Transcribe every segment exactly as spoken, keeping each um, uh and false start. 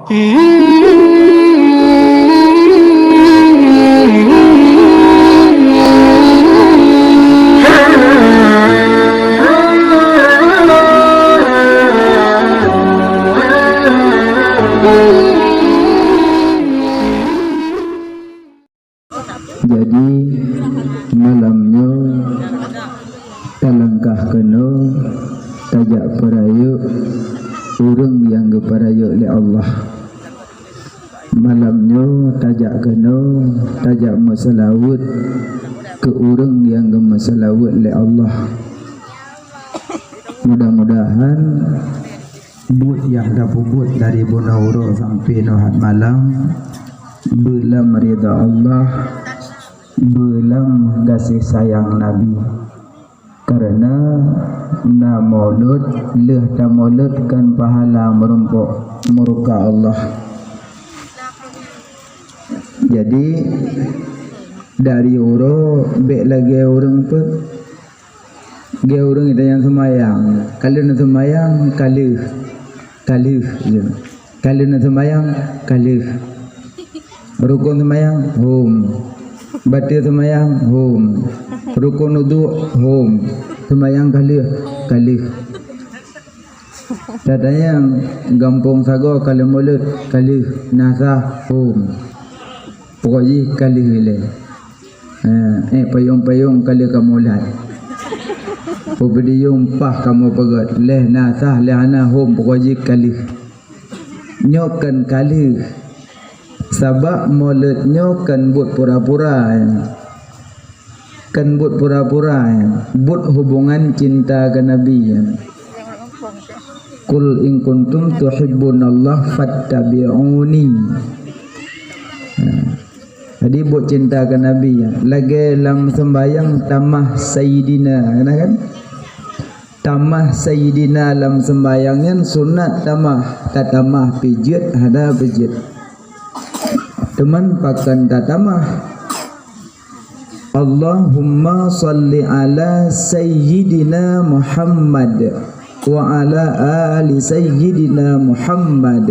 Jadi, malam nyoe talangkah keunoe tajak peurayeuk ureuëng nyang geupeurayeuk lé Allah. Malam nyoe tajak keunoe tajak meuseulaweuet keu ureuëng nyang geumeuseulaweuet lé Allah. Mudah-mudahan buet nyang tapeubuet dari bunoe uroe sampoe nyoe that malam beulam ridha Allah, beulam gaséh sayang Nabi. Karena na mulod, lheueh tamulod kan pahala meurumpok murka Allah. Jadi dari uroe bék lagée ureuëng peuet. Geu ureuëng nyang seumayang, ka lheueh na seumayang, ka lheueh, ka lheueh, ya. Ka lheueh na seumayang, ka lheueh. Rukon seumayang, hom. Bateue seumayang, hom. Rukon uduk, hom. Seumayang ka lheueh, ka lheueh. Tatanyong gampông sagoe ka lheueh mulod, ka lheueh, na sah, hom. Pokok jih ka lheueh ilée. Ha, eh, payong-payong ka lheueh kamoe lat. Peubideung paih kamoe peugét, lheueh na sah, lheueh hana hom, pokok jih ka lheueh. Nyoe kon ka lheueh. Sabab mulod nyoe kon buet pura-pura, ya. Kon buet pura-pura, ya. Buet hubungan cinta keu Nabi, ya. Qul in kuntum tuhibbunallah fattabi'uni. Ha. Jadi buet cinta keu Nabi, ya. Lagée lam seumbahyang tamah Sayyidina, kena kan? Tamah Sayyidina lam seumbahyang nyan sunat tamah, tatamah pih jeuet, hana pih jeuet. Teuma pakon tatamah? Allahumma shalli ala Sayyidina Muhammad wa ala ali Sayyidina Muhammad.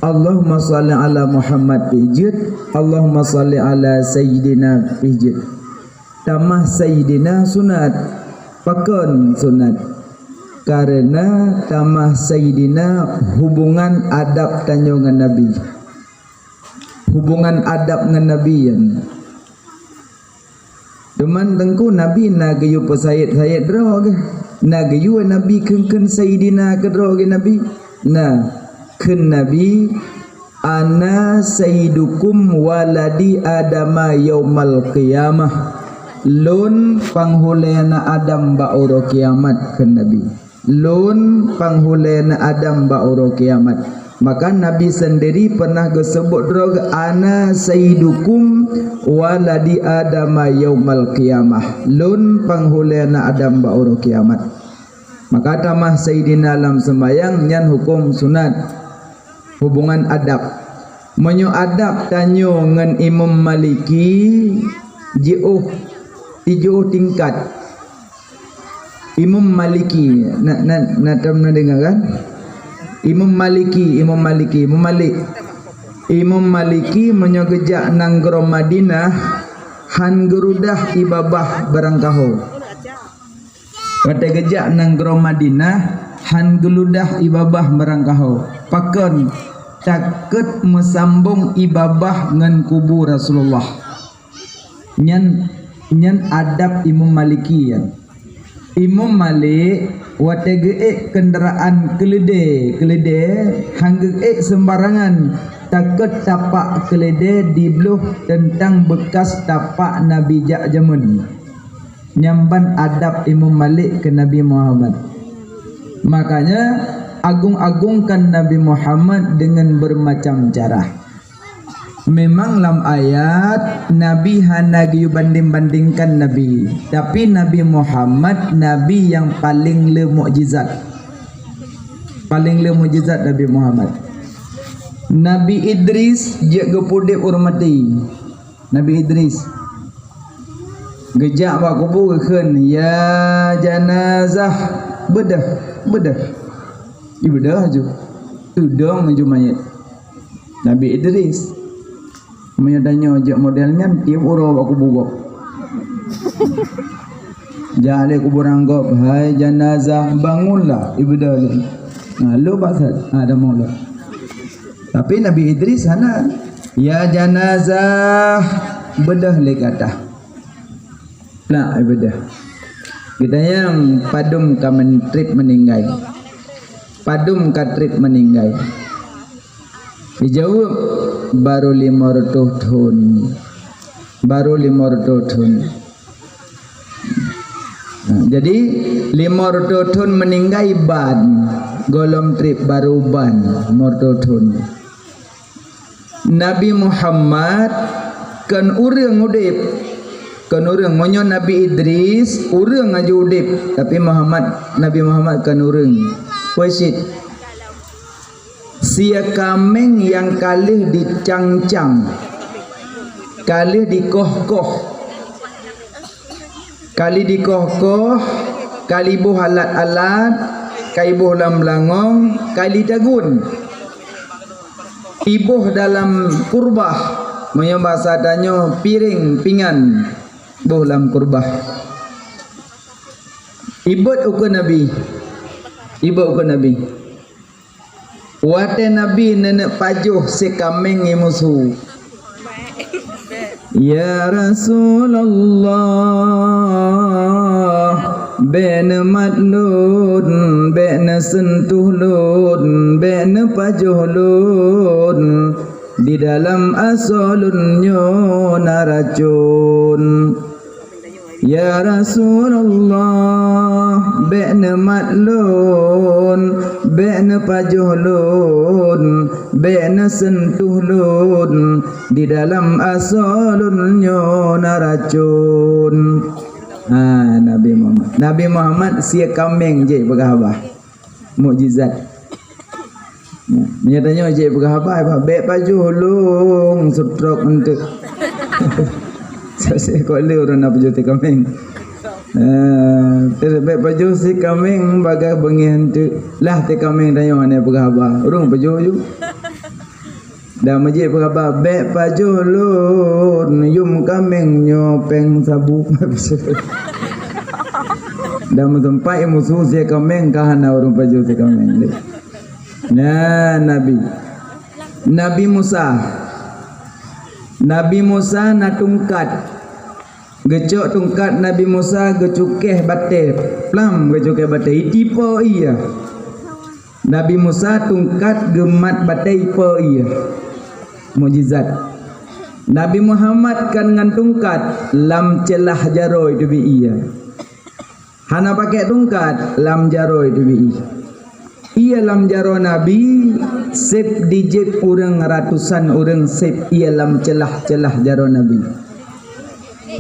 Allahumma shalli ala Muhammad pih jeuet, Allahumma shalli ala Sayyidina pih jeuet. Tamah Sayyidina sunat. Pakon sunat? Karena tamah Sayyidina hubungan adab tanyoe ngon Nabi. Hubungan adab ngon Nabi nyan. Teuma teungku Nabi na geuyue peusayét-sayét droe geuh. Na geuyue Nabi kheun-kheun Sayyidina keu droe geuh Nabi. Na kheun Nabi, "Ana sayyidukum waladi Adama yaumal qiyamah." Lôn panghulée na Adam bak uroe kiamat, kheun Nabi. Lôn panghulée na Adam bak uroe kiamat. Maka Nabi sendiri pernah geuseubut droe geuh, "Ana sayyidukum waladi Adama yaumal qiyamah." Lôn panghulée na Adam bak uroe kiamat. Maka tamah Sayyidina lam seumbahyang nyan huköm sunat. Hubungan adab. Meunyoe adab tanyoe ngon Imam Maliki jiôh, jiôh tingkat. Imam Maliki, na, na, na, na deungoe kan? Imam Maliki, Imam Maliki, Imam Malik. Imam Maliki meunyoe geujak nanggroe Madinah, han geurudah ié babah barangkaho. Watée geujak nanggroe Madinah, han geuludah ié babah barangkaho. Pakon? Takot meusambong ié babah ngon kubu Rasulullah. Nyan, nyan adab Imam Maliki nyan. Imam Malik watée geuék keundaraan keuleudée, keuleudée han geuék seumbarangan, takot tapak keuleudée dibloh teuntang beukas tapak Nabi jak jamén. Nyan ban adab Imam Malik keu Nabi Muhammad. Makanya, agung-agungkan Nabi Muhammad dengan bermacam cara. Memang lam ayat, Nabi hana geuyue bandeng-bandengkan Nabi. Tapi Nabi Muhammad, Nabi nyang paleng le mukjizat. Paleng le mukjizat Nabi Muhammad. Nabi Idris jeuet geupeuudeb ureuëng maté. Nabi Idris. Geujak bak kubu geukheun, "Ya janazah, beudôh, beudôh." Ibeudôh laju. Tudong menuju manyét Nabi Idris. Meunyoe tanyoe jeuet model nyan, tiep uroe bak kubu gob. Jak lé kuburan gob, "Hai janazah, bangunlah, ibeudôh lé." Nah, lo bak that, ha, tamong lo. Tapi Nabi Idris hana. "Ya janazah, beudôh lé gata." Nah, ibeudôh. Geutanyong padum ka men-, trép meuninggai. Padum ka trép meuninggai. Dijaweueb, "Baru lima ratus thon." Baru lima ratus thon. Nah, jadi lima ratus thon meuninggai ban, gohlom trép baru ban, lima ratus thon. Nabi Muhammad kon ureuëng udeb. Kon ureuëng, meunyoe Nabi Idris, ureuëng aju udeb, tapi Muhammad, Nabi Muhammad kon ureuëng. Peue cit? Sie kaméng nyang ka lheueh dicang-cang, ka lheueh dikoh-koh, ka lheueh dikoh-koh, ka lheueh iboh alat-alat, ka iboh lam beulangong, ka lheueh tagun. Iboh dalam kurbah, meunyoe basa tanyoe piréng pingan, boh lam kurbah. Ibot ukeue Nabi. Ibot ukeue Nabi. Watée Nabi neuneuk pajoh sie kaméng ngon musu. "Ya Rasulullah, bék neumat lôn, bék neuseuntuh lôn, bék neupajoh lôn. Di dalam asoe lôn nyoe na racon." "Ya Rasulullah, bék neumat lôn, bék neupajoh lôn, bék neuseuntuh lôn, di dalam asoe lôn nyoe na racon." Ha, Nabi Muhammad. Nabi Muhammad sie kaméng jeuet peugah haba. Mukjizat. Meunyoe tanyoe jeuet peugah haba, "Bék pajoh lôn, seutrok eunteuk." Sabe kok lé ureuëng na pajoh sie kaméng. Eh, "Bék pajoh sie kaméng, bagaih beungéh eunteuk." Lah sie kaméng tanyoe hana peugah haba. Ureuëng pajoh ju. Dan meujeuet peugah haba, "Bék pajoh lôn, yum kaméng nyoe péng sabu." Dan meuseumpat musu sie kaméng ka hana ureuëng pajoh sie kaméng lé. Nah, Nabi. Nabi Musa. Nabi Musa na tungkat. Geucok tungkat Nabi Musa geucukéh batée. Plam geucukéh batée. Itipo iya. Nabi Musa tungkat geumat batée ipo iya. Mukjizat. Nabi Muhammad kan ngon tungkat lam ceulah jaroe teubiet iya. Hana pakai tungkat, lam jaroe teubiet. Iya lam jaroe Nabi, sép dijép ureuëng ratusan ureuëng sép iya lam ceulah-ceulah jaroe Nabi.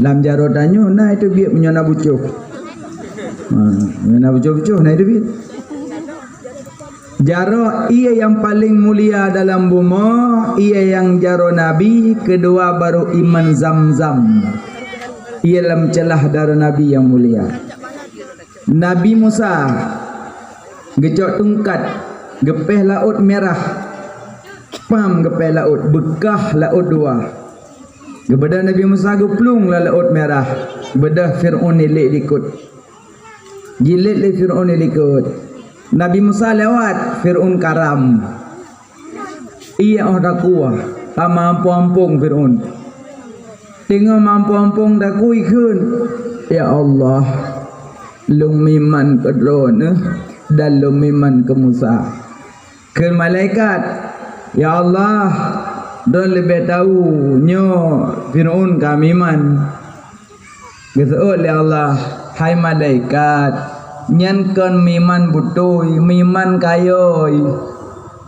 Lam jaroe tanyoe na teubiet meunyoe na bucoh. Ha, meunyoe na bucoh-bucoh na teubiet. Jaroe ié nyang paleng mulia dalam bumoe, ié nyang jaroe Nabi, keudua baru iman Zam-Zam. Ié lam ceulah jaroe Nabi nyang mulia. Nabi Musa geucok tungkat, geupéh Laôt Mirah. Pam geupéh laôt, beukah laôt dua. Geubeudôh Nabi Musa geuplueng lam Laôt Mirah, beudôh Fir'aun ilek likot. Jilét lé Fir'aun di likot. Nabi Musa lewat, Fir'aun karam. Iya óh takue, ka meuampông-ampông Fir'aun. Teungoh meuampông-ampông takue kheun, "Ya Allah, lôn meuiman keu Droeneuh dan lôn meuiman keu Musa." Kheun malaikat, "Ya Allah, Droeneuh leubeh tau nyoe Fir'aun ka meuiman." Geuseuôt lé Allah, "Hai malaikat, nyan kon meuiman beutôi, meuiman kayôi,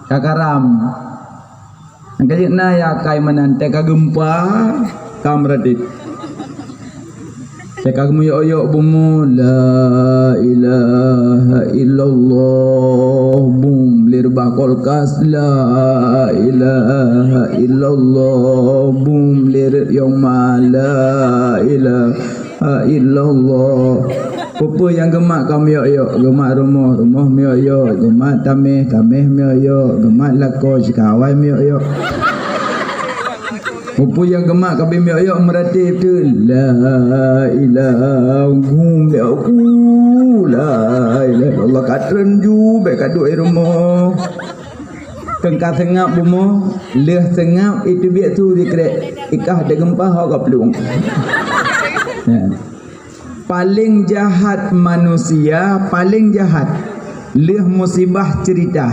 ka karam." Nyang ka jeuet na ya kai meunan, teuka geumpa, ka meuradet. Teuka geumiyok-yok bumoe, "La ilaha illallah," bum, lé reubah kulkas, "La ilaha illallah," bum, lé rot yong ma, "La ilaha illallah." Peue-peue nyang geumat ka miyok-yok, geumat rumoh, rumoh miyok-yok, geumat taméh, taméh miyok-yok, geumat lakoe, sikawai miyok-yok. Peue-peue nyang geumat ka miyok-yok meuratéb teuh, la ilaha, gum, ya, la ilaha illallah, ka treun ju, bèk ka duek rumoh. Keu ka seungab bumoe, lheueh seungab iteubiet su sikrek, ikah teugeumpa ho ka plueng. Ya. Paléng jahat manusia, paléng jahat, lheueh musibah ceurita.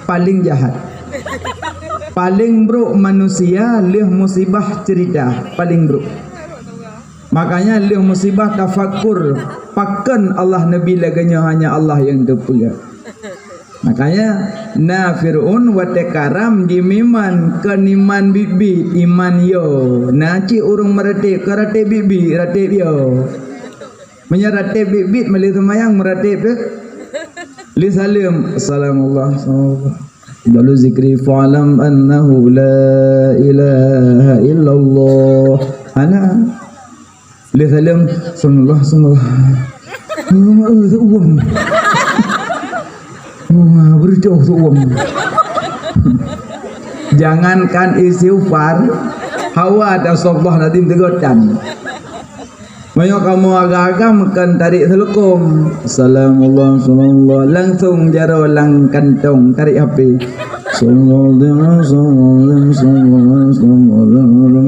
Paléng jahat. Paléng brok manusia, lheueh musibah ceurita. Paléng brok. Makanya lheueh musibah tafakur, pakon Allah neubi lagèe nyoe, hanya Allah nyang teupeue. Makanya, na Fir'aun watèe karam jimeuiman, kon iman biet-biet, iman yo. Na cit ureueng meuratéb, kon ratéb biet-biet, ratéb yo. Meunyoe ratéb biet-biet, meuleueh seumayang meuratéb teuh. Lheueh saleuem, "Assalamualaikum." Lalu zikri, "Fa'lam annahu la ilaha illallah." Hana. Lheueh saleuem, "Sallallahu, sallallahu." Heueuh, seuuem. Wah, beureucoh seuuem. Jangankan istighfar, hawa dan sallallahu lazim teugotan. Meunyoe kamoe agam-agam kon tarék seuleukom. Assalamualaikum, assalamualaikum. Langsung jaroe lam kantong, tarék H P. Assalamualaikum, assalamualaikum, assalamualaikum, assalamualaikum.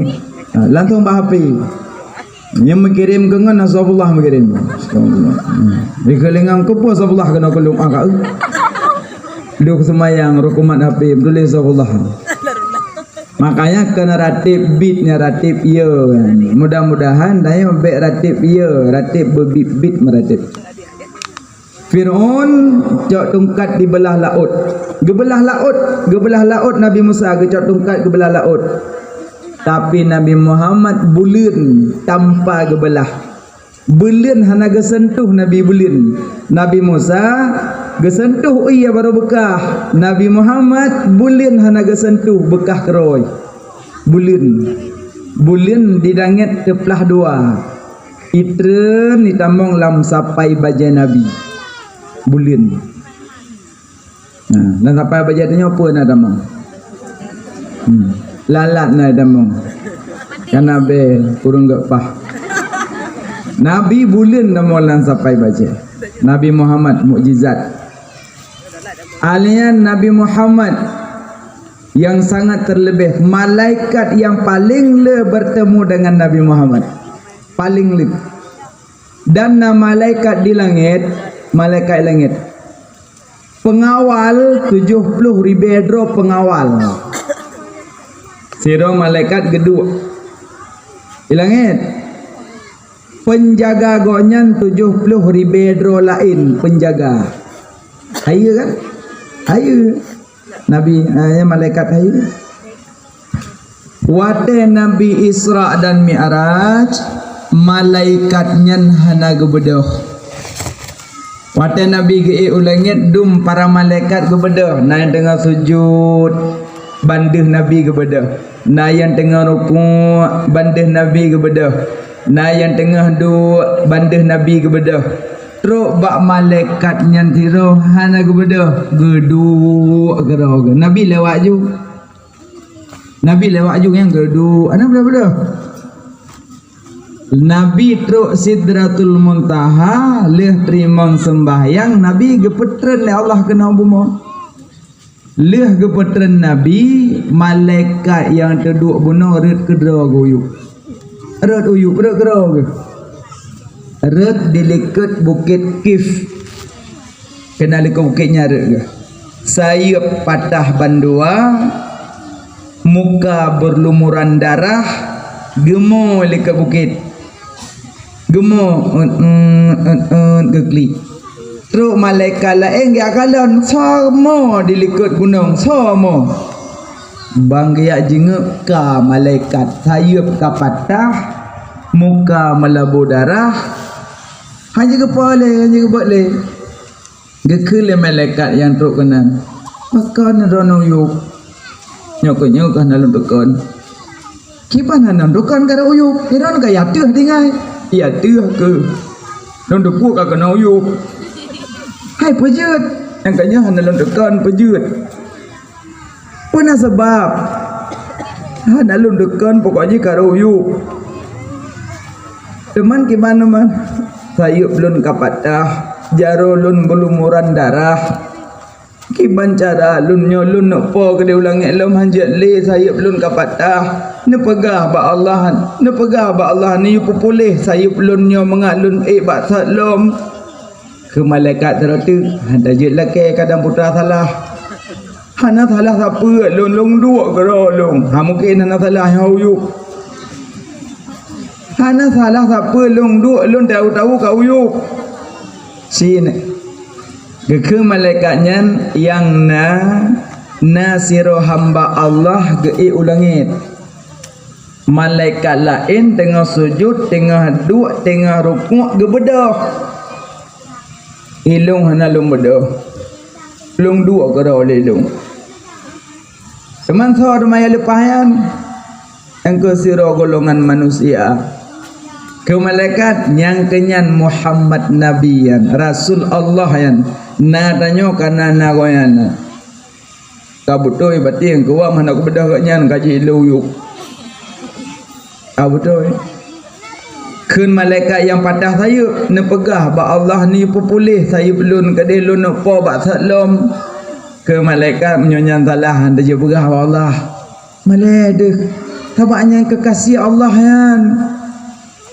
Ha, langsung bak H P. Nyang meukirém keu ngon Nasrullah meukirém. Nasrullah. Hmm. Di keulingang keupeue Nasrullah keunoe keu lôn angkat. Duek seumayang, rukumat H P, tuléh Nasrullah. Makanya keuneuk ratéb bit nyan ratéb yo. Mudah-mudahan tanyoe bèk ratéb yo, ratéb beubit-bit meuratéb. Fir'aun cok tungkat dibeulah laôt. Geubeulah laôt, geubeulah laôt Nabi Musa geucok tungkat geubeulah laôt. Tapi Nabi Muhammad buleuen tanpa geubeulah. Buleuen hana geuseuntuh Nabi buleuen. Nabi Musa geuseuntuh ie barô beukah. Nabi Muhammad buleuen hana geuseuntuh beukah keudroe. Buleuen. Buleuen di langét teuplah dua. Itreun itamong lam sapai bajèe Nabi. Buleuen. Nah, lam sapai bajèe tanyoe peue na tamong? Hmm. Lalat na tamong. Kana bèe kureueng geuh paih. Nabi buleuen tamong lam sapai bajèe. Nabi Muhammad mukjizat. Alian Nabi Muhammad yang sangat terlebih, malaikat yang paling le bertemu dengan Nabi Muhammad. Paling le. Dan na malaikat di langét, malaikat langét. Peungawal tujoh ploh ribèe droe peungawal. Sidroe malaikat geuduek di langét. Peunjaga gobnyan tujoh ploh ribèe droe laén peunjaga. Hayeue kan? Hayeue. Nabi, eh, malaikat hayeue. Watèe Nabi Isra dan Mi'raj, malaikat nyan hana geubeudôh. Watèe Nabi geuék u langét, dum para malaikat geubeudôh. Na nyang teungoh sujut, ban deuh Nabi geubeudôh. Na nyang teungoh rukuk, ban deuh Nabi geubeudôh. Na nyang teungoh duek, ban deuh Nabi geubeudôh. Trok bak malaikat nyan sidroe hana geubeudôh, geuduek keudroe geuh. Nabi lewat ju. Nabi lewat ju nyang geuduek, hana beudôh-beudôh. Nabi trok Sidratul Muntaha, lheueh teurimong seumbahyang, Nabi geupeutreun lé Allah keunoe bumoe. Lheueh geupeutreun Nabi, malaikat nyang teuduek bunoe rhot keudroe geuh u yup. Rhot u yup, rhot keudroe geuh. Rhot di likot Bukét Kif. Keunan likot bukét nyan rhot geuh. Sayeuep patah bandua, muka beulumuran darah, geumo likot bukét. Geumo, eut, eut, eut, eut, geuklik. Trok malaikat laén geujak kalon, soe mo di likot gunong, soe mo. Ban geujak jingeuk ka malaikat, sayeuep ka patah, muka meulabô darah. Hana geupeu lé, hana geubeuet lé. Geukheun lé malaikat nyang trok keunan, "Pakon droeneuh u yup? Nyoe keuh nyoe ka na lôn tukon." "Kiban hana lôn tukon ka rhot u yup? Droeneuh ka i ateueh tinggai." "I ateueh keuh." Lôn teupeue ka keunoe u yup. Hai peujeuet, nyang ka nyoe hana lôn teukon peujeuet. Peue na sabab? Hana lôn teukon, pokok jih ka rhot u yup. Teuma kiban teuma, sayeuep lôn ka patah, jaroe lôn beulumuran darah. Kiban cara lôn nyoe lôn neuk po keudeh u langét lom hanjeuet lé sayeuep lôn ka patah. Neupeugah bak Allah, neupeugah bak Allah neuyue peupuléh sayeuep lôn nyoe mangat lôn ék bak sot lom. Keu malaikat sidroe teuk, hana jeuet lakée kadang putra salah. Hana salah sapeue lôn, lôn duek keudroe lôn. Ha, mungken hana salah nyang u yup. Hana salah sapeue lôn duek, lôn tahu-tahu ka u yup. Sini. Geukheun malaikat nyan nyang na, na sidroe hamba Allah geuék u langét. Malaikat laén teungoh sujut, teungoh duek, teungoh rukuk geubeudôh. Ilôn hana lôn beudôh. Lôn duek keudroe lé lôn. Teuma soe teuma nyang leupah nyan? Nyang keu sidroe golongan manusia. Keu malaikat nyang keu nyan Muhammad Nabi nyan, Rasul Allah nyan. Na tanyoe ka na, na gobnyan na. Ka beutôi batin keu wak meuhana kubeudôh gobnyan ka jih lôn u yup. Ka beutôi. Kheun malaikat nyang patah sayeuep, neupeugah bak Allah neuyue peupuléh sayeuep lôn keudeh lôn neuk po bak sot lom. Keu malaikat meunyoe nyan salah, hana jeuet peugah bak Allah. Malée deuh, sabab nyan keukasih Allah nyan.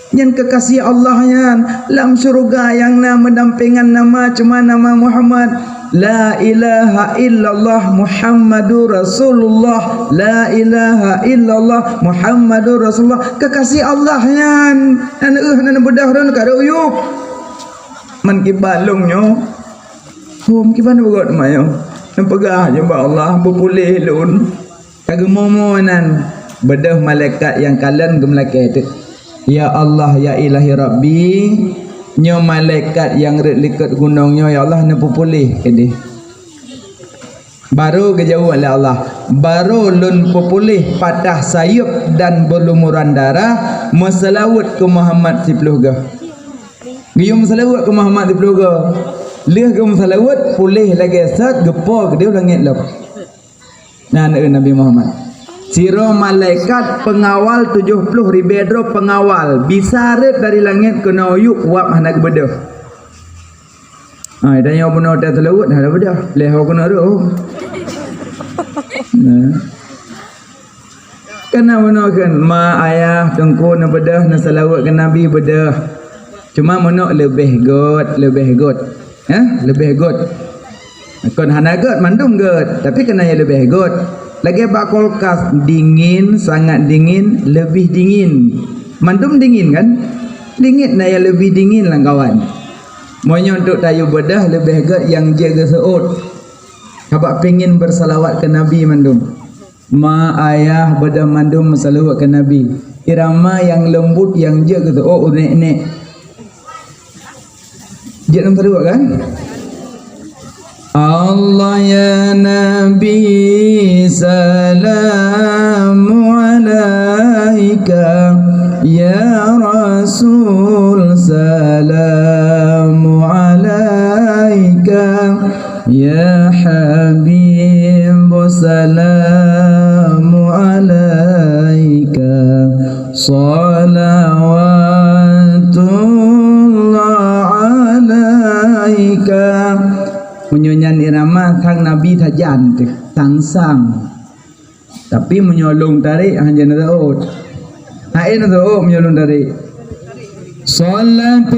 Nyan keukasih Allah nyan. Lam syeuruga nyang na meudampéngan nama, cuma nama Muhammad. La ilaha illallah Muhammadur Rasulullah. La ilaha illallah Muhammadur Rasulullah. Keukasih Allah nyan. Hana, hana beudôh droe ka rhot u yup. Man kiban lôn nyoe. Hom kiban beugôt ma nyoe. Neupeugah nyoe bak Allah, beupuléh lôn. Ka geumoe-moe nan, beudôh malaikat nyang kalon geumeulakée teuk, "Ya Allah, ya Ilahi Rabbi, nyoe malaikat nyang rhot likot gunong nyoe, ya Allah, neupeupuléh keudeh." Barô geujaweueb lé Allah, "Barô lôn peupuléh patah sayeuep dan beulumuran darah, meuseulaweuet keu Muhammad siploh goe." Geuyue meuseulaweuet keu Muhammad siploh goe. Lheueh geumeuseulaweuet, puléh lagée sot geupo keudeh u langét lom. Nyan, eh, Nabi Muhammad. Sidroe malaikat peungawal tujoh ploh ribée droe peungawal, bisa rhot dari langét keunoe u yup wab hana geubeudôh. Ha, tanyoe bunoe teuseulaweuet hana beudôh. Lheueh ho keunoe rhot. Nah. Kana bunoe kheun, ma, ayah, teungku neubeudôh, neuseulaweuet keu Nabi beudôh. Cuma meunoe leubeh göt, leubeh göt. Eh, leubeh göt. Kon hana göt, mandum göt, tapi keunan nyang leubeh göt. Lagée bak kulkas, dingin, sangat dingin, leubeh dingin. Mandum dingin kan? Dingin na nyang leubeh dingin lam kawan. Meunyoe untuk tayue beudôh leubeh göt nyang jeuet geuseuôt. Sabab pengen bersalawat ke Nabi mandum. Ma, ayah, beudôh mandum meuseulaweuet keu Nabi. Irama nyang leumbut nyang jeuet geuteuôk u nek-nek. Jeuet lom seulaweuet kan? Allah ya Nabi, salamu alaika, ya Rasul, salamu alaika. Ya Habib, salamu alaika, salawatullah alaika. Meunyoe nyan irama sang Nabi sajan teuh, sang-sang. Tapi meunyoe lôn tarek, hana neuseuôt. Hai neuseuôt meunyoe lôn tarek. Salatullah,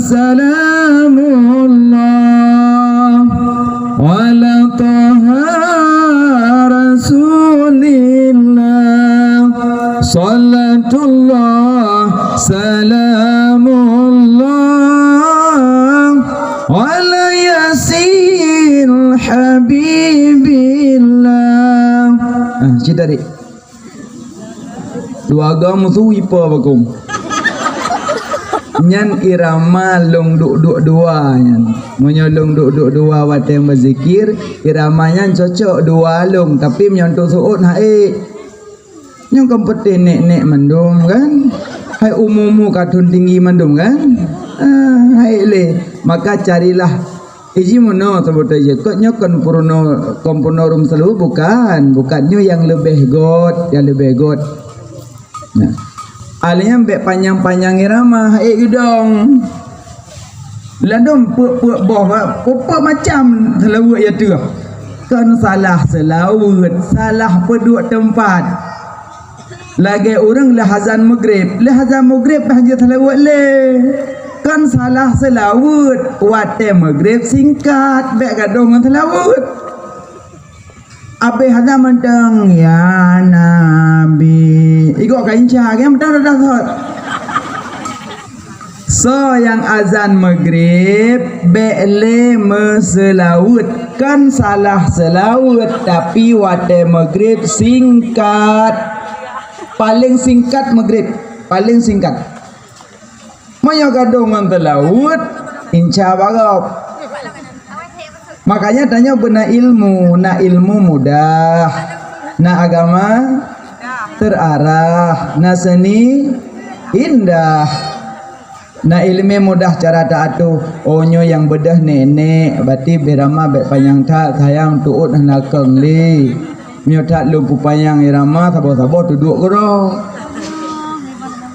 salamullah, ala Taha Rasulillah. Salatullah, salamullah, ala Yasin Habibillah. Ah, cit tadi. Dua agam musuh ipa bakong. Nyan irama lôn duek-duek dua nyan. Meunyoe lôn duek-duek dua watée meuzikir, irama nyan cocok dua lôn, tapi meunyoe untuk seuôt hana ék. Nyoe kan peuté nek-nek mandum kan? Hai umu-umu ka thon tinggi mandum kan? Ah, hai lé. Maka carilah iji mono sebutai je. Kok nyoe kon purno, kon purno rum selalu bukan. Bukan nyoe yang lebih got, yang lebih got. Nah. Alnya bek panyang-panyang irama hai udong. Ladom peuet-peuet boh, peuet macam selaweuet ya teuh. Kon salah selaweuet, salah peuduek teumpat. Lagée ureuëng lheueh azan maghrib, lheueh azan maghrib bah jeuet selaweuet lé. Kon salah selaweuet, watée maghrib singkat, bék gadong ngon selaweuet. Abéh azan mantong, "Ya Nabi." Igok ka inca, kan mantong dah thot. Soe nyang azan maghrib bék lé meuseulaweuet. Kon salah seulaweuet, tapi watée maghrib singkat. Paléng singkat maghrib, paléng singkat. Meunyoe gadong ngon seulaweuet, inca barok. Makanya tanyoe beuna ilmu, na ilmu mudah, na agama terarah, na seni indah. Na iéleumé mudah cara teuatoe. Oh, nyoe nyang beudôh nek-nek, berarti beh rama bék panyang that, sayang teuôt hana keueng lé. Meunyoe that lôn peupanyang irama saboh-saboh teuduek keudroe.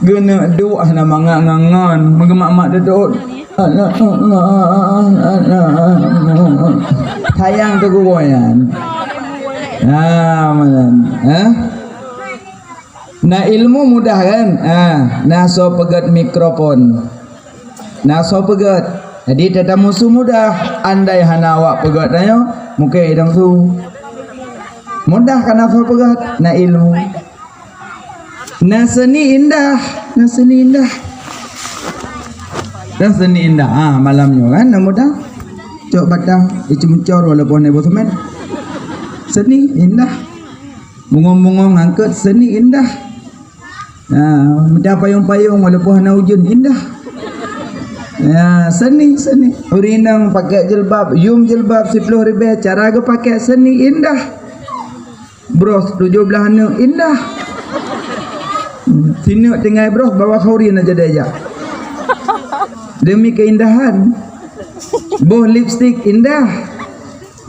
Geuneuk duek hana mangat ngon-ngon, meugeumat-mat teuduek. Sayang teuguboe nyan. Ha, meunan. Ha? Na ilmu mudah kan? Ha, na soe peugét mikrofon. Na soe peugét. Jadi tatamu su mudah. Andai hana awak peugét tanyoe, mungken idong su. Mudah kan na soe peugét, na ilmu. Na seni indah, na seni indah. Na seni indah. Ah, malam nyoe kan, na mudah. Cok batang, icum cor walaupun hana boh semen. Seni indah. Bungong-bungong angkot seni indah. Ha, mita payong-payong walaupun hana ujeuen indah. Ya, seni, seni. Ureueng inong pakai jilbab, yum jilbab siploh ribèe, cara geupakai seni indah. Bros tujoh blaih aneuk indah. Sineuk tinggai bros bawah khauri na jadi ajak. Demi keindahan. Boh lipstik indah.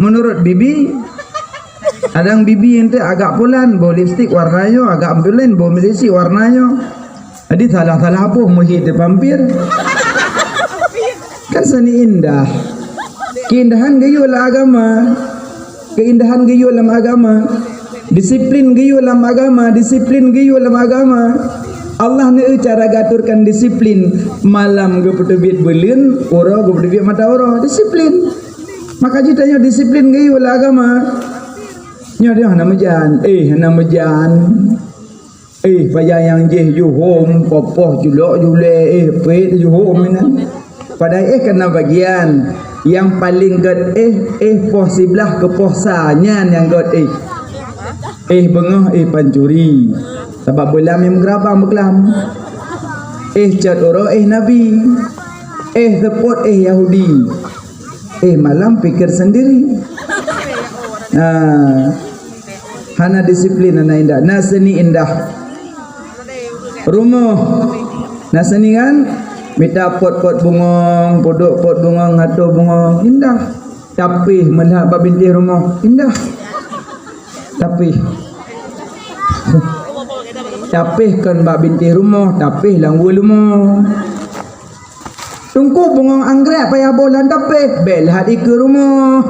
Menurut bibi, adang bibi ente agak pulan, boh lipstik warna nyoe, agak pulan, boh lipstik warna nyoe. Jadi salah-salah boh meuhi teupampir. Kan seni indah. Keindahan geuyue lam agama. Keindahan geuyue lam agama. Disiplin geuyue lam agama, disiplin geuyue lam agama. Allah neueu cara geuaturkan disiplin. Malam geupeuteubiet buleuen, uroe geupeuteubiet mata uroe. Disiplin. Maka jih tanyoe disiplin geuyue lam agama. Nyoe dia hana meujan, eh hana meujan. Eh, pajan nyang jih juhom, popoh julok julée, eh, pet juhom inan. Padahai eh kana bagian nyang paleng gét eh, eh poh siblaih keu poh sa nyan nyang gét eh. Eh beungoh eh pancuri. Sabab beulam nyang meugeurabang beuklam. Eh cot uroe eh nabi. Eh seupôt eh Yahudi. Eh malam pikir sendiri. Nah, hana disiplin, hana indah. Na seni indah. Rumoh. Na seni kan? Mita pot-pot bungong, pudok pot bungong, ngato bungong. Indah. Tapih meulihat bak bintéh rumoh. Indah. Tapih. Tapih kon bak bintéh rumoh, tapih lam wue leumo. Teungku bungong anggrek payah boh lam tapeh, bék lhat ikeue rumoh.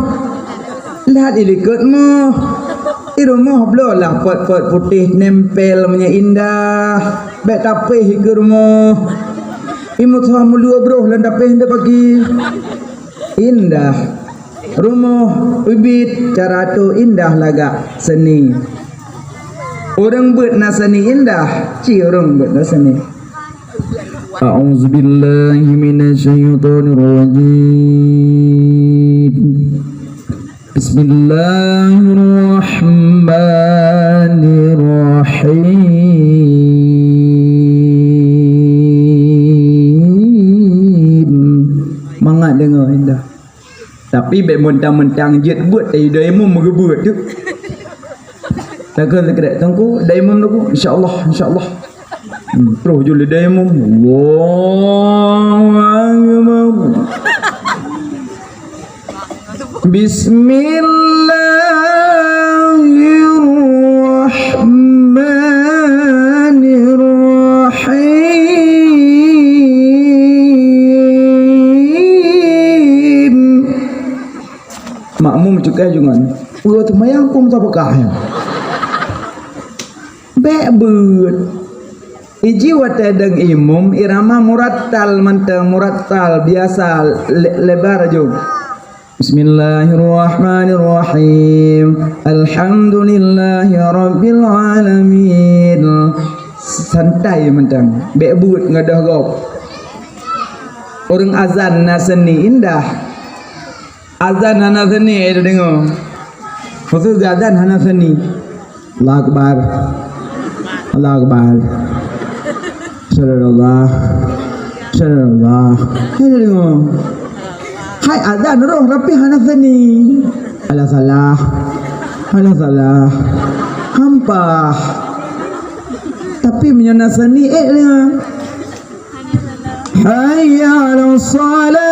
Lhat ilikot moh. I rumoh bloe lah pot-pot putéh nempel meunyo indah. Bék tapeh ikeue rumoh. I meusoe meulue broh lam tapeh nda pagi. Indah. Rumoh ubit cara tu indah lagak seni. Ureuëng beuet na seni indah, ci ureuëng beuet na seni. أعوذ بالله من الشيطان الرجيم. بسم الله الرحمن الرحيم. Mangat deungoe indah. Tapi bék mentang-mentang jeuet beuet, eh, dai mum meugeubeuet tu. Takheun sikrek, "Teungku, dai mum Teungku?" "Insya Allah, insya Allah." Hmm, troh ju leudée imum. Allahu Akbar. Bismillahirrahmanirrahim. Makmum cukai jungan. Peue teumayang kum tabekah nyan. Bék beuet. Iji watée dong imum irama murattal mantong, murattal biasa le-, lebar ju. Bismillahirrahmanirrahim. Alhamdulillahirabbil alamin. Santai mantong, bék beuet ngadoh gob. Ureuëng azan na seuni indah. Azan hana seuni, eh, deungoe. Khusus azan hana seuni. Allahu Akbar. Allahu Akbar. Subhanallah. Subhanallah. Hai, deungoe. Hai, azan roh tapi hana seuni. Alah salah. Alah salah. Hampa. Tapi meunyoe na seuni, eh, deungoe. Hayya 'alas shalah.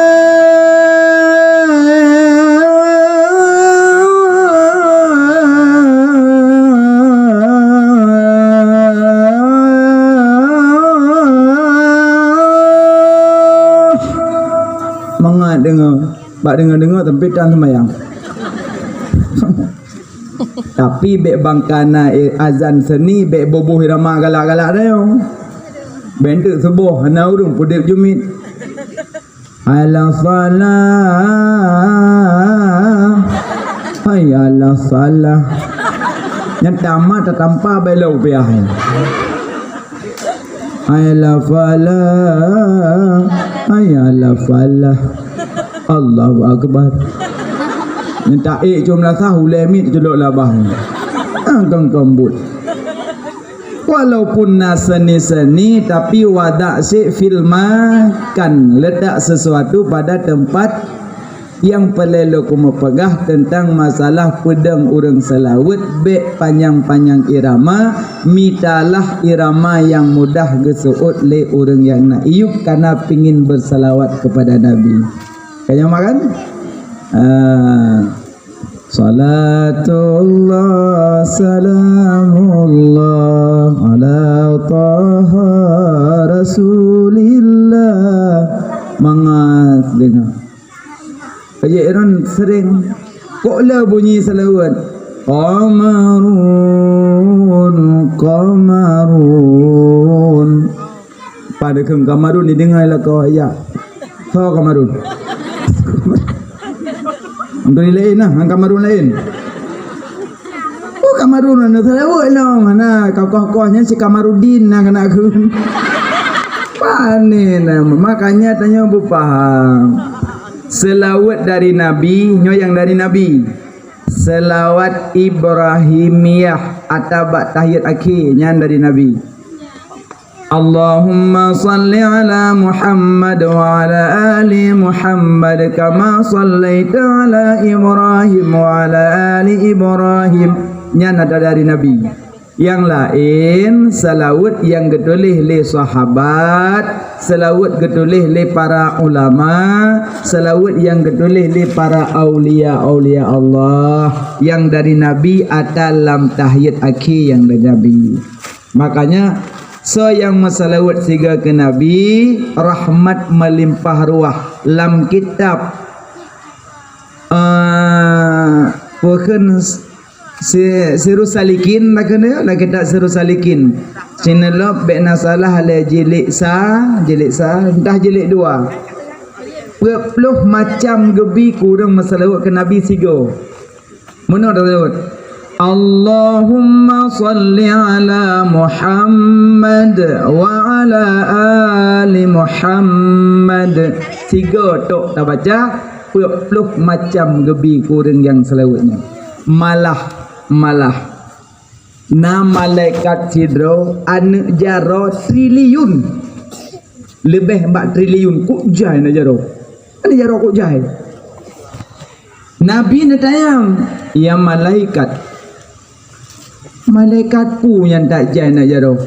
Mangat deungoe, bak deungoe-deungoe sampai tan seumayang. Tapi bék bangkana, eh, azan seuni, bék boboh irama galak-galak dayong. Bék teuk suboh hana ureuëng peudeuek jumit. Hayya 'alas shalah. Hayya 'alas shalah. Nyang tamat tatampa belo piah. Hayya 'alas falah. Hayya 'alas falah. Allahu Akbar. Nyang taék cum lasah ulée miet culok labah. Angkang kambut. Walaupun na seuni-seuni, tapi wadak syai' fil makan, letak sesuatu pada tempat. Nyang peureulée lôn keumeung peugah teuntang masalah peudong ureuëng seulaweuet, bék panyang-panyang irama, mitalah irama nyang mudah geuseuôt lé ureuëng nyang na iyup kana pingin beuseulaweuet keupada Nabi. Ka nyan mak kan? Ah. Salatullah, salamullah, ala Taha Rasulillah. Mangat deungoe. Haji Irun sering, kok le bunyi seulaweuet. Qamarun, qamarun. Pada kheun Kamarun dideungai lakoe ayah. Soe Kamarun? Untuk laén nah, ngon Kamarun laén. Oh, Kamarun na seulaweuet nyoe, mana kokoh-koh nyan si Kamarudin na keuneuk kheun. Pane na, makanya tanyoe beupaham. Seulaweuet dari Nabi, nyoe nyang dari Nabi. Seulaweuet Ibrahimiyah atawa bak tahiyat akhé nyan dari Nabi. Allahumma shalli ala Muhammad wa ala ali Muhammad kama shallaita ala Ibrahim wa ala ali Ibrahim. Nyan ata dari Nabi. Nyang laén, seulaweuet nyang geutuléh lé sahabat, seulaweuet geutuléh lé para ulama, seulaweuet nyang geutuléh lé para aulia-aulia Allah, nyang dari Nabi ata lam tahiyat akhé nyang dari Nabi. Makanya, soe nyang meuseulaweuet sigoe keu Nabi, rahmat meulimpah ruah. Lam kitab, eh, peue kheun si-, Sirus Salikin, na keuneuk, lam kitab Sirus Salikin. Sineulop bék na salah lé jilid sa, jilid sa, entah jilid dua. Peuet ploh macam geubi keu ureuëng meuseulaweuet keu Nabi sigoe. Meunoe taseulaweuet. Allahumma shalli ala Muhammad wa ala ali Muhammad. Sigoe tok tabaca, peuet ploh macam geubi keu ureuëng nyang seulaweuet nyan. Malah, malah. Na malaikat sidroe aneuëk jaroe triliun. Leubeh bak triliun, kok jai na jaroe. Aneuëk jaroe kok jai. Nabi neutanyong, "Ya malaikat, malaikat peue nyang that jai na jaroe?"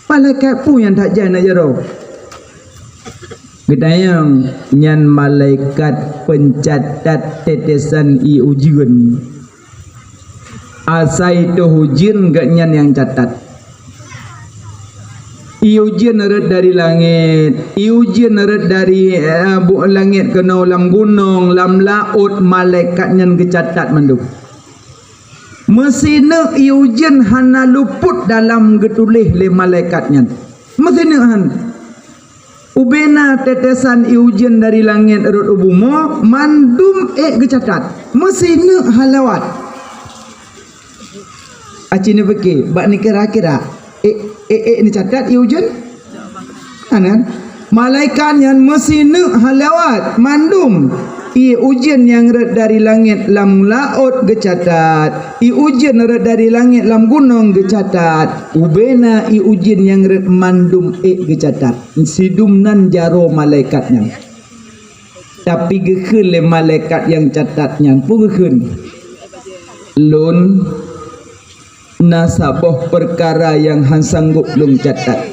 Malaikat peue nyang that jai na jaroe? Geutanyong, nyan malaikat peuncatat tetesan ié ujeuen. Asai teuh ujeuen gobnyan nyang catat. Ié ujeuen rhot dari langét, ié ujeuen rhot dari, eh, bu-, langét keunoe, lam gunong, lam laôt, malaikat nyan geucatat mandum. Meusineuk ié ujeuen hana luput dalam geutuléh lé malaikat nyan. Meusineuk han. Ubena tetesan ié ujeuen dari langét rhot u bumoe, mandum ék geucatat. Meusineuk han lewat. Aci neupike, bak neukira-kira, ék, ék, ék neucatat ié ujeuen? Hana. Malaikat nyan meusineuk han lewat, mandum. Ié ujeuen nyang rhot dari langét lam laôt geucatat. Ié ujeuen rhot dari langét lam gunong geucatat. Ubena ié ujeuen nyang rhot mandum ék geucatat. Sidum nan jaroe malaikat nyan. Tapi geukheun lé malaikat nyang catat nyan, peue geukheun? Lôn na saboh peukara nyang han sanggob lôn catat.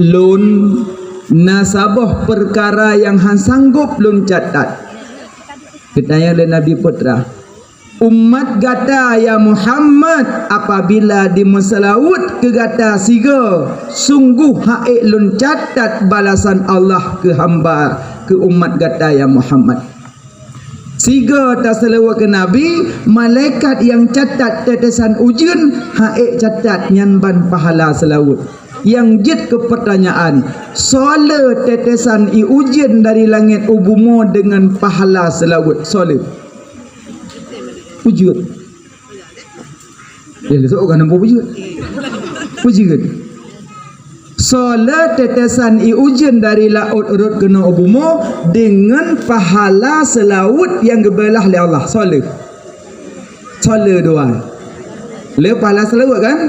Lôn na saboh peukara nyang han sanggob lôn catat. Geutanyong lé Nabi Putra, "Umat gata, ya Muhammad, apabila dimeuseulaweuet keu gata sigoe, sunggoh han ék lôn catat balasan Allah keu hamba, keu umat gata, ya Muhammad." Sigoe taseulaweuet keu Nabi, malaikat nyang catat tetesan ujeuen han ék catat nyan ban pahala seulaweuet. Nyang jeuet keu peutanyaan, soe le tetesan ié ujeuen dari langét u bumoe deungon pahala seulaweuet? Soe le? Ujeuen. Ya, le soe ka nampak ujeuen? Ujeuen. Soe le tetesan ié ujeuen dari laôt rhot keunoe u bumoe deungon pahala seulaweuet nyang geubeulah lé Allah? Soe le? Soe le dua? Le pahala seulaweuet kan?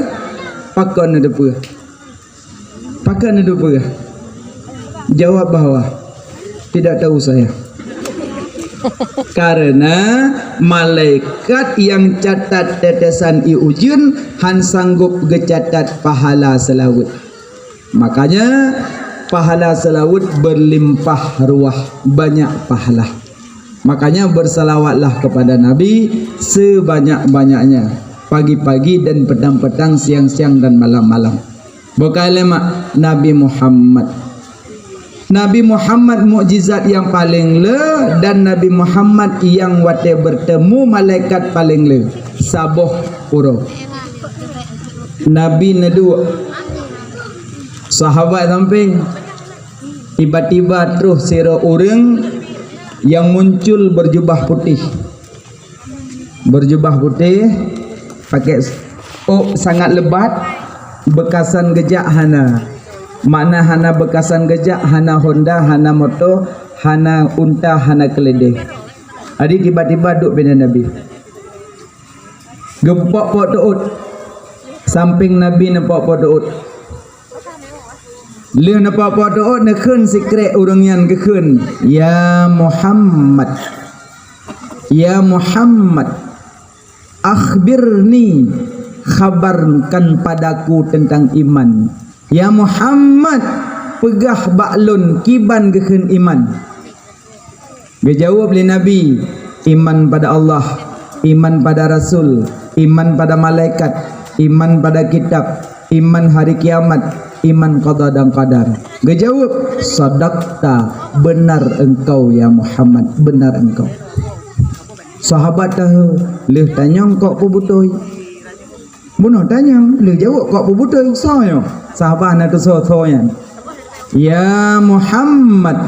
Pakon neuteupeue? Pakon neuteupeue? Jawab bahwa tidak tahu saya. Karena malaikat nyang catat tetesan ié ujeuen han sanggob geucatat pahala seulaweuet. Makanya pahala seulaweuet berlimpah ruah, banyak pahala. Makanya bersalawatlah kepada Nabi sebanyak-banyaknya, pagi-pagi dan petang-petang, siang-siang dan malam-malam. Bukai lemak Nabi Muhammad. Nabi Muhammad mukjizat nyang paleng le dan Nabi Muhammad nyang watée bertemu malaikat paleng le. Saboh uroe. Nabi neuduek. Sahabat sampéng. Tiba-tiba troh sidroe ureuëng nyang muncul berjubah putih. Berjubah putih, pakai ôk sangat lebat, beukasan geujak hana. Makna hana beukasan geujak, hana honda, hana moto, hana unta, hana keuleudeh. Jadi tiba-tiba duek binéh Nabi. Geupok-pok teuôt. Sampéng Nabi neupok-pok teuôt. Lheueh neupok-pok teuôt, neukheun sikrek ureuëng nyan, geukheun, "Ya Muhammad, ya Muhammad, akhbirni, khabarkan padaku tentang iman. Ya Muhammad, peugah bak lôn kiban geukheun iman." Geujaweueb lé Nabi, "Iman pada Allah, iman pada Rasul, iman pada malaikat, iman pada kitab, iman hari kiamat, iman qada dan qadar." Geujaweueb, "Sadaqta, benar engkau ya Muhammad, benar engkau." Sahabat tahu, lheueh tanyong kok peubutôi. Bunoe tanyong, lheueh jaweueb kok peubutôi, soe nyoe? Sahabat na teusoe-soe nyan. "Ya Muhammad,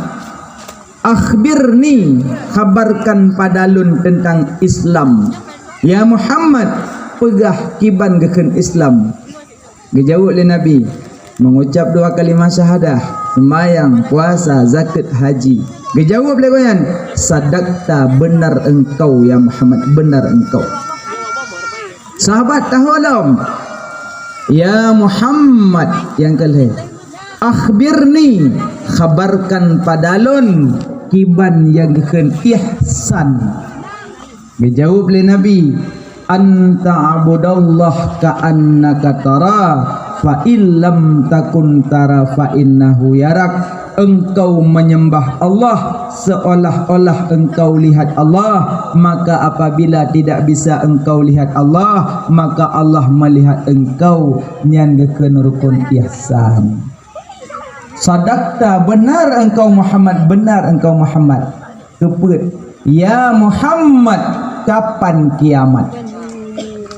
akhbirni, khabarkan pada lôn tentang Islam. Ya Muhammad, peugah kiban geukheun Islam." Geujaweueb lé Nabi, "Mengucap dua kalimah syahadah, seumayang, puasa, zakeuet, haji." Geujaweueb lé gobnyan, "Sadaqta, benar engkau ya Muhammad, benar engkau." Sahabat tahu lom, "Ya Muhammad," nyang keu lhée, "akhbirni, khabarkan pada lôn kiban nyang geukheun ihsan." Geujaweueb lé Nabi, "An ta'budallaha ka'annaka tara, Fa in lam takun tara fa innahu yarak. Engkau menyembah Allah seolah-olah engkau lihat Allah, maka apabila tidak bisa engkau lihat Allah, maka Allah melihat engkau. Nyan geukheun rukun ihsan. Sadaqta, benar engkau Muhammad, benar engkau Muhammad. Keupeuet, "Ya Muhammad, kapan kiamat?"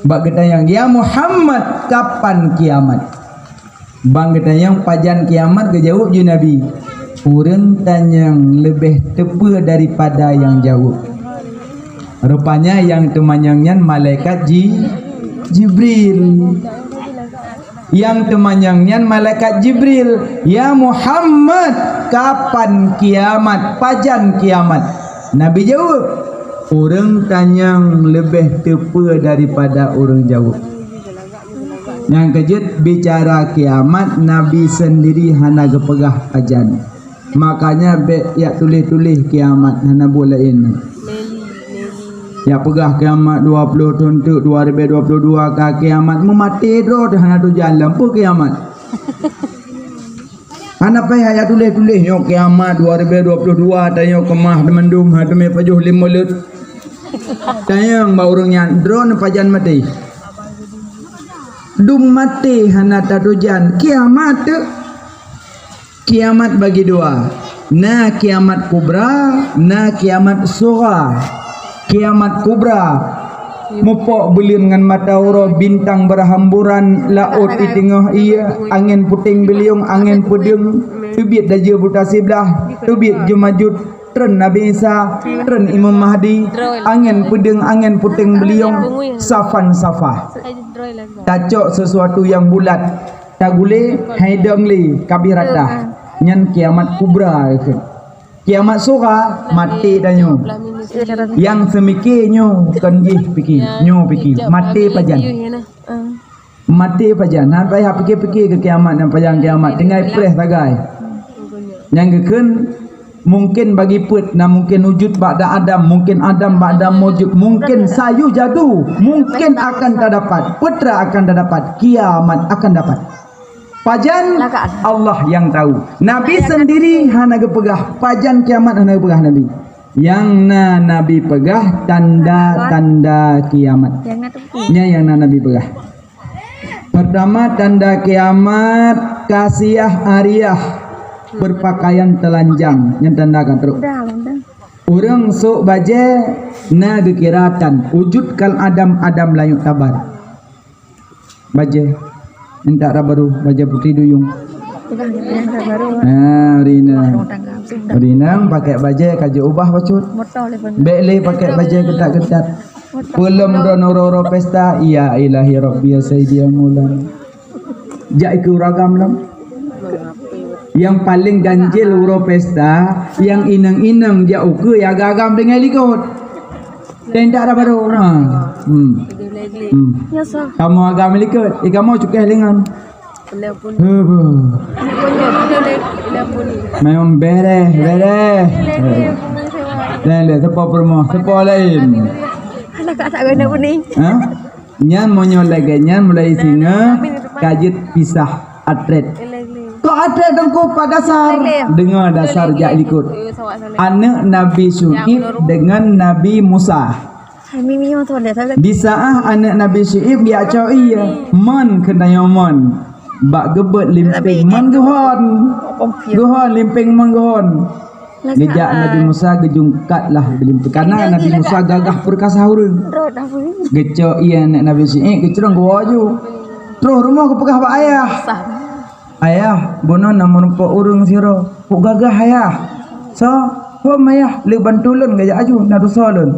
Bak geutanyong, "Ya Muhammad, kapan kiamat?" Ban geutanyong, "Pajan kiamat?" Geujaweueb ju Nabi, "Ureuëng tanyong leubeh teupeue daripada nyang jaweueb." Rupanya nyang teumanyong nyan malaikat Ji-, Jibril. Nyang teumanyong nyan malaikat Jibril, "Ya Muhammad, kapan kiamat? Pajan kiamat?" Nabi jaweueb, "Ureuëng tanyong leubeh teupeue daripada ureuëng jaweueb." Nyang keujeuet, bicara kiamat Nabi seundiri hana geupeugah pajan. Makanya bék jak tuléh-tuléh kiamat, hana buet laén. Jak peugah kiamat dua ploh thon teuk, dua ribèe dua ploh dua ka kiamat, meumaté droe teuh hana tujan lom peue kiamat. Hana payah jak tuléh-tuléh nyoe kiamat dua ribèe dua ploh dua, tanyoe keumah teumandum, ha teumé pajoh lé mulod. Tanyong bak ureuëng nyan, droeneuh pajan maté? Dum maté hana tatujan, kiamat teuk. Kiamat bagi dua. Na kiamat kubra, na kiamat sughra. Kiamat kubra, mupok buleuen ngon mata uroe, bintang beuhamburan, laôt di teungoh ié, angén puténg biliong, angén peudeueng, teubiet laju buta siblah, teubiet Jumajut, treun Nabi Isa, treun Imam Mahdi, angén peudeueng, angén puténg biliong, safan safa. Tacok sesuatu nyang bulat, tagulé, hai dong lé, kabéh rata. Nyan kiamat kubra, kheun. Kiamat sughra, maté tanyoe. Nyang seumike nyoe kon jih pike, nyoe pike. Maté pajan. Maté pajan. Hana payah pike-pike keu kiamat dan pajan kiamat. Tinggai preh sagai. Nyang geukheun, mungkin bagi peuet, na mungkin wujud ba'da adam, mungkin adam ba'da wujud, mungkin sayujadu, mungkin akan tadapat, peue teuk akan tadapat, kiamat akan dapat. Pajan? Lagak. Allah nyang tahu. Nabi seundiri hana geupeugah, pajan kiamat hana geupeugah Nabi. Nyang na Nabi peugah tanda-tanda kiamat. Nyang na teupeu. Nyan nyang na Nabi peugah. Pertama tanda kiamat, kasiyah ariyah, berpakaian telanjang. Nyan tanda ka trok. Udah, udah. Ureuëng sôk bajée na geukira tan, wujud kal adam, adam lam yu'tabar. Bajée. Intat rab baru, bajée putri duyung. Pegang yang rab baru. Ah, rinang. Rumah tangga. Sudah. Rinang pakai bajée ka jiubah bacut. Motor le pun. Bék lé pakai bajée keutat-keutat. Motor. Peulom droe uroe-uroe pesta, ya ilahi rabbi ya sayyidi ya maulana. Jak ikeu uragam lom. Nyang paleng ganjil uroe pesta, nyang inong-inong jak ukeue ya agam-agam deungon likot. Dan tak ada baru. Ha. Hmm. Hmm. Ya, sah. Kamoe agam likot, eh, kamoe cukai lengan. Heuh. Memang bereh, bereh. Dan dia sepo peurumoh, sepo lain. Alah, kak tak guna kuning. Ha? Nyan meunyoe lagée nyan mulai singoh ka jeuet pisah atret. Kok atret teungku pat dasar? Deungoe dasar jak likot. Aneuk Nabi Syu'aib deungon Nabi Musa. Di saat aneuk Nabi Syu'aib jak cok ié, mon keunan nyoe mon. Bak geubeuet limpeng mon geuhon. Geuhon limpeng mon geuhon. Geujak Nabi Musa geujungkat lah beulimpeng. Karena Nabi Musa gagah peurkasa ureuëng. Geucok ié aneuk Nabi Syu'aib, geucrong geuwoe aju. Troh rumoh geupeugah bak ayah. Ayah, bunoe na meurumpok ureuëng sidroe. Pok gagah ayah. So, hom ayah, le bantu lôn geujak aju, na tusoe lôn.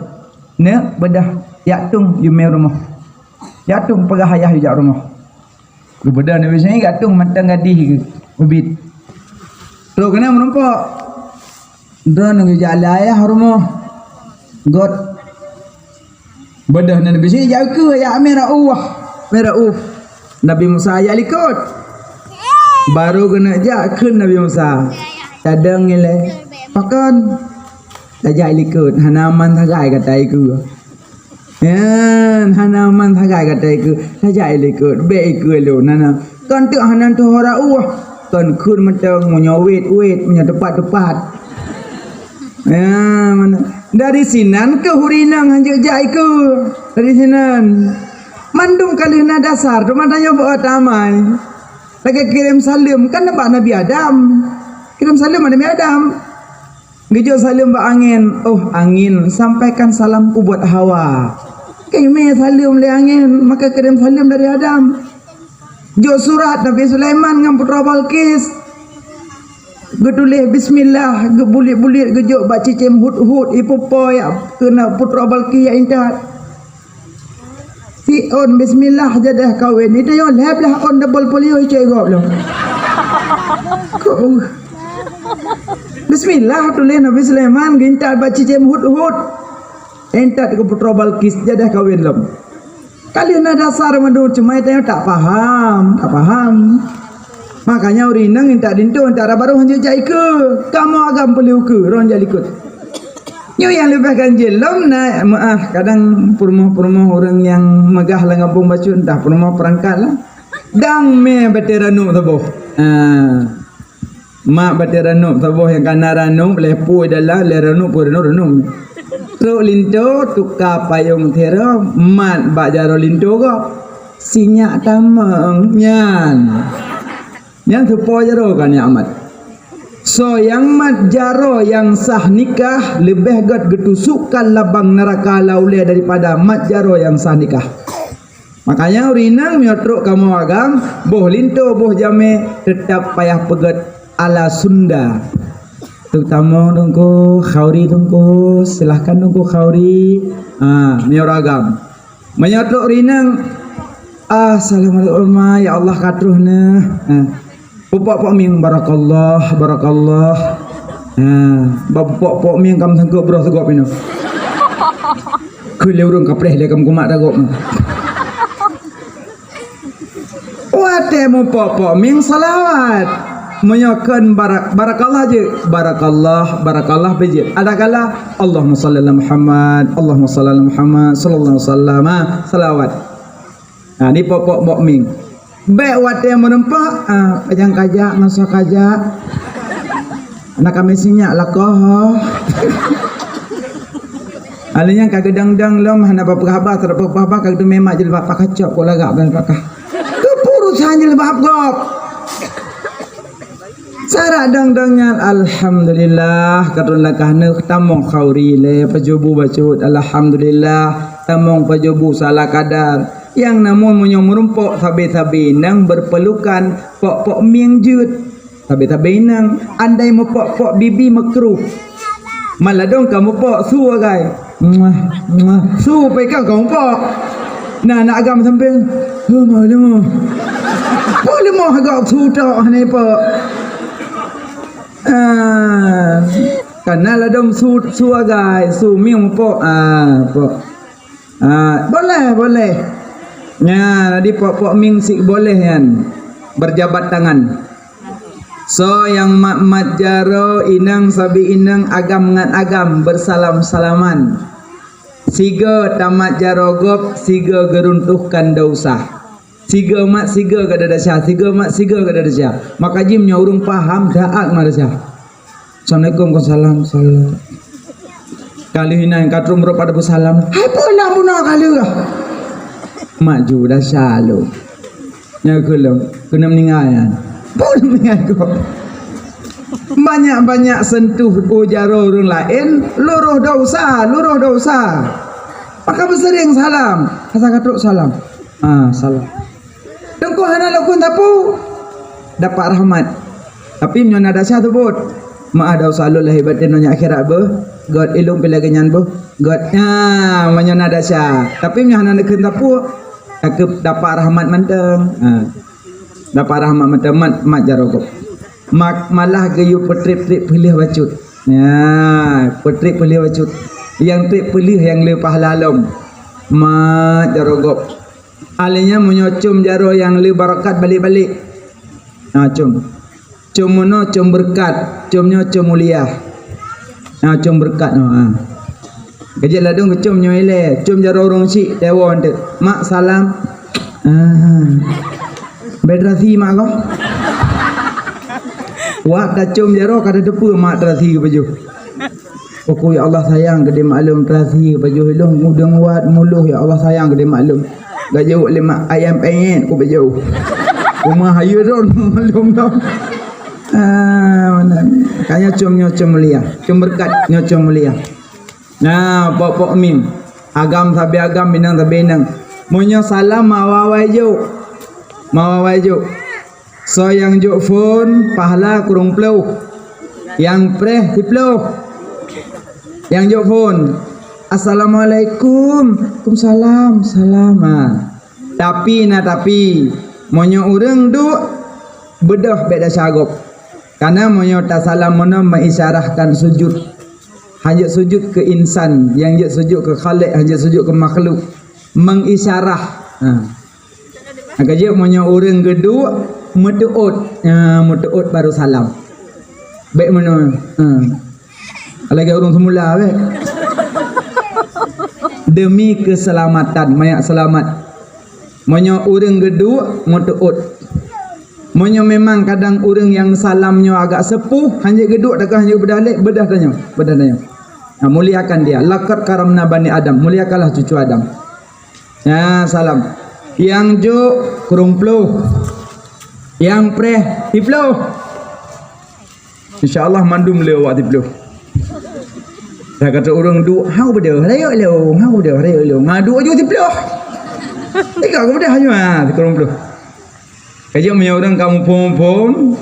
Neuk beudah jak tueng yumé rumoh. Jak tueng peugah ayah jak rumoh. Geubeudôh Nabi Syu'aib ka tueng mantong gadih geuh ubit. Trok keunan meurumpok. Droeneuh geujak lé ayah rumoh. Got. Beudôh Nabi Syu'aib jak ukeue, jak amé Rauf. Amé Rauf. Nabi Musa jak likot. Baru keuneuk jak kheun Nabi Musa. Tadong ilée. Pakon? Tajak likot. Hana aman sagai gata ikeu. Nyan, hana aman sagai gata ikeu. Tajak ilikot, bék ikeu lôn, hana. Kon teuk hana tuho rauh, kon kheun mantong meunyoe wet-wet, meunyoe teupat-teupat. Ya, mana? Dari sinan keuh ureueng inong hanjeuet jak ikeu. Dari sinan. Mandum ka lheueh na dasar, teuma tanyoe bak tamai. Lagèe kirém saleuem kan bak Nabi Adam. Kirém saleuem bak Nabi Adam. Geujok saleuem bak angén, "Oh angén, sampaikan salamku buat Hawa." Keumè saleuem lé angén, maka kirém saleuem dari Adam. Jok surat Nabi Sulaiman ngon Putroe Balqis. Geutuléh bismillah, geubulet-bulet geujok bak cicém hudhud, ipupo jak keu Putroe Balqis jak intat. Si ôn bismillah jadah kawen. Itu nyang lhèe blah ôn double polio icok gob lom. Kok bismillah tuléh Nabi Sulaiman geuintat bak cicém hudhud. Intat keu Putroe Balqis jadah kawen lom. Ka lheueh na dasar mandum cuma tanyoe tak paham, tak paham. Makanya ureueng inong intat linto, intat raba roh hanjeuet jak ikeu. Kamoe agam peuleueh ukeue, roh jak likot. Nyoe nyang leubeh ganjil lom na, meu'ah, kadang peurumoh-peurumoh ureueng nyang meugah lam gampông bacut, entah peurumoh peurangkat lah. Dang mè batèe ranub saboh. Ha. Mak batèe ranub saboh nyang ka na ranub, lhèe pui dalam, lhèe ranub pui ranub-ranub. Trok linto, tuka payong tiro, mat bak jaroe linto gob. Sinyak tamong nyan. Nyan teupo jaroe ka nyan mat. Soe nyang mat jaroe nyang sah nikah leubeh gèt geutusukkan labang neuraka lam ulèe daripada mat jaroe nyang sah nikah. Makanya ureueng inong meunyoe trok kamoe agam, boh linto, boh jamèe, teutap payah peugèt ala Sunda. Trok tamong Teungku, khauri Teungku, silahkan Teungku khauri. Ha, meunyoe ureueng agam. Meunyoe trok ureueng inong, "Assalamualaikum, Ma, ya Allah ka troh neuh." Ha. Pupok-pok mieng, "Barakallah, barakallah." Ha, bak pupok-pok mieng ka meusangkot broh sigob inoe. Keu lé ureueng kapreh lé ka meukumat dagob. Watèe mupok-pok mieng salawat. Meunyoe kheun barak-, barakallah jeuet, barakallah, barakallah pih jeuet. Adakala, "Allahumma shalli ala Muhammad, Allahumma shalli ala Muhammad, sallallahu alaihi wasallam." Ha, salawat. Ha, di pok-pok bok mieng. Bèk watèe meureumpok, ha, pajang kajak, masa kajak. Na kami sinyak lakoe. Alèh nyan ka geudang-dang lom, hana peugah haba, hana peugah haba, ka geuteumé mak jilbab, pakacok kok lagak ban pakah. Keupeue urusan jilbab gob. Sarak dang-dang nyan, alhamdulillah, ka trôn lakah neuh tamong khauri lé pajoh bu bacut, alhamdulillah, tamong pajoh bu salah kadar. Nyang namun meunyoe meurumpok sabe-sabe nyang berpelukan pok-pok mieng jeuet. Sabe-sabe nyang andai meupok-pok bibi meukruh. Maladong ka meupok su agai. Muah, muah. Su pih ka kong pok. Na aneuk agam sampéng, "Leumoh, leumoh." Peue leumoh gok su tok hana ipok. Ah, kana ladom su, su agai, su mieng pok. Ah, pok. Ah, boleh, boleh. Nyan, jadi pok-pok mieng sik boleh nyan. Berjabat tangan. Soe nyang mat-mat jaroe inong sabe inong agam ngon agam bersalam-salaman. Sigoe tamat jaroe gob, sigoe geuruntuhkan desya. Sigoe mat sigoe gata desya, sigoe mat sigoe gata desya. Maka jih meunyoe ureueng paham, taát ngon desya. Assalamualaikum, waalaikumsalam, salam. Ka lheueh inan ka trok meureupat beusalam. Hai peue na bunoe ka lheueh? Maju desya lom. Nyan keuh lom, keuneuk meuninggai nyan. Peue meuninggai kok? Banyak-banyak sentuh u jaroe ureueng laén, lurôh desya, lurôh desya. Maka beuseuring salam, asa ka trok salam. Ah, salam. Teungku hana lôn kheun sapeue. Dapat rahmat. Tapi meunyoe na desya seubut. Meu'ah desya lôn lahé batén donya akhirat beuh. Göt ilôn pih lagèe nyan beuh. Göt. Ha, meunyoe na desya. Tapi meunyoe hana neukheun sapeue, takeup dapat rahmat mantong. Ha. Dapat rahmat mantong mat, mat jaroe gob. Mak, malah geuyue peutrép-trép peuleueh bacut. Ya, peutrép peuleueh bacut. Nyang trép peuleueh nyang le pahala lom. Mat jaroe gob. Alèh nyan meunyoe com jaroe nyang le barakat balek-balek. Ha, com. Com meunoe com beureukat, com nyoe com mulia. Ha, com beureukat nyoe, ha. Ka jeuet ladôm keu com nyoe ilèe, com jaroe ureueng chik, teuwoe teuk. Mak salam. Ha. Bèk terasi mak kah. Wak tacôm jaroe ka tateupeue mak terasi keu pajoh. Uku ya Allah sayang keu deh maklum terasi keu pajoh ilong udeueng wat muloh ya Allah sayang keu deh maklum. Gak jaweueb lé mak ayam penyet ku pajoh. Rumah ayu ron maklum dong. Ah, mana? Kanya com nyoe com mulia. Com berkat nyoe com mulia. Nah, pok-pok mim. Agam sabe agam, inong sabe inong. Meunyoe salam ma awai jok. Ma awai jok. Soe nyang jok phon, pahala kurong ploh. Nyang preh siploh. Nyang jok phon, "Assalamualaikum." "Waalaikumsalam." Salam. Ha. Tapi na tapi, meunyoe ureueng duek, beudôh bèk desya gob. Karena meunyoe tasalam meunan meuisyarahkan sujud. Hanjeuet sujud keu insan, nyang jeuet sujud keu Khaliq, hanjeuet sujud keu makhluk. Meuisyarah. Ha. Maka jeuet meunyoe ureueng geuduek, meuteuôt. Ha, meuteuôt baru salam. Bèk meunan. Ha. Lagèe ureueng seumula bèk. Demi keuseulamatan, mangat seulamat. Meunyoe ureueng geuduek, meuteuôt. Meunyoe memang kadang ureueng nyang salam nyoe agak seupôh, hanjeuet geuduek takah hanjeuet beudôh lé, beudôh tanyoe, beudôh tanyoe. Nah, muliakan dia. "Laqad karamna bani Adam." Muliakanlah cucu Adam. Nah, salam. Nyang jok kurong ploh. Nyang preh siploh. Insya Allah mandum lé awak siploh. Dah kata ureueng duek, "Hang beudôh, rayeuk lôn, hang beudôh, rayeuk lôn." Ha, duek aju siploh. Tiga ka beudôh nyoe, ha, kurong ploh. Ka jeuet meunyoe ureueng ka muphom-muphom,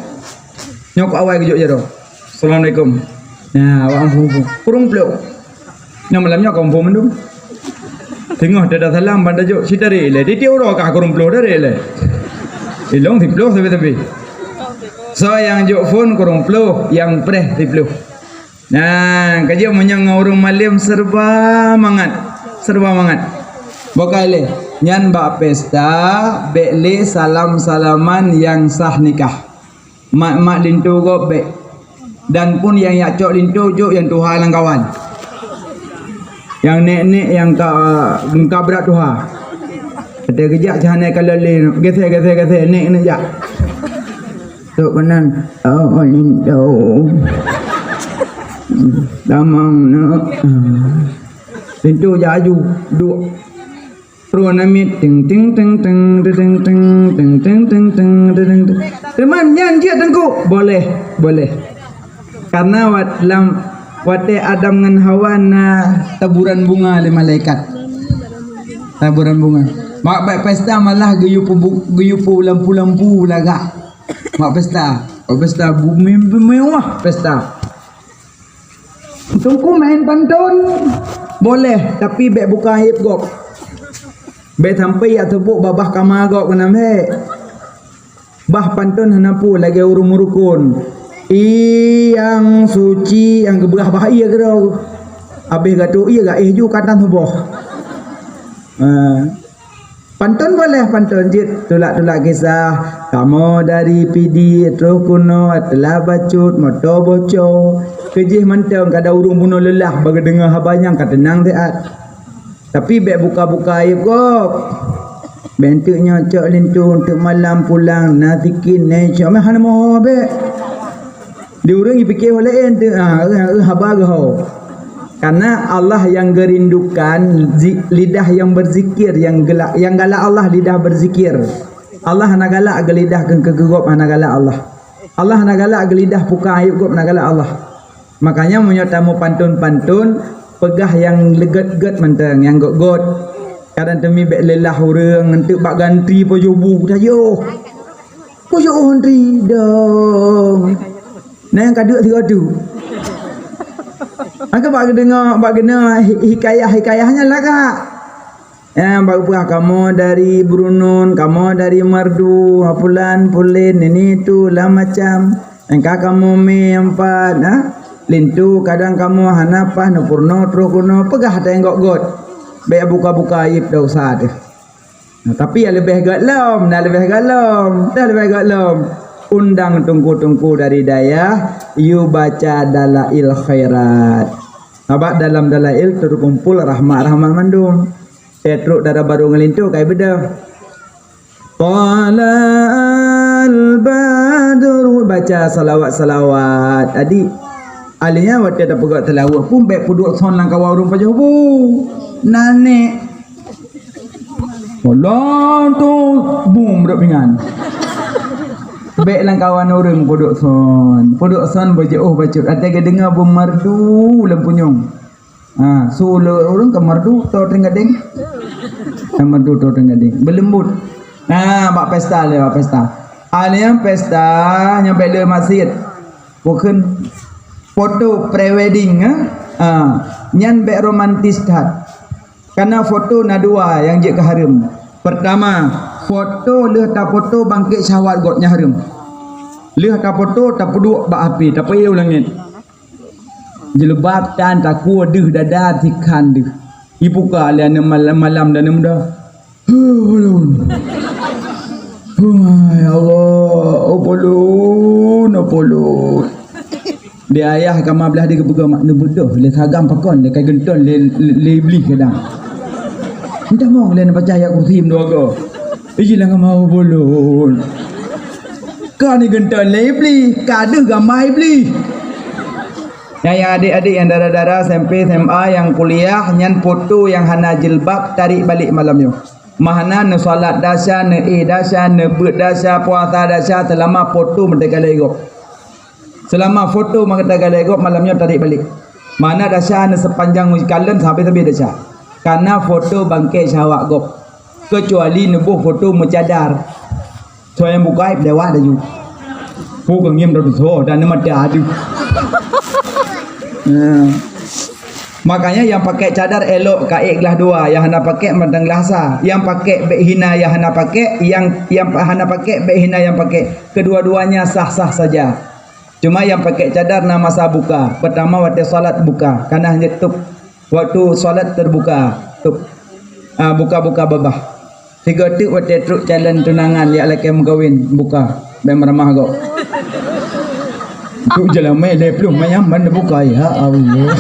nyoe keu awai geujok jaroe. "Assalamualaikum." Nah, awak muphom-muphom. Kurong ploh. Nyoe malam nyoe ka muphom mandum. Teungoh tada salam ban tajok, "Si tarek ilèe." Tiep-tiep uroe ka kurong ploh tarek ilèe. Ilong siploh sabe-sabe. Soe nyang jok phon kurong ploh, nyang preh siploh. Nah, ka jeuet meunyoe ngon ureueng malém serba mangat. Serba mangat. Bukai lé, nyan bak pesta, bèk lé salam-salaman nyang sah nikah. Mak-mak linto gob bèk. Dan pun nyang jak cok linto, jok nyang tuha lam kawan. Nyang nèk-nèk nyang ka, ka brat tuha. Kata geujak cahane ka lé, geseh, geseh, geseh, nèk, nèk jak. Tok keunan, oh, linto. Tamong neuk. Linto jak aju, duek. Troh namiet, ting, ting, ting, ting, ting, ting, ting, ting, ting, ting, ting, ting. Teuma nyan jeuet teungku? Boleh, boleh. Karena wat-, lam watèe Adam ngon Hawa na taburan bunga lé malaikat. Taburan bunga. Mak bak pesta malah geuyue peubu-, geuyue peu lampu-lampu lagak. Mak pesta, mak pesta bu-, me-, mewah pesta. Teungku main pantôn boleh, tapi bèk buka aib gob. Bèk sampai jak teupok babah kama gob keunan bèk. Bah pantôn hana peue lagèe ureueng meurukon. Ie nyang suci nyang geubeurah bah ie keudroe. Abéh gatoe ie gaéh ju ka tan suboh. Ah. Pantôn boleh, pantôn jeuet tulak-tulak kisah. Kamoe dari Pidie troh keunoe, teula bacut, moto boco. Keujih mantong kada ureueng bunoe leulah bak geudeungoe haba nyang ka teunang siat. Tapi bèk buka-buka aib gob. Bèk enteuk nyoe cok linto, enteuk malam pulang na sikin, na cok meuh hana moho bèk. Di ureueng jipike ho laén teuh, ah, eh, eh, haba geuho. Karena Allah yang gerindukan zi-, lidah yang berzikir, yang gela-, yang galak Allah lidah berzikir. Allah hana galak geulidah keu, keu gob hana galak Allah. Allah hana galak geulidah buka aib gob hana galak Allah. Makanya meunyoe tamupantôn-pantôn, peugah nyang leugét-gét mantong, nyang gét-gét. Kadang teumi bèk leulah ureueng, enteuk bak gantri pajoh bu tajoh. Khusyuk hantri dong. Nah, nyang ka deuk sigoe tu. Maka bak geudeungoe, bak geudeungoe hi-, hikayah-hikayah nyan lagak. Eh, bak peugah kamoe dari Brunun, kamoe dari Merdu, ha, pulan, pulen, ini itu, lah macam. Engka kamoe mé empat, ha? Linto kadang kamoe hana paih neupeurunoe troh keunoe, peugah teuinggok göt. Bèk buka-buka aib dosa teuh. Nah, tapi nyang leubeh göt lom, nah leubeh göt lom, dah leubeh göt lom. Undang teungku-teungku dari dayah, yue baca Dalail Khairat. Sabab dalam Dalail teukumpul rahmat-rahmat mandum. Teutrok dara barô ngon linto kai beudôh. Qala Al-Badru, baca salawat-salawat. Adik, alèh nyan watèe tapeugah seulaweuet pun bèk peuduek son lam kawan ureueng pajoh bu. Nanek. Ulôn tu bum rot pingan. Bèk lam kawan ureueng peuduek son. Peuduek son beujiôh bacut. Até geudeungoe beumerdu lam punyueng. Ha, su le ureueng ka merdu to teuing gadeng. Ka merdu to teuing gadeng. Beuleumbot. Ha, bak pesta lé, bak pesta. Alèh nyan pesta nyang bèk le maksiet. Bukon foto pre-wedding, eh? Ha, nyan bèk romantis that. Karena foto na dua nyang jeuet keu hareuem. Pertama, foto lheueh tafoto bangkét syahwat gob nyan hareuem. Lheueh tafoto tapeuduek bak H P, tapeuéh u langét. Jilbab tan takue deuh dada sikhan deuh. Ibuka lé aneuk malam, malam dan aneuk muda. Ulôn. Hai Allah, oh ulôn, oh ulôn. Di ayah kama blah di geupeugah mak neubeudôh lé sagam pakon lé kai geunton lé, lé, lé iblih kadang. Entah mong lé neubaca ayat kursi meudoa go. Iji lah kama oh ulôn. Ka ni geunton lé iblih, ka deuh gama iblih. Nyang, nyang adik-adik nyang dara-dara S M P, S M A nyang kuliah nyan foto nyang hana jilbab tarék balek malam nyoe. Mahana neusalat dasya, neuéh dasya, neubeuet dasya, puasa dasya seulama foto meutegalai gob. Seulama foto meutegalai gob malam nyoe tarék balek. Mana dasya neuseupanjang kalon sabe-sabe dasya. Karena foto bangkét syahwat gob. Keucuali neuboh foto meucadar. Soe nyang buka aib lewat laju. Pu keu ngim rot soe dan mata adu. Nah. Makanya nyang pakai cadar elok ka ék glah dua, nyang hana pakai mantong glah sa. Nyang pakai bèk hina nyang hana pakai, nyang, nyang hana pakai bèk hina nyang pakai. Kedua-duanya sah-sah saja. Cuma nyang pakai cadar na masa buka. Pertama watèe salat buka, kana hanjeuet tôb. Waktu salat terbuka, tôb. Ah, buka-buka babah. Sigoe teuk watèe trok calon tunangan jak lakèe meukawen, buka. Bèk meuramah gob. Trok jeulamèe lhèe ploh manyam ban buka, ya Allah.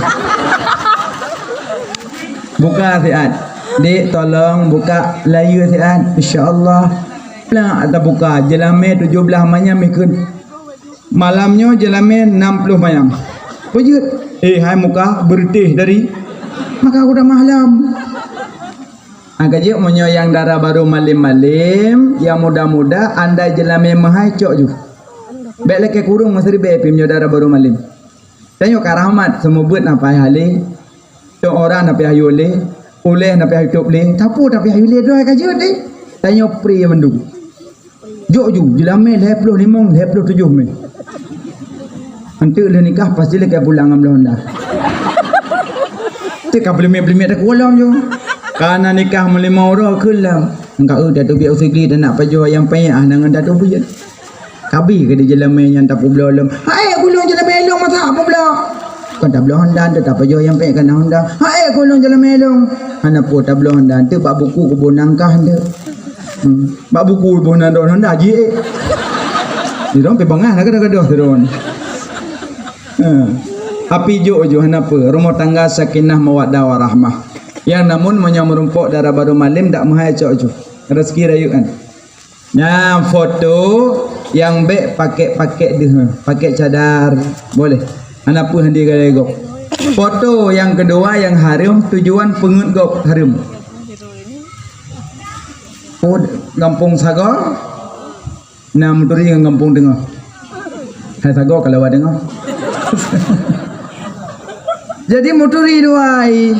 Buka siat. Dik, tolong buka layeue siat. Insya Allah. Plak tabuka, jeulamèe tujoh blah manyam ikheun. Malam nyoe jeulamèe nam ploh manyam. Peujeuet. Eh, hai muka, beureutéh dari. Maka udah malam. Angka jeuet meunyoe nyang dara barô malem-malem, nyang muda-muda, andai jeulamèe meuhai cok ju. Bèk lakèe kureueng meuseuribèe pih meunyoe dara barô malem. Tanyoe ka rahmat, seumeubeuet na payah lé. Tôk ora na payah yue lé. Ulèe na payah yue tôb lé. Tapue na payah yue lé, droe ka jeuet lé. Tanyoe pri mandum. Jok ju, jeulamèe lhèe ploh limong, lhèe ploh tujoh mè. Enteuk lheueh nikah pasti lakèe pulang ngon bloe honda. Teuka beulimèe-beulimèe takue lom ju. Kana nikah meulimong uroe kheun lom. Engka eu datu biet usigli dan nak pajoh ayam pènyek ah, na ngon datu biet. Kabi keu di jeulamèe nyan tapeubloe lom. Hai, ulôn jeulamèe lôn masa peubloe. Kon tabloe honda, teutab pajoh ayam pènyek kana honda. Hai, ulôn jeulamèe lôn. Hana peue tabloe honda, enteuk bak buku kubu nangkah enteuk. Hmm. Bak buku iboh na droe honda jih, eh. Sidroe pih bangah na gadoh-gadoh sidroe. Ha. Tapi jok ju hana peue, rumoh tangga sakinah mawaddah warahmah. Nyang namun meunyoe meurumpok dara barô malem dak meuhai cok ju. Rezeki rayeuk kan. Nah, foto nyang bèk pakèk-pakèk deuh, pakèk cadar, boleh. Hana peue handi galai gob. Foto nyang keudua nyang hareuem tujuan peungeuet gob hareuem. Oh, gampông Sagoe, na meuturi ngon gampông teungoh. Hai Sagoe ka lewat teungoh. Jadi meuturi dua ai.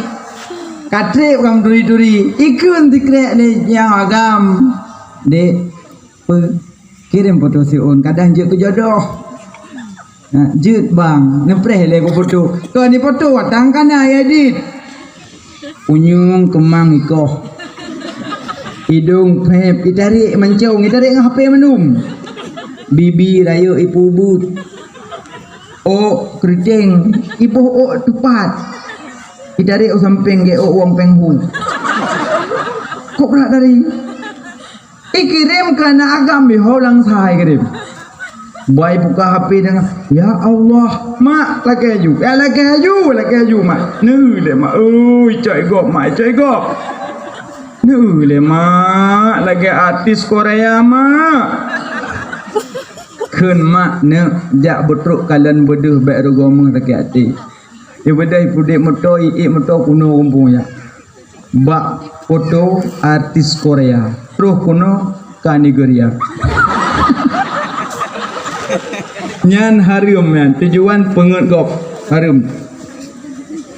Ka trép ka meuturi-turi. Ikheun sikrek lé nyang agam. Dek, pe, kirém foto siôn, kadang jeuet keu jodoh. Ha, jeuet bang, neupreh lé ku foto. Kon ifoto watang kana ya dit. Unyueng keumang ikoh. Idong phép itarek mancong, itarek ngon H P mandum. Bibi rayeuk ipeubuet. Ôk keuriteng, iboh ôk tupat. Itarek u sampéng gét ôk wong péng hu. Kok brat dari? Ikirém keu aneuk agam, beuho lam sa ikirém. Boh ibuka H P deungon, "Ya Allah, mak, lakèe ju. Ya, lakèe ju, lakèe ju, mak." Neu lé mak, "Ui, cok gob, mak, cok gob." Neu lé mak, lagèe artis Korea, mak. Kheun mak, "Neuk, jak beutrok kalon beudeuh, bék rugoe meuh sakét até." Ibeudôh ipeuduek moto, iék moto kunoe rumpung jak. Bak foto artis Korea, troh kunoe ka Nigeria. Nyan hareuem nyan, tujuan peungeuet gob, hareuem.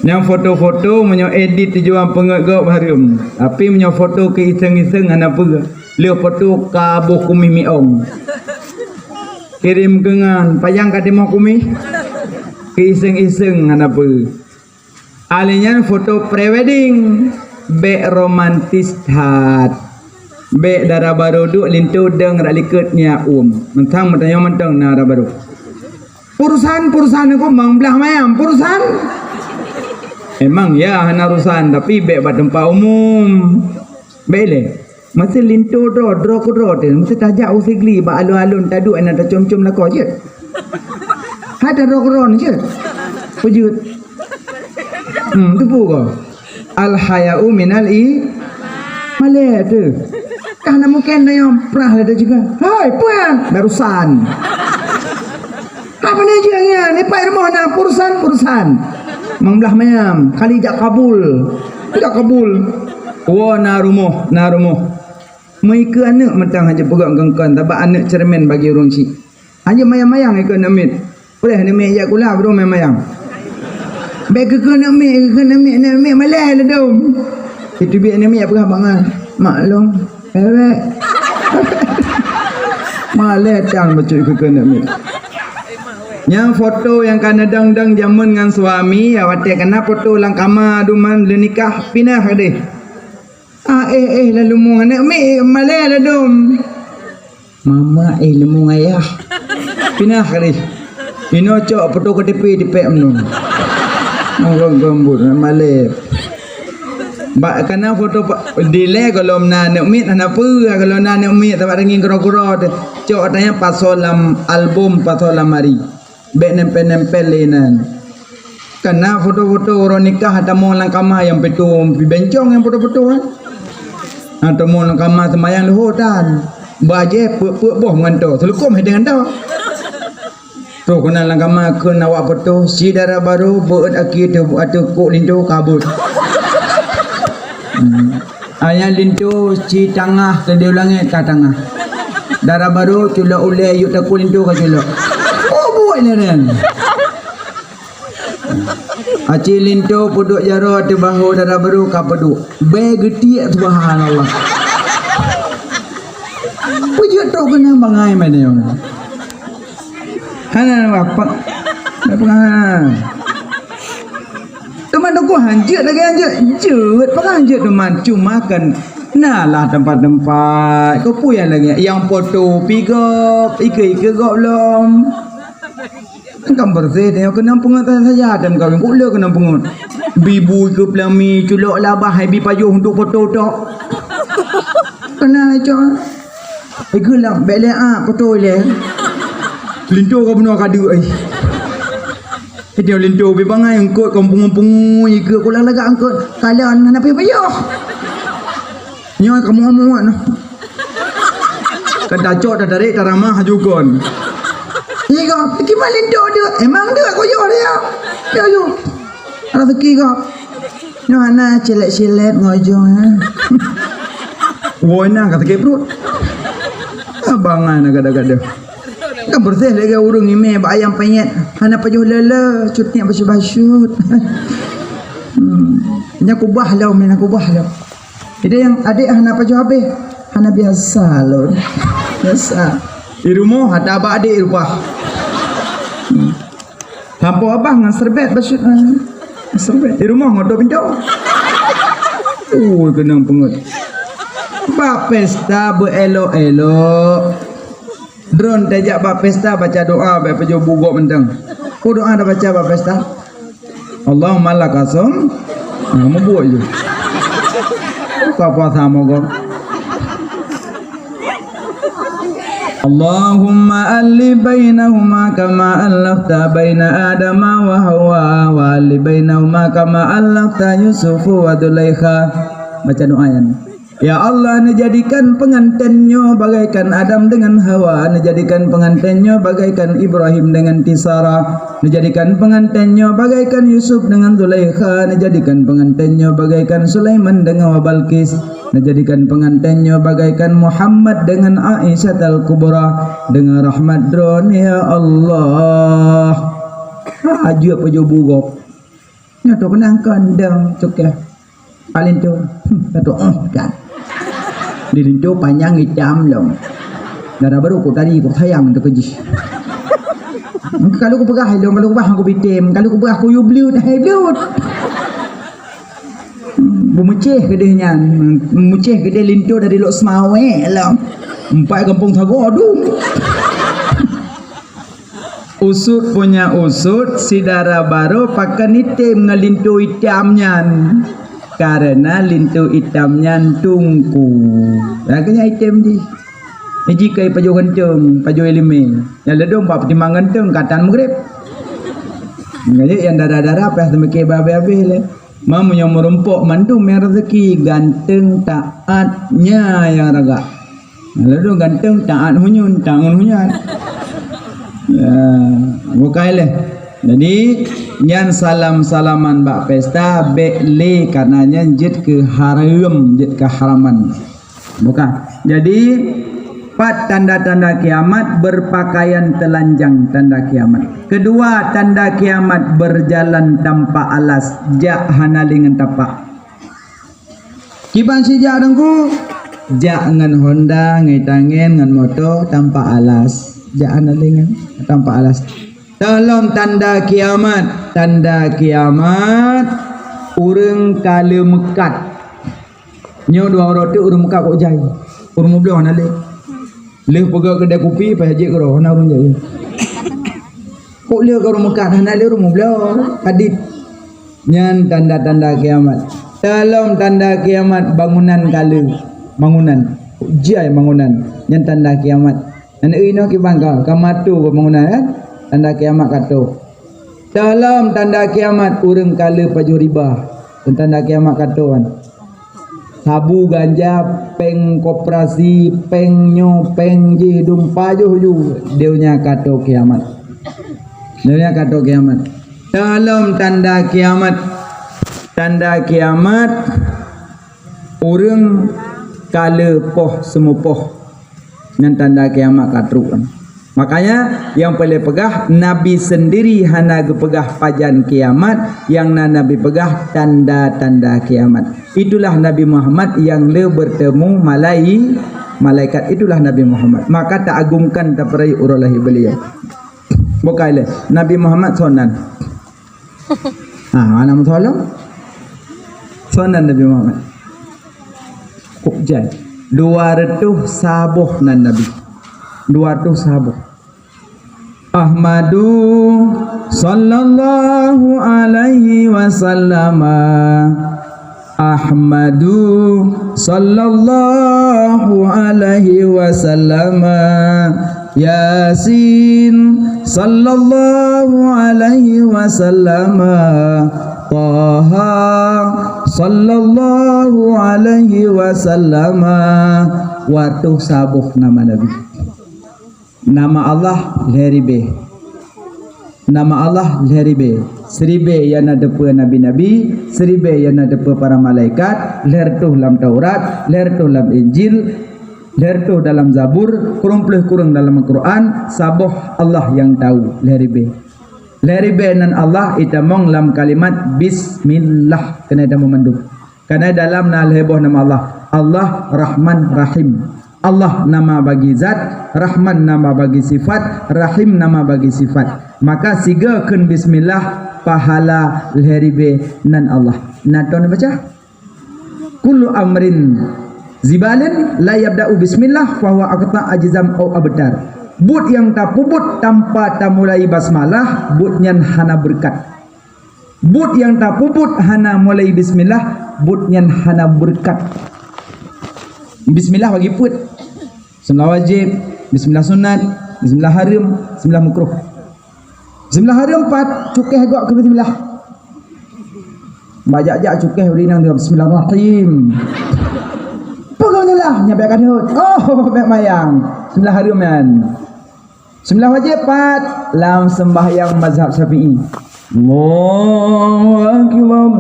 Nyang foto-foto meunyoe edit tujuan peungeuet gob hareuem. Tapi meunyoe foto keu iseng-iseng hana peue. Lheueh foto ka boh kumis miong. Kirém keu nyan, panyang ka timoh kumis. Keu iseng-iseng hana peue. Alèh nyan foto pre-wedding. Bék romantis that. Bék dara barô duek linto dong rak likot nyak uem. Mantong meutanyong mantong na dara barô. Peurusan, peurusan aku mang blah mayam, peurusan. Emang ya hana urusan, tapi bék bak teumpat umum. Bék lé. Masa linto droe, droe keudroe teuh, masa tajak u Sigli bak alun-alun taduek na tacom-com lakoe jeuet. Hai ta droe keudroe ni jeuet. Peujeuet. Hmm, tupu ko. Al haya'u minal i-, malèe teuh. Kah na mungken na nyang prah lé teuh juga. Hai, puan, barusan. Apa ni je nyan? Ni pai rumoh na peurusan-peurusan. Mang blah mayam, kali jak kabul. Jak kabul. Wo na rumoh, na rumoh. Meuikeue aneuk mantong hana peugah gengkon, tabak aneuk ceureumen bagi ureueng chik. Hana mayang-mayang ikeue aneuk miet. Uleh aneuk miet jak kula, baru mayang-mayang. Bék keu aneuk miet, keu aneuk miet, aneuk miet malèe ladom. Itu biet aneuk miet peugah bangai. Maklum, ewek. Malèe tang bacut keu aneuk miet. Nyang foto nyang ka neudong-dong jameun ngon suami, ya watèe kana foto lam kama duman leunikah pinah deh. Ah, eh, eh, lalu mung aneuk miet malèe ladom. Mama, eh, leumong ayah. Pinah kali. Inoe cok foto K T P dipék meunong. Ngom gambut malèe. Bak kana foto pa-, dilèe kalau na aneuk miet hana peue, kalau na aneuk miet tabak daging kura-kura teuh. Cok tanya pasoe lam album, pasoe lam mari. Bék nempel-nempel lé nan. Kana foto-foto uroe nikah tamong lam kama nyang peuet peubencong nyang foto-foto kan. Ha, tamong lam kama seumayang luhô tan. Bajèe peuet-peuet boh ngon to. Seuleukom hai dengan to. Troh keunan lam kama kheun awak foto, si dara barô beuet aki teuh ateueh kok linto kabut. Hmm. Ayah linto si tangah keudéh langét ka tangah. Dara barô culok ulèe yuk takue linto ka culok. Oh, buet nyan. Aci linto peuduek jaroe teuh bahô dara barô ka peuduek. Bèe geutiek, subhanallah. Peujeuet trok keunan bangai meunan. Hana apa. Apa? Teuma teuka hanjeuet lagèe hanjeuet. Jeuet, pakon hanjeuet teuma, cuma kan na lah teumpat-teumpat. Keu peue nyang lagèe nyang foto pih gob, ikeue-ikeue gob lom. Kan beureuséh teuh keunong peungeut saja dan kawin kok le keunong peungeut. Bi bui keu peulami culok labah hai bi pajoh untuk foto tok. Kena cok. Iku lam bèk lé ah foto lé. Linto ka bunoe ka deuk ai. Kita linto bi bangai eungkot ka pungu-pungu ikeue kulang lagak eungkot. Kalon hana payah-payah. Nyoe kamoe muat noh. Kan tacok, tatarék, taramah haju kon. Iya, kiban linto deuk. Emang deuk kuyuh dia. Ya, yu. Raseuki kok. Nyoe hana cilet-cilet ngojong, ha. Woi, na ka sakét pruet. Abang na gada-gada. Kan beureuséh lagèe ureueng imè bak ayam penyet. Hana pajoh lé-lé, cut nyak bacut-bacut. Hmm. Nyan kubah lom, nyan kubah lom. Jadi nyang adék hana pajoh habéh, hana biasa lôn. Biasa. Di rumoh ada abah adék rupah. Hmm. Sampoe abah ngon serbet bacut, eh, serbet. Di rumoh ngon pintoe. Ui, keunong peungeut. Bak pesta beuelok-elok. Droen tajak bak pesta baca doa bak pajoh bugok mantong. Peue doa tabaca bak pesta? Allahumma lakasum. Nah, mubuet je. Ka puasa mogok. Allahumma alif bainahuma kama allafta baina Adama wa Hawa wa alif bainahuma kama allafta Yusufa wa Zulaikha. Baca doa nyan. Ya Allah, neujadikan penganten nyoe bagaikan Adam dengan Hawa, neujadikan penganten nyoe bagaikan Ibrahim dengan Tisara, neujadikan penganten nyoe bagaikan Yusuf dengan Zulaikha, neujadikan penganten nyoe bagaikan Sulaiman dengan Balqis, neujadikan penganten nyoe bagaikan Muhammad dengan Aisyah Al-Kubra, dengan rahmat Droe, ya Allah. Ha, jeuet pajoh burok. Nyoe tu keunong kandang cukeh. Paling tu, hmm, tu, oh, kan. Di linto panyang itam lom. Dara barô ku tari, ku sayang tu keu jih. Kalau ku peugah lom, kalau ku bah ku bitem, kalau ku peugah ku yue blut, hai blut. Bumuceh keudeh nyan, bumuceh keudeh linto dari Lhokseumawe lom. Empat gampông sagoe, aduh. Usut punya usut, si dara barô pakon item ngon linto itam nyan, karena linto itam nyan tungku. Lagèe nyan item jih. Jih kai pajoh ganteng, pajoh ileumèe. Nyang ladôm bak peutimang ganteng, katan meugreb. Jadi nyang dara-dara payah teumikir bak abéh-abéh lé. Ma meunyoe meurumpok mandum nyang raseuki, ganteng, taat, nyan nyang ragak. Lalu ganteng, taat hunyun, taat ngon hunyat. Ya, bukai lé. Jadi, nyan salam-salaman bak pesta, bèk lé, karena nyan jeuet keu haram, jeuet keu haraman. Bukan. Jadi, pat tanda-tanda kiamat? Berpakaian telanjang, tanda kiamat. Kedua, tanda kiamat berjalan tanpa alas, jak hana lé ngon tapak. Kiban sijak Teungku, jak ngon honda, ngon tangen, ngon moto, tanpa alas. Jak hana lé ngon, tanpa alas. Teuh lom tanda kiamat, tanda kiamat, ureueng ka lheueh meukat. Nyoe dua uroe teuk ureueng meukat kok jai. Ureueng meubloe hana lé. Lheueh peugöt keudè kupi, payah jeuet keudroe, hana ureueng jai. Kok lheueh ka ureueng meukat, hana lé ureueng meubloe. Hadit. Nyan tanda-tanda kiamat. Teuh lom tanda kiamat, bangunan ka lheueh. Bangunan. Kok jai bangunan. Nyan tanda kiamat. Aneuk inoe kiban ka, ka mato bangunan, kan? Tanda kiamat ka troh. Teuh lom tanda kiamat, ureueng ka lheueh pajoh riba. Tanda kiamat ka troh, kan? Sabu, ganja, péng koperasi, péng nyoe, péng jih, dum pajoh ju. Donya ka troh kiamat. Donya ka troh kiamat. Teuh lom tanda kiamat. Tanda kiamat, ureueng ka lheueh poh seumupoh. Nyan tanda kiamat ka troh. Makanya, nyang peureulèe peugah, Nabi sendiri hana geupeugah pajan kiamat, nyang na Nabi peugah tanda-tanda kiamat. Itulah Nabi Muhammad nyang le bertemu malai-, malaikat. Itulah Nabi Muhammad. Maka taagungkan, tapeurayeuk uroe lahé beliau. Bukai lé, Nabi Muhammad soe nan. Ha, hana meusoe lom. Soe nan Nabi Muhammad? Kok jai? Dua reutôh saboh nan Nabi. Dua reutôh saboh. Ahmadu sallallahu alaihi wasallama. Ahmadu sallallahu alaihi wasallama. Yasin sallallahu alaihi wasallama. Taha sallallahu alaihi wasallama. Dua reutôh saboh nama Nabi. Nama Allah lhèe ribèe. Nama Allah lhèe ribèe. Siribèe nyang na teupeue nabi-nabi, siribèe nyang na teupeue para malaikat, lhèe reutôh lam Taurat, lhèe reutôh lam Injil, lhèe reutôh dalam Zabur, kureueng plôh kureueng dalam Al-Quran, saboh Allah nyang tau, lhèe ribèe. Lhèe ribèe nan Allah itamong lam kalimat bismillah. Keuneuk itamong mandum. Karena dalam na lhèe boh nama Allah. Allah Rahman Rahim. Allah nama bagi zat, Rahman nama bagi sifat, Rahim nama bagi sifat. Maka sigoe kheun bismillah, pahala lhèe ribèe nan Allah. Na teuh neubaca? Kullu amrin zibalin la yabda'u bismillah fahuwa aqta ajzam au abtar. Buet nyang tapeubuet tanpa tamulai basmalah, buet nyan hana beureukat. Buet nyang tapeubuet hana mulai bismillah, buet nyan hana beureukat. Bismillah bagi peuet. Bismillah wajéb, bismillah sunat, bismillah hareuem, bismillah makruh. Bismillah hareuem pat, cukéh gok keu bismillah. Bak jak-jak cukéh ureueng inong deungon bismillahirrahmanirrahim. Nyan bèk ka deuh. Oh, bèk mayang. Bismillah hareuem nyan. Bismillah wajéb pat lam sembahyang mazhab Syafi'i. Allahu Akbar.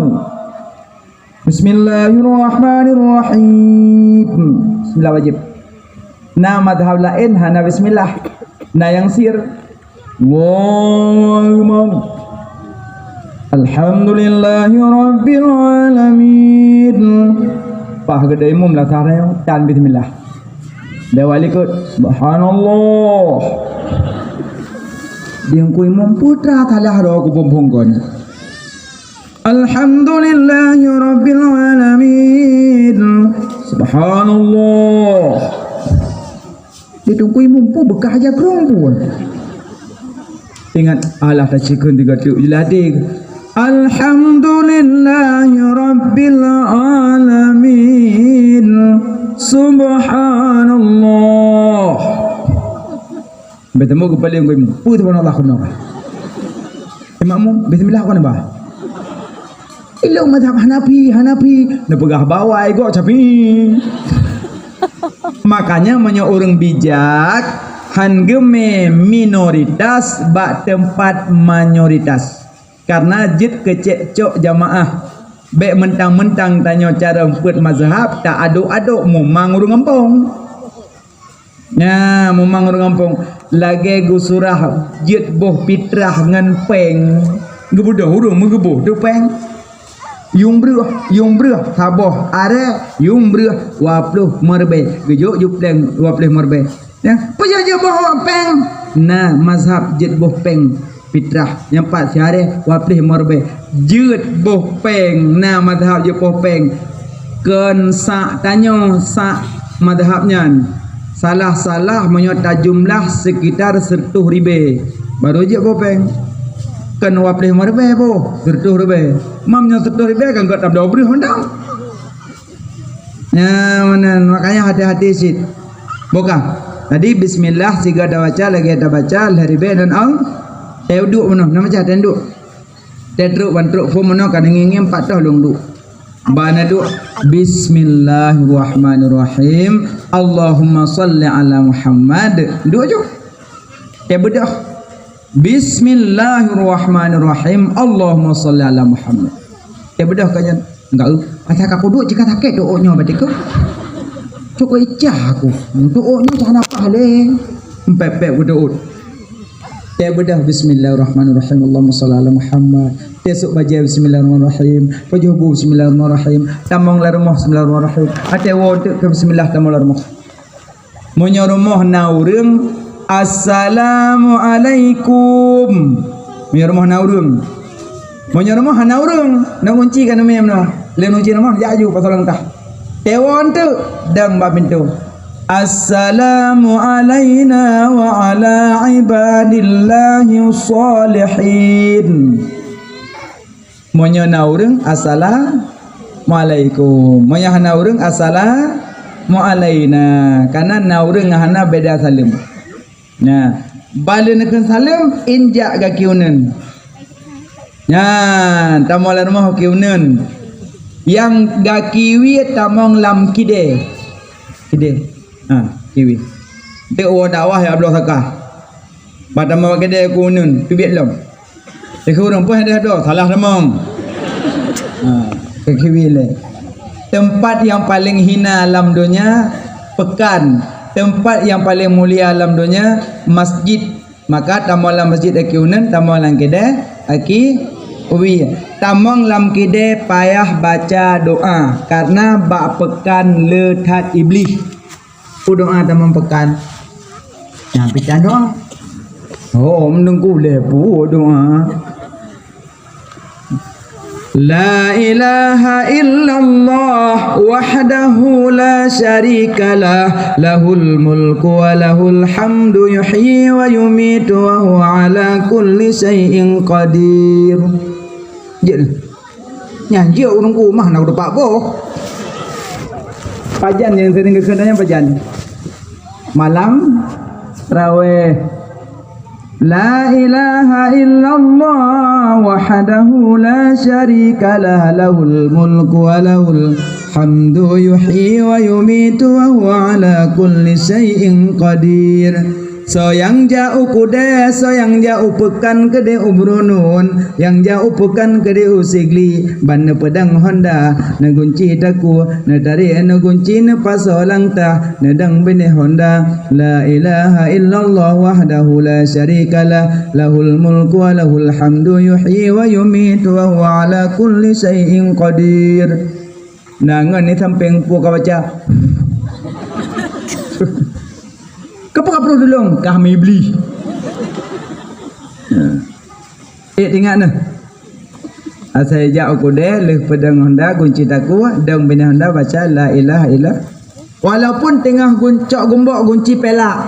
Bismillahirrahmanirrahim. Bismillah wajéb. Na mazhab laén hana bismillah. Na nyang sir. Allahu Akbar. Alhamdulillahirabbil alamin. Pah geude imum lah sareng tan bismillah. Dewa likot, subhanallah. Di Teungku Imum putra salah roh kuphom-phom kon. Alhamdulillahirabbil alamin. Subhanallah. Di Teungku Imum pun beukah aja krong pun. Ingat Allah tacikon tiga tu jelading. Alhamdulillahirabbil alamin. Subhanallah. Beutama keupaléng gue, peue subhanallah keunoe. Makmum, bismillah kon bah. Ilong mazhab Hanafi, Hanafi, neupeugah bahwa igok Syafi'i. Makanya meunyoe ureuëng bijak, han geumé minoritas bak teumpat mayoritas. Karena jeuet keu cekcok jamaah. Bék mentang-mentang tanyoe carông peuet mazhab, ta adok-adok mumang ureuëng gampông. Nyan, mumang ureuëng gampông, lagée geusurah jeuet boh pitrah ngon péng. Geubeudôh ureuëng meugeubôh teuh péng. Yuem breueh, yuem breueh, saboh arée, yuem breueh, dua ploh meuribée. Geujok ju péng dua ploh meuribée. Nyan, peue jeuet boh péng? Na mazhab jeuet boh péng. Pitrah nyang pat siarée dua ploh meuribée. Jeuet boh péng, na mazhab jeuet boh péng. Kon sak tanyoe, sak mazhab nyan. Salah-salah meunyoe tajumlah sekitar seratus ribée, baru jeuet boh péng. Kon dua ploh meuribée boh, seratus ribée. Mam nyoe seratus ribée kan gak tabloe breueh mantong. Nyan meunan, makanya hati-hati cit. Bukah. Tadi bismillah siga tabaca, lagée tabaca lheuh ribée dan al. Teuduek meunoe, na baca teuduek. Teutrok ban trok phon meunoe ka neungieng-ngieng pat toh lôn duek. Ban duek, bismillahirrahmanirrahim. Allahumma salli ala Muhammad. Duek ju. Teubeudôh. Bismillahirrahmanirrahim. Allahumma salli ala Muhammad. Teubeudôh ka nyan. Enggak, asai ka kuduek jika sakét do'o nyoe batik ku. Cok icah aku. Do'o nyoe cah napah lé. Empet-pet kuduek. Teubeudôh bismillahirrahmanirrahim. Allahumma salli ala Muhammad. Teusok bajée bismillahirrahmanirrahim. Pajoh bu bismillahirrahmanirrahim. Tamong lam rumoh bismillahirrahmanirrahim. Até woe teuk keu bismillah tamong lam rumoh. Meunyoe rumoh na ureuëng, "Assalamualaikum." Meunyoe rumoh na ureuëng. Meunyoe rumoh hana ureuëng, na kunci ka neumé meunoe. Lé kunci rumoh, jak aju pasal langkah. Teuwon teuk, dang bak pintoe. "Assalamu alaina wa ala ibadillahi shalihin." Meunyoe na ureuëng, "Assalamualaikum." Meunyoe hana ureuëng, "Assalamu alaina." Kana na ureuëng ngon hana beda saleuem. Nah, bale neukheun saleuem, injak gaki uneuen. Nyan, tamong lam rumoh gaki uneuen. Nyang gaki wie tamong lam kidée. Kidée. Ha, kidée. Teuk woe dakwah ya bloe sakah. Bak tamong kidée gaki uneuen, teubiet lom. Teuka ureuëng pun hana deh, salah tamong. Ha, keu kiwi lé. Teumpat nyang paleng hina lam donya, peukan. Teumpat nyang paleng mulia lam donya, masjid. Maka tamong lam masjid aki uneuen, tamong lam kidée aki wie. Tamong lam kidée payah baca doa, karena bak peukan le that Iblih. Peue doa tamong peukan? Nyang pih tan doa. Oh, meunungku lé peue doa. La ilaha illallah wahdahu la syarikalah, lahul mulku wa lahul hamdu, yuhyi wa yumitu wa huwa ala kulli syai'in qadir. Jeuet. Nyan jeuet ureuëng ku mah na udah pak boh. Pajan nyang sering geukheun nyan pajan. Malam raweh. La ilaha illallah wahdahu la syarika lah, lahul mulku wa lahul hamdu, yuhyi wa yumitu wa huwa ala kulli syai'in qadir. Soe nyang jak u keudè, soe nyang jak u peukan keudè u Brunun, nyang jak u peukan keudè u Sigli, ban neupeudong honda, neugunci takue, neutarek neugunci, neupasoe lam tah, neudong binéh honda. La ilaha illallah wahdahu la syarika lah, lahul mulku wa lahul hamdu, yuhyi wa yumitu wa huwa ala kulli syai'in qadir. Na ngon ni sampéng peue ka baca. Kapa ka peurunoe tulông? Kah mi Iblih. Eh, ingat nah. Asai jak u keudè, lheueh peudong honda, gunci takue, dong binéh honda, baca la ilaha illa. Walaupun teungoh gun-, cok gumbok gunci pelak.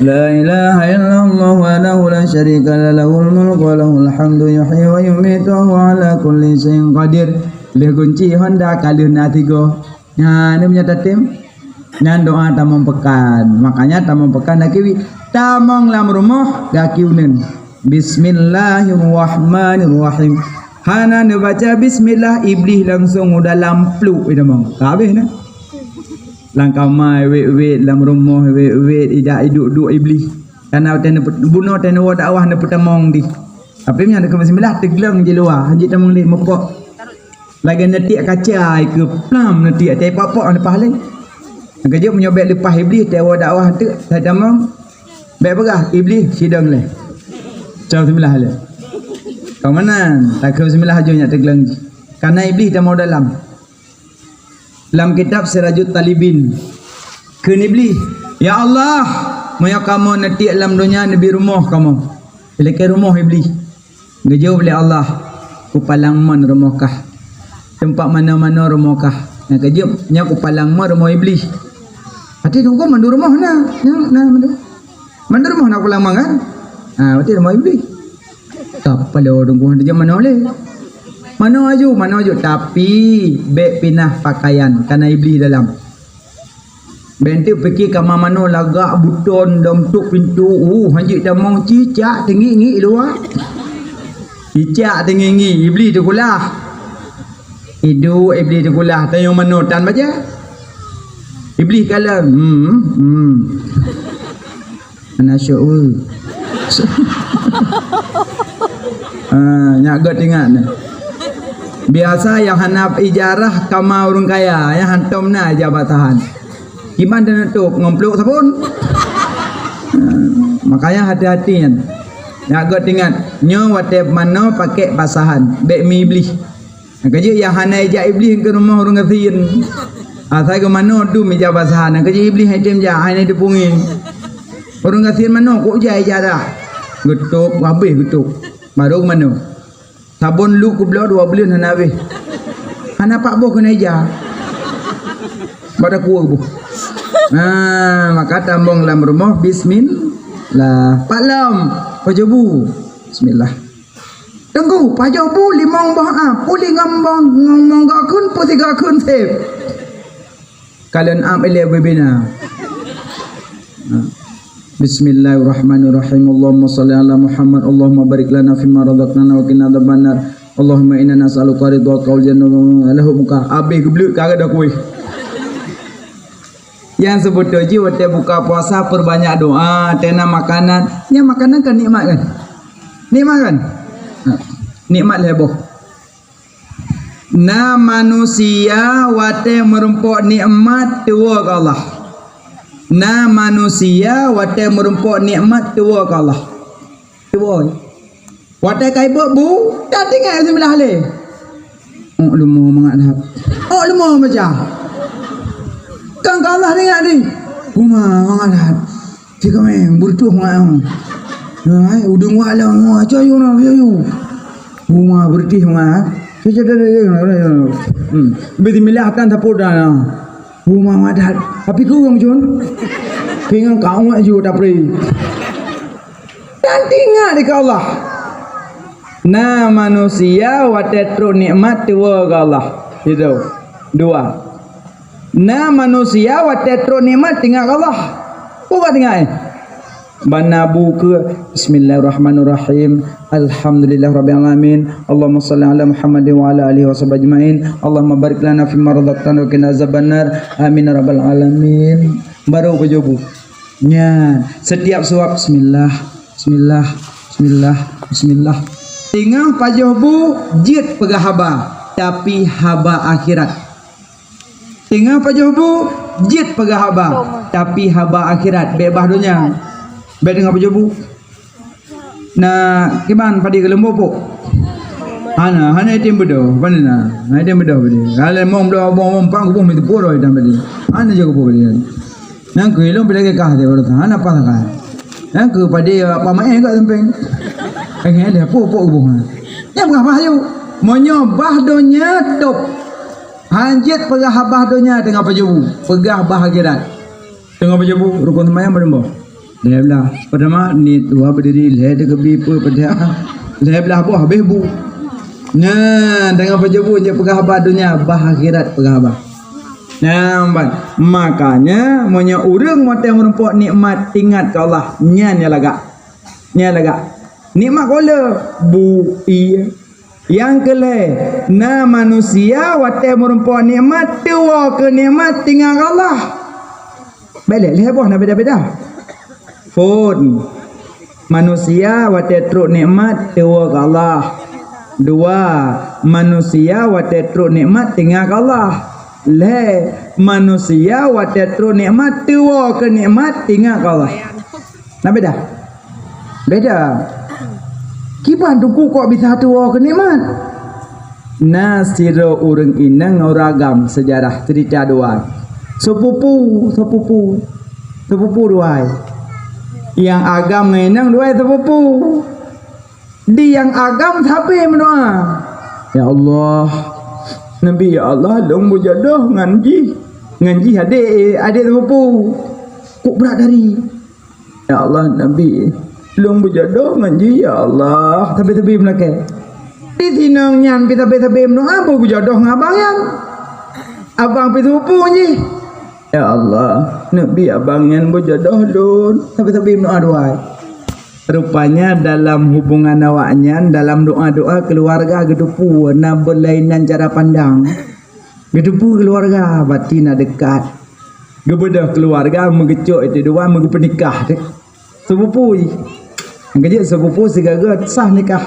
La ilaha illallah wahdahu la syarika lah, lahul mulku wa lahul hamdu, yuhyi wa yumitu wa huwa ala kulli syai'in qadir. Lheueh gunci honda ka lheueh na tiga. Nyan, nyan meunyoe tatem, nyan doa tamong peukan. Makanya tamong peukan gaki wie. Tamong lam rumoh gaki uneuen. Bismillahirrahmanirrahim. Hana neubaca bismillah, Iblih langsong u dalam pluk i tamong. Ka habéh na. Lam kama wét-wét, lam rumoh wét-wét, ijak iduek-duek Iblih. Karena watèe neupeu-, bunoe watèe neuwoe dakwah neupeutamong dih. Tapi meunyoe teuka bismillah, teugleng di luwa, hanjeuet tamong dih, meupok. Lagèe neutiek kaca, ikeu plam neutiek, teupak-pak leupah lé. Nyang keujeuet meunyoe bèk leupah Iblih, teuwoe dakwah teuk, sai tamong, bèk peugah, Iblih sidong lé. Cok bismillah lé. Ka meunan, takheun bismillah aju nyak teugleng jih. Karena Iblih tamong dalam. Lam kitab Sirajut Talibin, kheun Iblih, "Ya Allah, meunyoe kamoe neutiek lam donya, neubi rumoh kamoe." Ilakèe rumoh Iblih. Geujaweueb lé Allah, "Kupalang mon rumoh kah. Teumpat manoe-manoe rumoh kah." Nyang keujeuet, "Nyoe kupalang mon rumoh Iblih." Até teungku mandum rumoh na, na, na mandum. Mandum rumoh na kupalang mon kan? Ha, berarti rumoh Iblih. Kapalo teungku hantu jeuet manoe lé. Manoe aju, manoe aju, tapi bèk pinah pakaian, kana Iblih dalam. Bèk teuk pike kama manoe lagak buton dong tok pintoe, uh, hanjeuet tamong cicak teungiek-ngiek luwa. Cicak teungiek-ngiek, Iblih teukulah. Iduek Iblih teukulah, tanyong manoe tan baca. Iblih kalon, hmm, hmm. Hana syok, uh. Ah, nyak göt ingat ni. Biasa nyang hana ijarah kama ureueng kaya, nyang hantom na ija basahan. Kiban dan nutup ngon pluek sabon. Ah, makanya hati-hati nyan. Nyak göt ingat, nyoe watèe manoe pakèk basahan, bèk mi Iblih. Nyang keujeuet nyang hana ijak Iblih keu rumoh ureueng gasien. Asai geuh manoe dum ija basahan, nyang keujeuet Iblih han item jak, hana iteupungui. Ureueng gasien manoe kok ija ija dah. Geutôb, habéh geutôb. Barô manoe. Sabon luek keubloe dua buleuen hana habéh. Hana pat boh keuneuk ija. Bak takue boh. Nah, maka tambong lam rumoh, bismillah. Pat lom, pajoh bu. Bismillah. Teungku, pajoh bu limong boh ap, puli ngon boh, ngon, ngon gakheun, peusiga kheun sép. Kalon ap ilèe beubina. Ha. Bismillahirrahmanirrahim. Allahumma shalli ala Muhammad. Allahumma barik lana fima razaqtana wa qina adzabannar. Allahumma inna nas'aluka ridhaka wal jannah wa ma qarabaha ilaiha. Habéh geubleuk ka geudah kuéh. Nyang seubeutôi jih watèe buka puasa peurbanyak doa, watèe na makanan. Nyan makanan kan nikmat kan? Nikmat kan? Ha. Nikmat lhèe boh. Na manusia watèe meurumpok nikmat tuwoe keu Allah. Na manusia watèe meurumpok nikmat tuwoe keu Allah. Tuwoe. Watèe ka ibeuet bu, dan tinggai seubilah lé. Ôk leumo mangat that. Ôk leumo macam. Kan ka Allah ingat di. Huma mangat that. Cik Kameng, beureutoh mangat. Hai, udeueng wak lom, wak, ayo, ayo, ayo. Huma beureutoh mangat. Cik, cik, cik, cik, cik. Hmm. Bismillah tan sapu dan. Huma mangat that. Tapi kurang, Jun. Pingan kau ngat ju tapi. Dan ingat di Allah. Na manusia watèe trok nikmat tuwoe keu Allah. Itu. Dua. Na manusia watèe trok nikmat teuingat keu Allah. Peue ka teuingat, eh? Bana buku. Bismillahirrahmanirrahim. Alhamdulillahirabbil alamin. Allahumma shalli ala Muhammad wa ala alihi wa sahbihi ajmain. Allahumma barik lana fima razaqtana wa qina azabannar. Amin ya rabbal alamin. Baru pajoh bu. Nyan, setiap suap bismillah, bismillah, bismillah, bismillah. Teungoh pajoh bu jeuet peugah haba, tapi haba akhirat. Teungoh pajoh bu jeuet peugah haba, tapi haba akhirat, bèk bah donya. Bèk teungoh pajoh bu. Na kiban padé keu leumbô pok? Hana, hana item beudôh, pane na. Hana item beudôh padé. Kalau mong bloe mong mong pang kuboh meuteupue roh itam padé. Hana jeuet kuboh padé. Nang keu ilong padé kah teuh baroesa, hana paih kah. Nang keu padé apa maén kat sampéng. Enggak ada pok-pok kuboh. Nyang bah bah yu. Meunyoe bah donya top. Hanjeuet peugah bah donya teungoh pajoh bu. Peugah bah akhirat. Teungoh pajoh bu, rukon seumayang padum boh? Lhèe blah. Peutama, niet dua beudiri, lhèe teukeubie peue peudah. Lhèe blah boh habéh bu. Nyan, teungoh pajoh bu jeuet peugah haba donya, bah akhirat peugah haba. Nyan ban. Makanya, meunyoe ureueng watèe meurumpok nikmat, ingat keu Allah. Nyan nyang lagak. Nyan lagak. Nikmat kola, bu, ie. Nyang keu lhèe, na manusia watèe meurumpok nikmat, tuwoe keu nikmat, tinggai keu Allah. Bèk lhèe, lhèe boh na beda-beda. Phôn. Manusia watèe trok nikmat, tuwoe keu Allah. Dua, manusia watèe trok nikmat, tinggai keu Allah. Lhèe, manusia watèe trok nikmat, tuwoe keu nikmat, tinggai keu Allah. Na beda? Beda. Kiban teungku kok bisa tuwoe keu nikmat? Na sidroe ureueng inong ngon ureueng agam, seujarah ceurita dua. Seupupu, seupupu, seupupu dua. Nyang agam ngon inong dua seupupu. Di nyang agam sabe meudoa, "Ya Allah, Nabi, ya Allah, lôn beujodoh ngon jih, ngon jih adék, adék seupupu." Kok brat dari. "Ya Allah, Nabi, lôn beujodoh ngon jih, ya Allah." Sabe-sabe meulakèe. Di sinong nyan pih sabe-sabe meudoa beujodoh ngon abang nyan. Abang pih seupupu jih. "Ya Allah, Nabi, abang nyan beujodoh lôn." Sabe-sabe meudoa dua. Rupanya dalam hubungan awak nyan, dalam doa-doa keuluwarga geuteupeue na beulainan cara pandang. Geuteupeue keuluwarga, berarti na dekat. Geubeudôh keuluwarga, meugeucok itu dua, meugeupeunikah deh. Seupupu jih. Nyang keujeuet seupupu sigoe-goe sah nikah.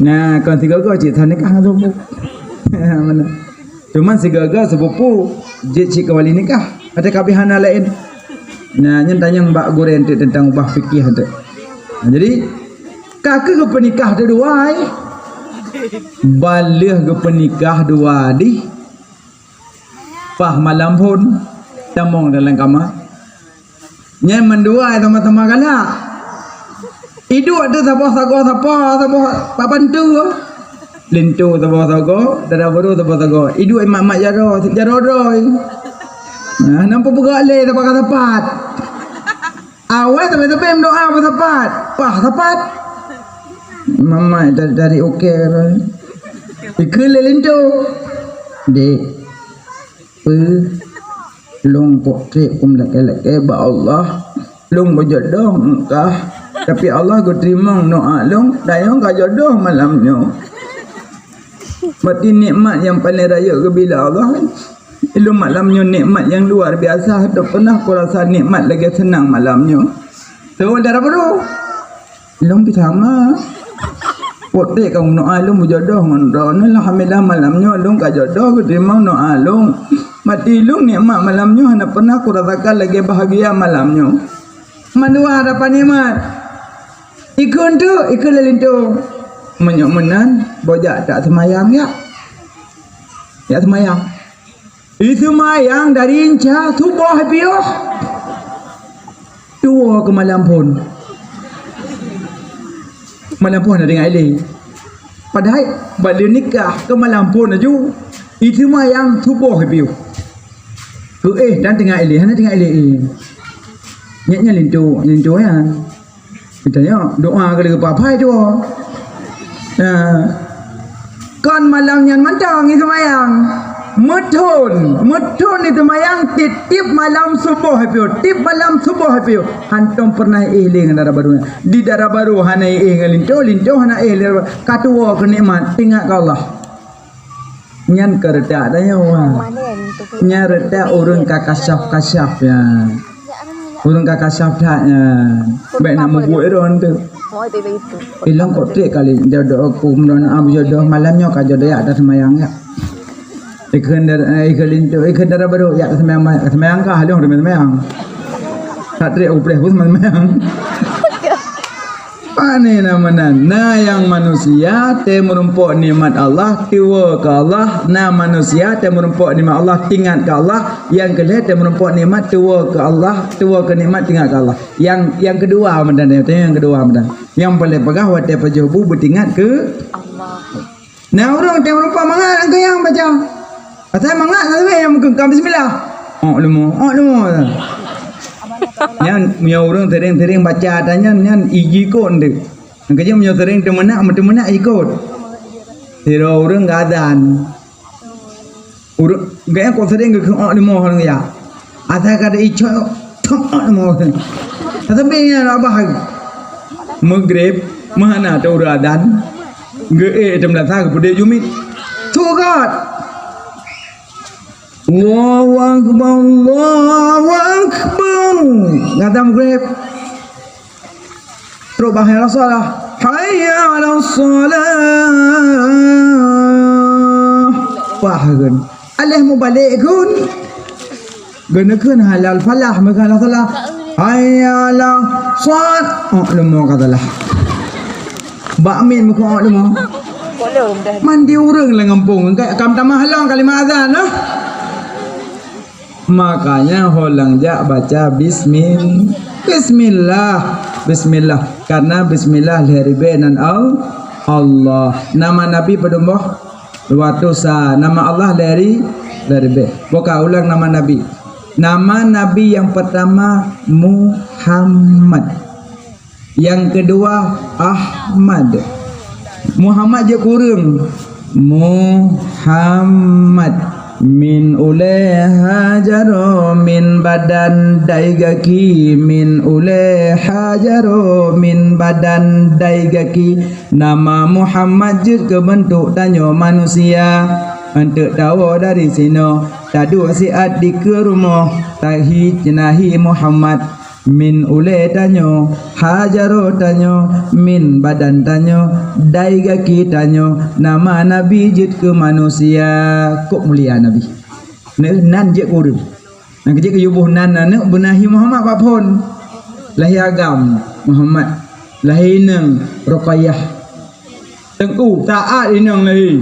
Nah, kon sigoe-goe cit sah nikah ngon seupupu. Meunan. Cuman sigoe-goe seupupu jeuet cit keu wali nikah. Ada kabeh hana laén. Nah, nyan tanyong bak gurèe eunteuk teuntang ubah fikih eunteuk. Nah, jadi, ka keuh geupeunikah dua, eh. Ban lheueh geupeunikah dua dih. Paih malam phôn, tamong dalam kama. Nyan mandua sama-sama galak. Iduek tu saboh sagoe sapa, saboh papan tu. Linto saboh sagoe, dara baro saboh sagoe. Iduek mak-mak jaroe, jaroe droe. Nah, nampak peugah lé sapat-sapat. Awai sabe-sabe meudoa beusapat. Pah sapat. Mama dari, dari oke. Ikeu lé linto. Dek. Peu. Lôn pok trép kum lakèe-lakèe bak Allah. Lôn beujodoh engkah. Tapi Allah geuteurimong doa lôn, dayong ka jodoh malam nyoe. Berarti nikmat nyang paleng rayeuk geubri lé Allah. Ilôn malam nyoe nikmat nyang luar biasa, hana pernah kurasa nikmat lagèe seunang malam nyoe. Teuh dara baro. Lôn pih sama. Poté ka meudoa lôn beujodoh ngon droeneuh, alhamdulillah malam nyoe lôn ka jodoh geuteurimong doa lôn. Berarti lôn nikmat malam nyoe hana pernah kurasakan lagèe bahagia malam nyoe. Mandua dapat nikmat. Ikeu tu, ikeu lé linto. Meunyoe meunan, bojak tak seumayang ya. Ya seumayang. Iseumayang dari inca suboh piôh. Tuwoe keu malam phôn. Malam phôn na tinggai ilèe. Padahai bak lheueh nikah keu malam phôn laju. Iseumayang suboh piôh. Keu éh dan tinggai ilèe, hana tinggai ilèe. Nyan, nyan linto, linto nyan. Geutanyoe, doa keu leuh papai dua. Nah. Kon malam nyan mantong iseumayang. Meuthon, meuthon di teumayang tiep-tiep malam suboh hai piôh, tiep malam suboh hai piôh. Hantom peureunah éh lé ngon dara barô nyan. Di dara barô hana éh ngon linto, linto hana éh lé dara barô. Ka tuwoe keu nikmat, ingat keu Allah. Nyan keuredak tanyoe. Nyan redak ureueng ka kasyaf-kasyaf nyan. Ureueng ka kasyaf that nyan. Bèk na mubuet droe teuh. Ilong kok trép kali jodoh aku, mudah-mudahan jodoh malam nyoe ka jodoh yak dah seumayang yak. Ikheun dar-, eh, ikheun linto, ikheun dara barô yak seumayang, seumayang ka halong seumayang. Ka trép aku pleh pun seumayang. Pane na meunan? Na nyang manusia teuh meurumpok nikmat Allah, tuwoe keu Allah. Na manusia teuh meurumpok nikmat Allah, teuingat keu Allah. Nyang keu lhèe teuh meurumpok nikmat, tuwoe keu Allah, tuwoe keu nikmat, teuingat keu Allah. Nyang, nyang keudua meunan, nyang keudua meunan. Nyang paléng peugah watèe pajoh bu beuteuingat keu Allah. Na ureueng teuh meurumpok mangat lam keuyang baca. Asai mangat, asai nyang meukeukam bismillah. Ôk leumo, ôk leumo. Nyan meunyoe ureueng sering-sering baca ata nyan, nyan iji kot deuh. Nyang keujeuet meunyoe sering teumeunak, meuteumeunak ikot. Sidroe ureueng geuazan. Ureueng geuh kok sering geukheun ôk leumo ureueng ya. Asai ka ada icok, tok ôk leumo. Tapi nyan abah. Maghrib, meuhana teu ureueng adan. Geuék teumeulasah geupeudeh jumit. Tugat. Allahu Akbar, Allahu Akbar. Ngadam grab. Trok bah hayya 'alas shalah. Hayya 'alas shalah. Wah, kan. Aleh mubalek, kan. Geuneukheun hayya 'alal falah, meukan 'alas shalah. Hayya 'alas shalah. Oh, leumo ka salah. Bak mit muka awak leumo. Mandi ureueng lam gampông. Kam tamah lom kalimat azan lah. Makanya holang jak baca bismil-, bismillah. Bismillah. Karena bismillah lhèe ribèe nan al-, Allah. Nama Nabi padum boh? Dua ratus sa. Nama Allah lhèe ri-, lhèe ribèe. Boh ka ulang nama Nabi. Nama Nabi yang pertama Muhammad. Nyang keudua, Ahmad. Muhammad jeuet keu ureueng. Muhammad. Min ulèe Hajaro min badan dai gaki, min ulèe Hajaro min badan dai gaki. Nama Muhammad jeuet keu beuntuk tanyoe manusia. Eunteuk tawoe dari sinoe, taduek siat dikeue rumoh, tahi ceunahi Muhammad. Min ulèe tanyoe, Hajaro tanyoe, min badan tanyoe, dai gaki tanyoe, nama Nabi jeuet keu manusia. Kok mulia Nabi. Neu-, nan jeuet keu ureueng. Nyang keujeuet keu yuboh nan aneuk beunahi Muhammad bak phon. Lahé agam Muhammad. Lahé inong Ruqayyah. Teungku, taat inong lahé.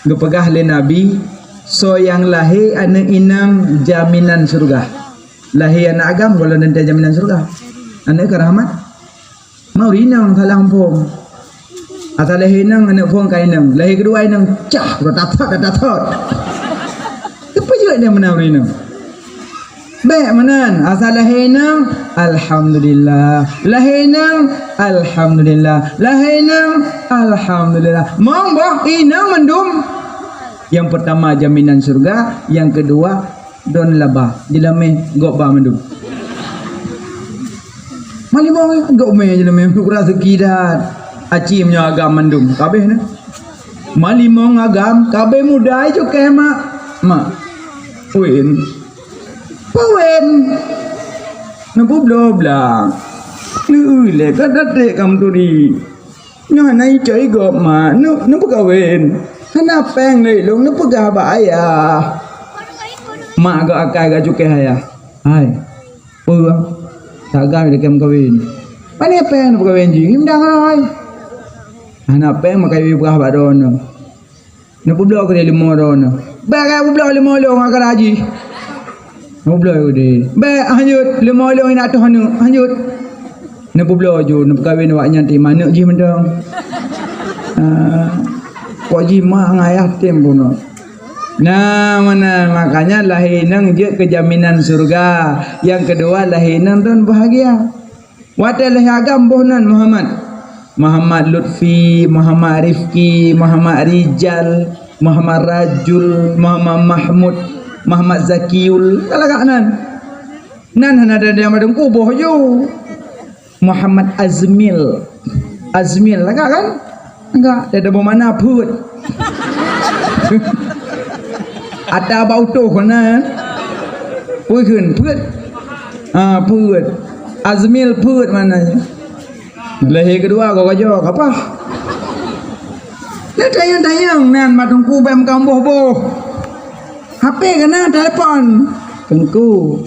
Geupeugah lé Nabi, soe nyang lahé aneuk inong jaminan syeuruga. Lahé aneuk agam gohlom teuntèe jaminan syeuruga. Aneuk keu rahmat. Mau inong salah muphom. Asai lahé inong aneuk phon ka inong. Lahé keudua inong cah, tatat, tatat. Teupeujeuet lé meunan inong. Bèk meunan, asai lahé inong, alhamdulillah. Lahé inong, alhamdulillah. Lahé inong, alhamdulillah. Mong boh inong mandum. Nyang peurtama jaminan syeuruga, nyang keudua don laba. Jeulamé gob ba mandum. Malimong gob mé jeulamé, raseuki that. Aci meunyoe agam mandum, ka abéh nyan. Malimong agam, ka abéh muda cukai mak. Mak. Win. Pawen. Neupubloe blang. Neueu lé ka daték ka meuturi. Nyoe hana icok igob mak, neu-, neupeukawen. Hana péng lé lôn neupeugah bak ayah. Mak geuakai geucukéh ayah. Hai, peue? Sagai lakèe meukawen. Pane péng neupeukawen jih? Hindang ai. Hana péng meukawen peugah bak droeneuh. Neupeubloe keudéh leumo droeneuh. Bèk ka peubloe leumo lôn ngon kara jih. Neubloe keudéh. Bèk, hanjeuet, leumo lôn inak toh aneuk, hanjeuet. Neupeubloe ju, neupeukawen awak nyan teuma aneuk jih mantong. Ah, kok jih mak ngon ayah tem bunoe. Nah, meunan, makanya lahé inong jeuet keu jaminan syeuruga. Nyang keudua, lahé inong don bahagia. Watèe lahé agam boh nan Muhammad. Muhammad Lutfi, Muhammad Rifki, Muhammad Rijal. Muhammad Rajul, Muhammad Mahmud, Muhammad Zakiul, ka lagak nan. Nan hana ada nyang bak Teungku boh ju. Muhammad Azmil. Azmil lagak kan? Lagak. Dia ada boh mana peuet. Ada bak utoh kan? Peuet kan? Peuet. Ha, peuet. Azmil peuet maknanya. Lahé keudua kau kajoe kapah. Nah, tanyong-tanyong nan bak Teungku bèk meukamboh boh. H P keunan telepon. Teungku,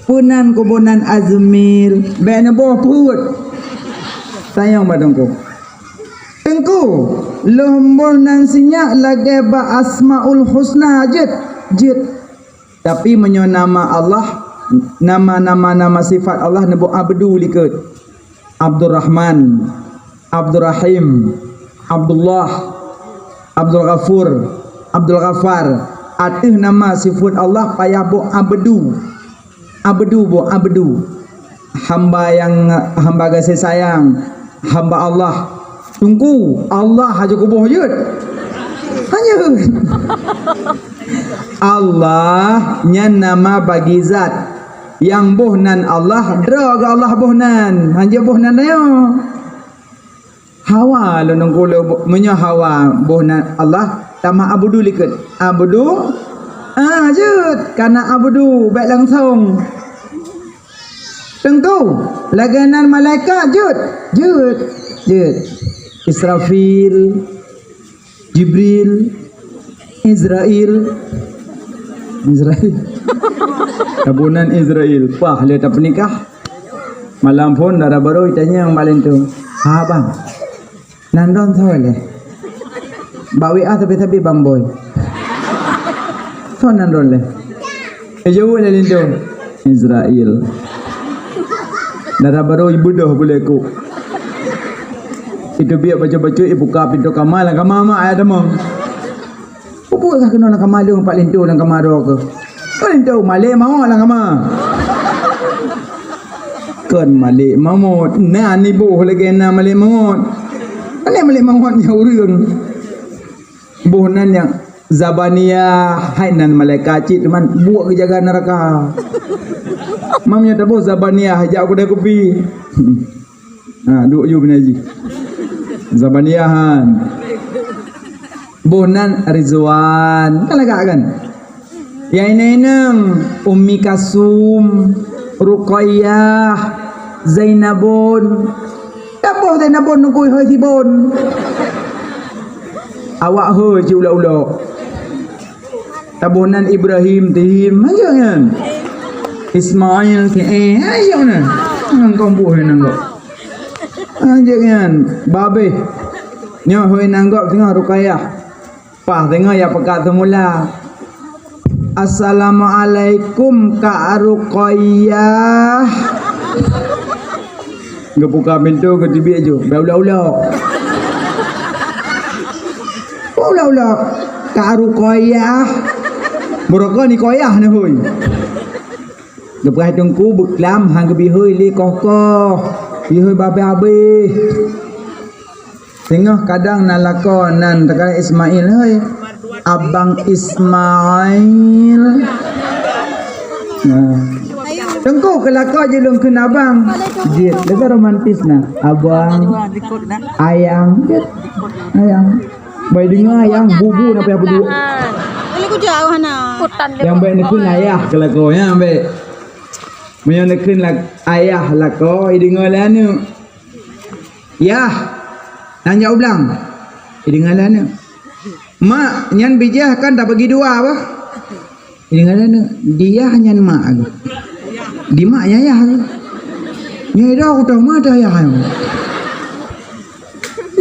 peue nan kuboh nan Azmil, bèk neuboh peuet. Tanyong bak Teungku. Teungku, lôn boh nan sinyak lagèe bak Asmaul Husna jeuet, jeuet. Tapi meunyoe nama Allah, nama-nama, nama sifat Allah neuboh Abdu likot. Abdurrahman, Abdurrahim, Abdullah, Abdul Ghafur, Abdul Ghaffar. Ateueh nama sifat Allah payah boh Abdu. Abdu boh, Abdu. Hamba nyang, hamba gaséh sayang, hamba Allah. Teungku, Allah aja kuboh jeuet. Hana jeuet. Allah nyan nama bagi zat. Nyang boh nan Allah, droe geuh Allah boh nan. Hana boh nan nyoe. Hawa lôn Teungku lôn boh, meunyoe Hawa boh nan Allah, tamah Abdu likot. Abdu, ah, jeuet. Kana Abdu, bèk langsong. Teungku, lagèe nan malaikat jeuet, jeuet, jeuet. Israfil, Jibril, Izrail, Izrail. Taboh nan Izrail, pah lé tapeunikah. Malam phôn dara barô itanyong bak linto. Ha bang. Nan droen soe lé? Bak W A sabe-sabe Bang Boy. Soe nan droen lé? Ijaweueb lé linto. Izrail. Dara barô ibeudôh bulèe kuk. Iteubiet bacut-bacut ibuka pintoe kama, lam kama mak ayah tamong. Peue kah keunoe lam kama lôn, pat linto lam kama droe keuh? Pat linto malèe mawöt lam kama. Kon malèe mawöt, na niboh lagèe na malèe mawöt. Malèe, malèe mawöt nyan ureueng. Boh nan nyang Zabaniah, hai nan malaikat cit teuma buet geujaga neuraka. Mam nyoe taboh Zabaniah jak keudè kupi. Ha, duek ju bina jih. Zabaniah han. Boh nan Rizwan. Kan lagak kan? Nyang inong-inong, Ummi Kasum, Ruqayyah, Zainabun. Taboh Zainabun nungkui hôi sibon. Awak hôi ci ulok-ulok. Taboh nan Ibrahim, Tihim, hanjeuet nyan. Ismail, Ki'e, hanjeuet nyan. Nang kong buh nang kok. Hanjeuet nyan. Babeh. Nyoe hôi nang kok teungoh Ruqayyah. Pah teungoh ya peugah teumula. Assalamualaikum Kak Ruqayyah. Geubuka pintoe geuteubiet ju. Bèk ulok-ulok. Ulok-ulok. Kak Ruqayyah. Beurokon ni koyah ni hôi. Geupeugah teungku beuklam han geubri hôi lé koh-koh. Bri hôi babeh-babeh. Teungoh kadang na lakoe nan teuka Ismail, hei. Abang Ismail. Nah. Teungku keu lakoe jih lôn kheun abang. Jeuet, leubeh romantis na. Abang. Ayang. Jeuet. Ayang. Bai deungoe ayang bubu na payah peuduek. Boleh ku jauh hana. Nyang bèk neukheun ayah keu lakoe, nyang bèk. Meunyoe neukheun lak-, ayah lakoe, ideungoe lé aneuk. Yah, nan jak u blang. Ideungoe lé aneuk. Mak, nyan bijèh kan tabagi dua bah. Ideungoe lé aneuk. Di yah nyan mak. Di mak nyan yah. Nyoe dah kutoh mata yah.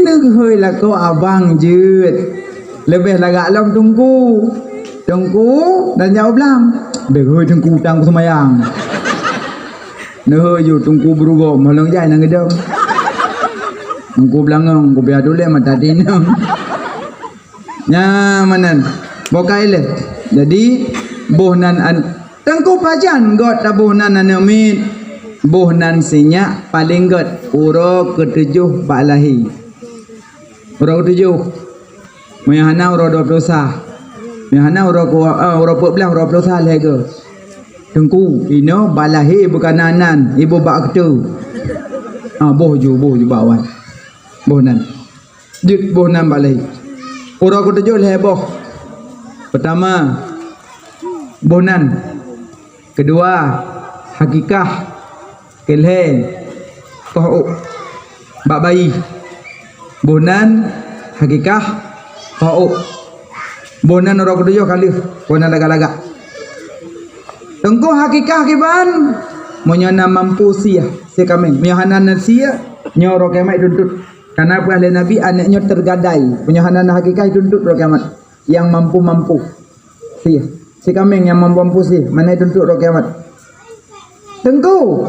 Neuhôi lakoe abang jeuet. Leubeh lagak lom teungku. Teungku dan jak u blang. Bèk hôi teungku utang kuseumayang. Neuhôi ju teungku beurugom, holong jai nang geudong. Teungku beulangong, kupiah tulèe mata tinong. Nyan meunan. Bokai lé. Jadi, boh nan an-, teungku pajan göt taboh nan aneuk miet. Boh nan sinyak paleng göt uroe keutujoh bak lahé. Uroe keutujoh. Meunyoe hana uroe dua ploh sa. Meunyoe hana uroe ku-, eh, uroe peuet blah, uroe ploh sa lhèe goe. Teungku, inoe bak lahé bukana nan, iboh bak keuteu. Ah, boh ju, boh ju bak wan. Boh nan. Jeuet boh nan bak lahé. Uroe keutujôh lhèe boh. Peutama, boh nan. Keudua, hakikah. Keulhèe, koh ôk. Bak bayi. Boh nan, hakikah, koh ôk. Boh nan uroe keutujôh ka lheueh, boh nan lagak-lagak. Teungku, hakikah kiban, meunyoe na mampu sie, sie kaméng. Meunyoe hana na sie, nyoe uroe kiamat ituntut. Kana peugah lé Nabi, aneuk nyoe teugadai. Meunyoe hana na hakikah, ituntut uroe kiamat. Nyang mampu-mampu. Sie. Sie kaméng nyang mampu-mampu sie, meunan ituntut uroe kiamat. Teungku,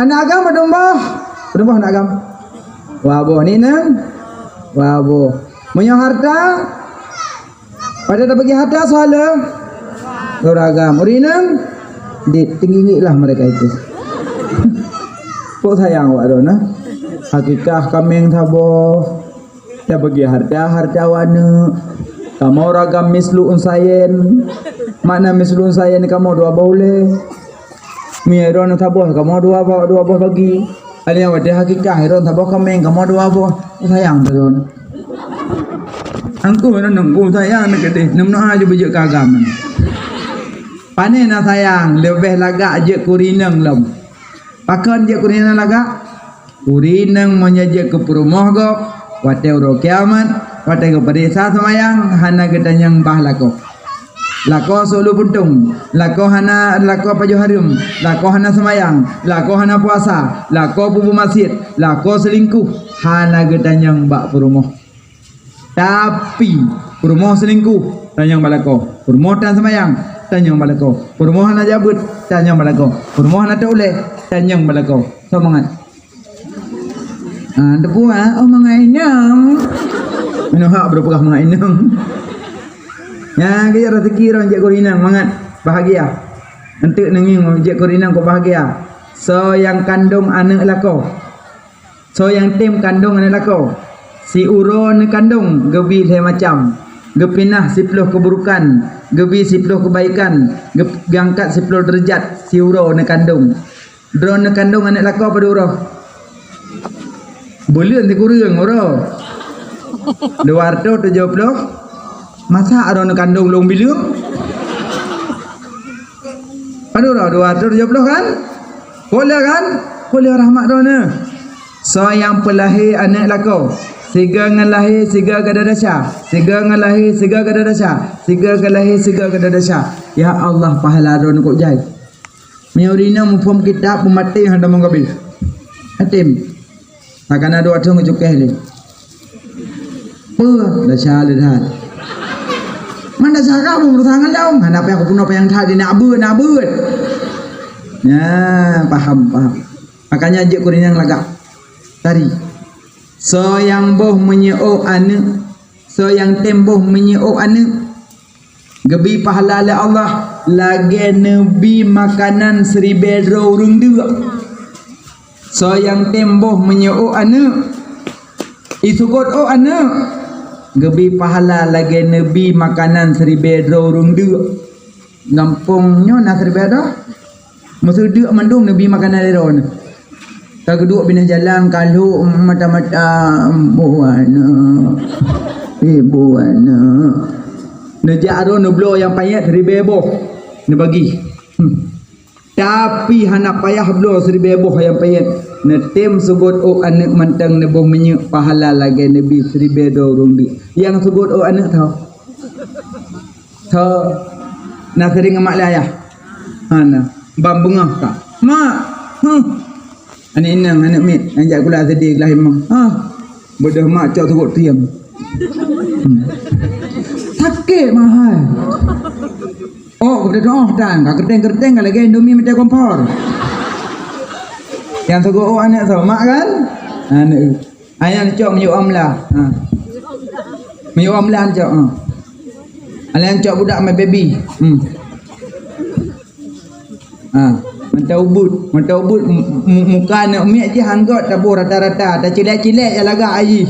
aneuk agam padum boh? Padum boh aneuk agam? Dua boh. Aneuk inong? Dua boh. Meunyoe hareuta? Padum tabagi hareuta soe le? Ureueng agam. Ureueng inong? Di, teungingiek lah mereka itu. Kok sayang awak droeneuh? Hakikah kaméng saboh. Tabagi hareuta, hareuta u aneuk. Kamoe ureueng agam mislu unsayen. Makna mislu unsayen, kamoe dua boh ulèe. Meunyoe droeneuh saboh, kamoe dua boh, dua boh bagi. Adak watèe hakikah, droeneuh saboh kaméng, kamoe dua boh. Sayang droeneuh. Angku droeneuh, angku sayang neuh keudéh. Neumeunoe ju beujeuet keu agam. Pané na sayang, leubeh lagak jeuet keu ureueng inong lom. Pakon jeuet keu ureueng inong lagak? Ureueng inong meunyoe jeuet keu peurumoh gob, watèe uroe kiamat, watèe geupareksa seumayang, hana geutanyong bah lakoe. Lakoe siuleue puntông, lakoe hana, lakoe pajoh hareuem, lakoe hana seumayang, lakoe hana puasa, lakoe peubuet maksiet, lakoe seulingkuh, hana geutanyong bak peurumoh. Tapi, peurumoh seulingkuh, tanyong bak lakoe. Peurumoh tan seumayang, tanyong bak lakoe. Peurumoh hana jak beuet, tanyong bak lakoe. Peurumoh hana tôp ulèe, tanyong bak lakoe. Soe mangat? Ah, teupeue, ah? Oh, mangat inong. Meunoe hak beureupeulah mangat inong. Nyan keuh raseuki droeneuh jeuet keu ureueng inong, mangat bahagia. Eunteuk neungieng jeuet keu ureueng inong kok bahagia. Soe nyang kandong aneuk lakoe. Soe nyang tem kandong aneuk lakoe, siuroe neukandong geubi lhèe macam, geupinah siplôh keuburukan, geubi siplôh keubaikan, geu-, geuangkat siplôh deurajat siuroe neukandong. Droeneuh neukandong aneuk lakoe padum uroe? Buleuen sikureueng uroe. Dua reutôh tujôh plôh. Masa droeneuh neukandong lôn bileueng? Padum droe? Dua reutôh tujôh plôh kan? Peue le kan? Peue le rahmat droeneuh? Soe nyang peulahé aneuk lakoe, sigoe ngon lahé, sigoe gada desya, sigoe ngon lahé, sigoe gada desya, sigoe ngon lahé, sigoe gada desya. Ya Allah, pahala droeneuh kok jai. Meunyoe ureueng inong muphom kitab, peumaté hana tamong gabe. Atem. Takana dua thôn geucukéh lé. Peue? Desya le that. Man desya ka meurasa ngon lôn, hana payah kupeunoh panyang that, nak beuet, nak beuet. Nyan, paham, paham. Makanya jeuet keu ureueng inong lagak. Tari. Soe nyang boh meunyoe aneuk, soe nyang tem boh meunyoe aneuk, geubi pahala lé Allah lagèe neubi makanan siribèe droe ureueng deuk. Soe nyang tem boh meunyoe ôk aneuk, iseugot ôk aneuk, geubi pahala lagèe neubi makanan siribèe droe ureueng deuk. Gampông nyoe na siribèe droe. Meuseudeuk mandum neubi makanan lé droeneuh. Ka geuduek binéh jalan, ka lhok mata-mata, "Ibu aneuk, ibu aneuk." Neujak droe neubloe nyang panyét siribèe boh, neubagi. Hmm. Tapi hana payah bloe siribèe boh nyang panyét. Neutem seugot ôk aneuk mantong neuboh minyeuk, pahala lagèe neubi siribèe droe ureueng deuk. Nyang seugot ôk aneuk tho. Tho, na seuring ngon mak lé ayah? Hana. Ban beungoh ka. "Mak!" "Huh!" Aneuk inong, aneuk miet, nyang jak sikula SD kelas limong. "Hah!" Beudôh mak cok seugot tieng. Hmm. Sakét mak hai. Oh, ka beudôh tan, ka keureuteng-keureuteng ka lagèe Indomie meucah kompor. Nyang seugot ôk aneuk tho, mak kan? Aneuk. Ayah cok miyueb amla. Ha. Miyueb amla cok, ha. Alah cok budak my baby. Hmm. Ha. Mantong ubit, mantong ubit mu-, mu-, muka aneuk miet jih hanggot taboh rata-rata, tacilek-cilek nyang lagak ayah.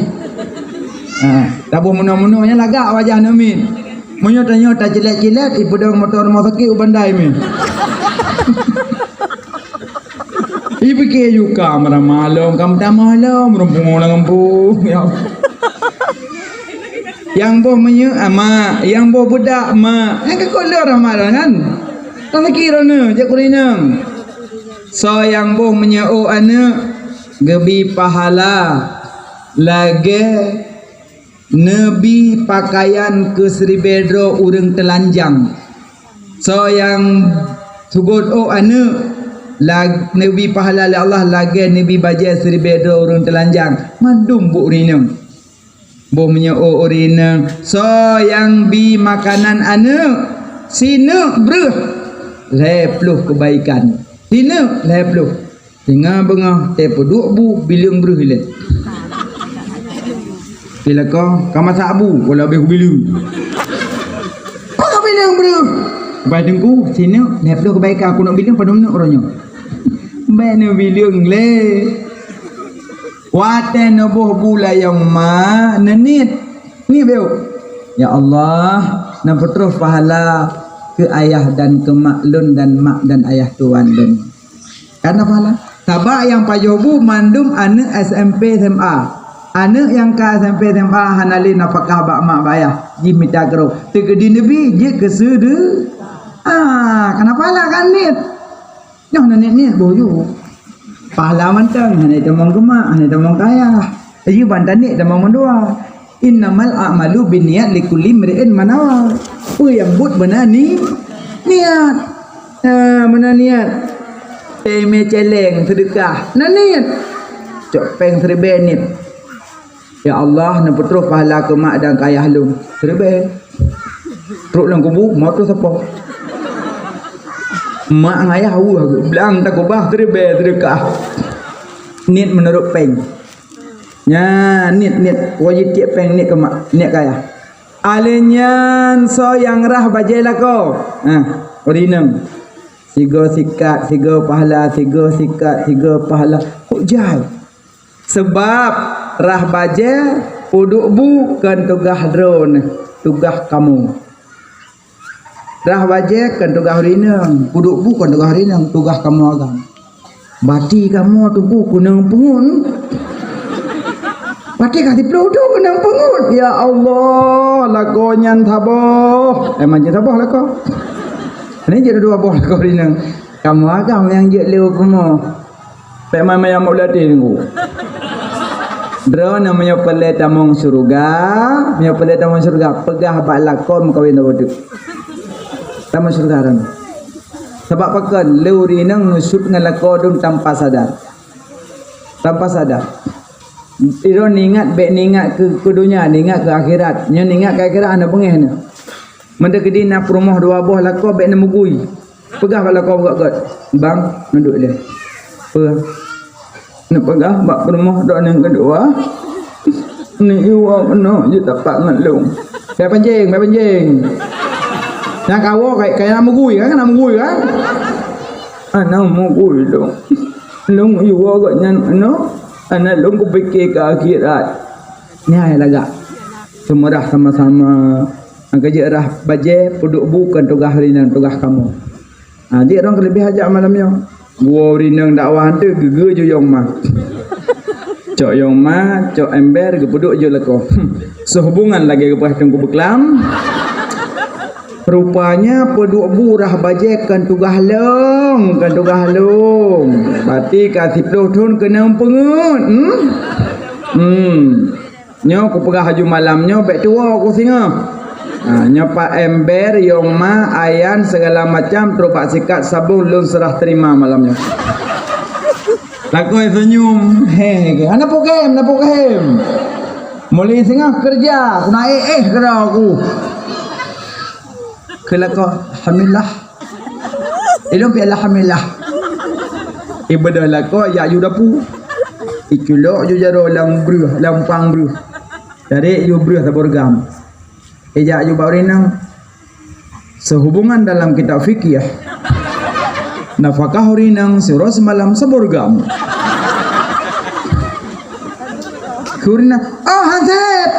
Ha, taboh meunoe-meunoe nyan lagak wajah neumiet. Meunyoe tanyoe tacilét-cilét, ipeudong moto rumoh sakét u Banda Imeum. Ipike yuka meurama lom, ka meutamah lom, rumpung lam gampông. Ya. Nyang boh minyeuk, ah, mak. Nyang boh beudak, mak. Nyang ka lheueh Ramadan kan? Tang lagi droeneuh, jak keu inong. Soe nyang boh minyeuk ôk aneuk, geubi pahala lagée neubi peukayan keu siribée droe ureuëng teulanjang. Soe nyang sugôt ôk aneuk, la-, neubi pahala lé Allah lagée neubi bajée siribée droe ureuëng teulanjang. Mandum buet ureuëng inong. Boh minyeuk ôk ureuëng inong. Soe nyang bi makanan aneuk, sineuk breueh lhée ploh keubaikan. Sineuk lhée ploh. Singoh beungoh teuh peuduek bu, bileueng breueh ilée. Di lakoe ka masak bu, walau habéh bileueng. Kok bileueng breueh? Bai teungku, sineuk lhée ploh keubaikan, keuneuk bileueng padum neuk uroe nyoe. Bai neubileueng lé. Watée neuboh bu layong ma, neuniet. Niet beu. Ya Allah, neupeutroh pahala keu ayah dan keu mak lôn dan mak dan ayah tuan lôn. Karena pahala. Sabab nyang pajoh bu mandum aneuk S M P S M A. Aneuk nyang ka S M P S M A hana lé nafakah bak mak bak ayah, jih mita keurok. Teukeudi neubi, jeuet keu seudeu-, ah, kana pahala kan niet. Nyoe hana niet-niet boh ju. Pahala mantong, hana tamong keu mak, hana tamong keu ayah. Laju ban tanieut tamong mandua. Innamal a'malu binniyat likulli imri'in ma nawa. Peue nyang buet beuna ni-, niet. Ha, meunan niet. Teumé céléng seudeukah, na niet. Cok péng siribée niet. Ya Allah, neupeutroh pahala keu mak dan keu ayah lôn. Siribée. Trok lam kubu, meutuh sapo. Mak ngon ayah weueh, blang takubah siribée seudeukah. Niet meunurot péng. Nyan, niet, niet. Wajéb tiep péng niet keu mak, niet keu ayah. Alèh nyan soe nyang rhah bajée lakoe? Nah, ureueng inong. Sigoe sikat, sigoe pahala, sigoe sikat, sigoe pahala. Kok jai? Sabab rhah bajée peuduek bu kon tugaih droeneuh, tugaih kamoe. Rhah bajée kon tugaih ureueng inong, peuduek bu kon tugaih ureueng inong, tugaih kamoe agam. Bati kamoe teungku keunong peungeut. Bati ka siplôh teuk keunong peungeut. Ya Allah, lakoe nyan saboh. Eh, manjeuet saboh lakoe. Ini jadi dua boh lakoe ureueng inong. Kamoe agam nyang jeuet lé u kamoe. Pek mai maya mok lati nunggu. Droeneuh meunyoe peureulée tamong syeuruga, meunyoe peureulée tamong syeuruga, peugah bak lakoe meukawen saboh teuk. Tamong syeuruga droeneuh. Sabab pakon, lé ureueng inong neusut ngon lakoe dum tanpa sadar. Tanpa sadar. Droeneuh ingat, bék ingat keu, keu donya, ingat keu akhirat. Nyoe ingat keu akhirat, hana beungéh nyoe. Meunan keudeh na peurumoh dua boh lakoe bék neumeugui. Peugah bak lakoe gét-gét, "Bang, neuduek lé." Peue? Neupeugah bak peurumoh droeneuh keudua, "Neuiwoe keunoe jitapak ngon lôn." Bék pancéng, bék pancéng. Nyang kawoe ka, ka na meugui kan, ka na meugui kan? Hana meugui lôn. Lôn iwoe gobnyan keunoe, hana lôn kupiké keu akhirat. Nyan lagak. Seumeurah sama-sama. Nyang ka jeuet rhah bajée, peuduek bu kon tugaih ureueng inong, tugaih kamoe. Ha, jeuet rhong keuleubeh ajak malam nyoe. Geuwoe ureueng inong dakwah teuh geugeue ju yong ma. Cok yong ma, cok ember, geupeuduek ju lakoe. Hmm. Seuhubongan lagée geupeugah teungku beuklam. Rupanya peuduek bu rhah bajée kon tugaih lôn, kon tugaih lôn. Bati ka siplôh thon keunong peungeut. Hmm? Hmm. Nyoe kupeugah laju malam nyoe bék tuwoe ku singoh. Ha, nyoe pat ember, yong ma, ayan, segala macam, trok bak sikat, sabong, lôn serah terima malam nyoe. Lakoe seunyum, he, he, he. Hana pukém, hana pukém. Mulai singoh keureuja, ku na éh-éh keudroe ku. Keu lakoe, alhamdulillah. Ilôn pih alhamdulillah. Ibeudôh lakoe jak ju dapu. Iculok ju jaroe lam breueh, lam pang breueh. Tarek ju breueh saboh reugam. Ijak ju bak ureueng inong. Seuhubongan dalam kitab fikih. Nafakah ureueng inong siuroe simalam saboh reugam. Kheun na, "Oh, Hansip!"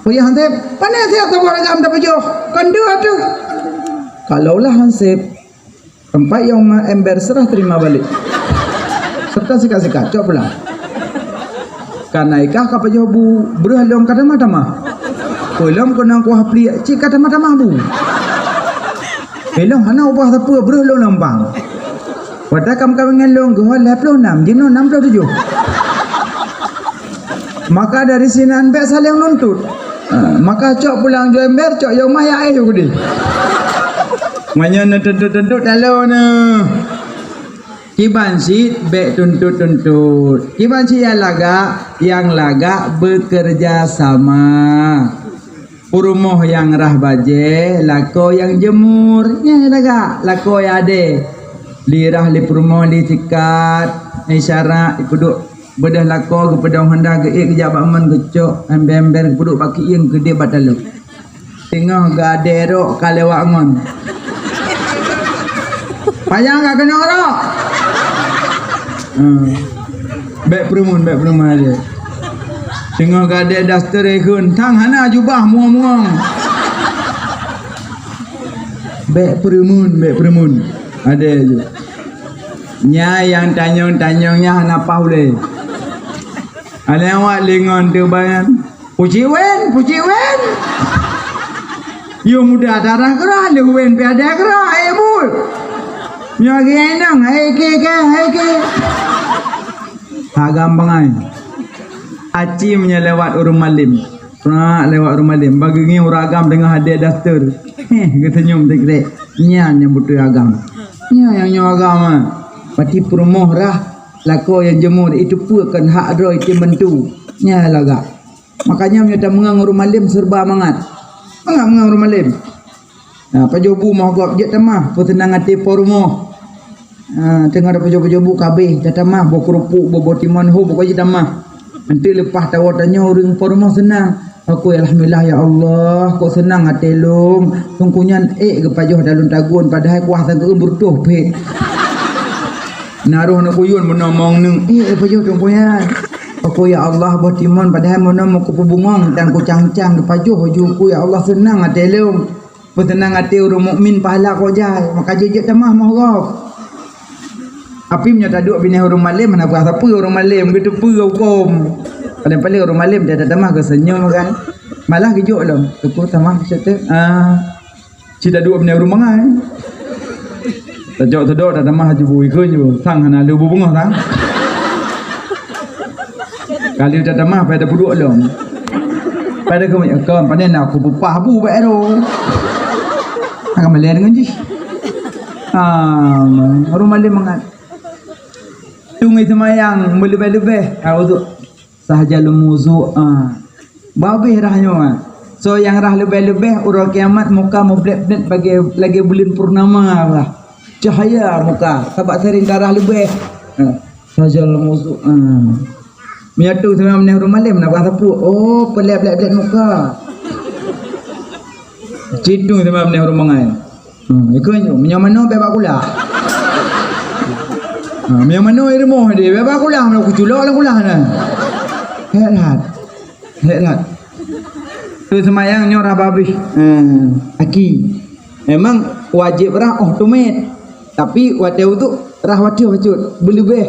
"Oh ya, Hansip, pane siat saboh ragam tapajoh? Kan dua tu." "Kalaulah Hansip, tempat yang ma ember serah terima balik. Serta sikat-sikat, cok pulang. Karena ikah ka pajoh bu, breuh lom ka tamah-tamah. Peulom keunong kuah pliek, cit ka tamah-tamah bu. Ilong hana ubah sapeue, breuh lom lom bang." Watèe ka meukawen ngon lôn geuh lhèe ploh nam, jinoe nam ploh tujoh. Maka dari sinan bèk saléng nuntut. Ha, maka cok pulang jeuet ember, cok yôh mah ya éh gudi. Meunyoe neutuntut-tuntut talo neuh. Kiban cit bèk tuntut-tuntut. Kiban cit nyang lagak, nyang lagak bekerja sama. Peurumoh nyang rhah bajèe, lakoe nyang jeumur, nyan lagak, lakoe nyang adé. Li rhah li peurumoh li sikat, isyarat, ipeuduek beudôh lakoe, geupeudong honda, geuék geujak bak mon, geucok ember-ember, geupeuduek bak keuieng, keudéh bak taloe. Teungoh geuadé rok ka lewat ngon. Panyang ka keunong rok. Hmm. Bèk peureumeun, bèk peureumeun aja. Teungoh geuadé daster ikheun, tang hana jubah mueng-mueng. Bèk peureumeun, bèk peureumeun. Adé ju. Nyan nyang tanyong-tanyong nyan hana paih ulèe. Alèh awak lé ngon teuh ban. Pucék wen, pucék wen. Yôh muda darah keurah, lheueh wen pih ada keurah, eh, bul. Nyoe lagèe inong, hai ke, ke, hai ke. Agam bangai. Aci meunyoe lewat ureueng malém. Prak lewat ureueng malém. Bagi ngieng ureueng agam teungoh adé daster. Heh, geuseunyum sikrek. Nyan nyang beutôi agam. Nyan nyang nyoe agam, ah. Pati peurumoh rhah, lakoe nyang jeumur, itu peue kon hak droe itu mentu. Nyan lagak. Makanya meunyoe tameungon ureueng malém serba mangat. Mangat meungon ureueng malém. Nah, pajoh bu moh gob jeuet tamah, peuseunang até po rumoh. Ah, teungoh tapajoh-pajoh bu kabéh, tatamah boh keurupuk, boh, boh timon, ho, pokok jeuet tamah. Nanti leupah tawoe tanyoe ureueng po rumoh seunang. Aku, alhamdulillah ya Allah, kok seunang até lôn. Teungku nyan ék geupajoh dalon tagun, padahai kuah sageue beureutoh phet. Naroh aneuk kuyun meunoe mong neuk, ék geupajoh teungku nyan. Aku, ya Allah, boh timon padahai meunoe meukupeubungong dan kucang-cang geupajoh baju ku, ya Allah, seunang até lôn. Peuseunang até ureueng mukmin pahala kok jai, maka jeuet-jeuet tamah moh gob. Tapi meunyoe taduek binéh ureueng malém, hana peue sapeue ureueng malém, geuteupeue huköm. Paléng-paléng ureueng malém tatamah geuseunyum kan. Malah geujok lom, teupeu tamah cit teuh. Ah. Ci taduek binéh ureueng bangai. Tajok teudoe tatamah ju bui keu ju, sang hana lé bu beungoh sang. Kali tatamah pai tapeuduek lom. Pai takheun, "Kon, pane na kupeupah bu bak ero." Akan malèe deungon jih. Ah, ureueng malém mangat. Tungui seumayang meuleubeh-leubeh. Ah, uduk. Sahjal muzu, ah. Babeh rhah nyoe, ah. Soe nyang rhah leubeh-leubeh, uroe kiamat muka mublét-blét lagèe, lagèe buleuen purnama rhah. Cahya muka, sabab sering ka rhah leubeh. Ah. Sahjal muzu, ah. Meunyoe tu sama meunyoe ureueng malém, na bak sapeue. Oh, peulét-blét-blét muka. Citung sama meunyoe ureueng bangai. Hmm, ikheun nyoe, meunyoe manoe bèk bak kulah. Ha, meunyoe manoe i rumoh deh, bèk bak kulah, meunyoe kuculok lam kulah nyan. Hék that. Hék that. Tu seumayang nyoe rhah babeh. Hmm, aki. Memang wajéb rhah óh teumèt. Tapi watèe uduk rhah watèe bacut. Beuleubeh.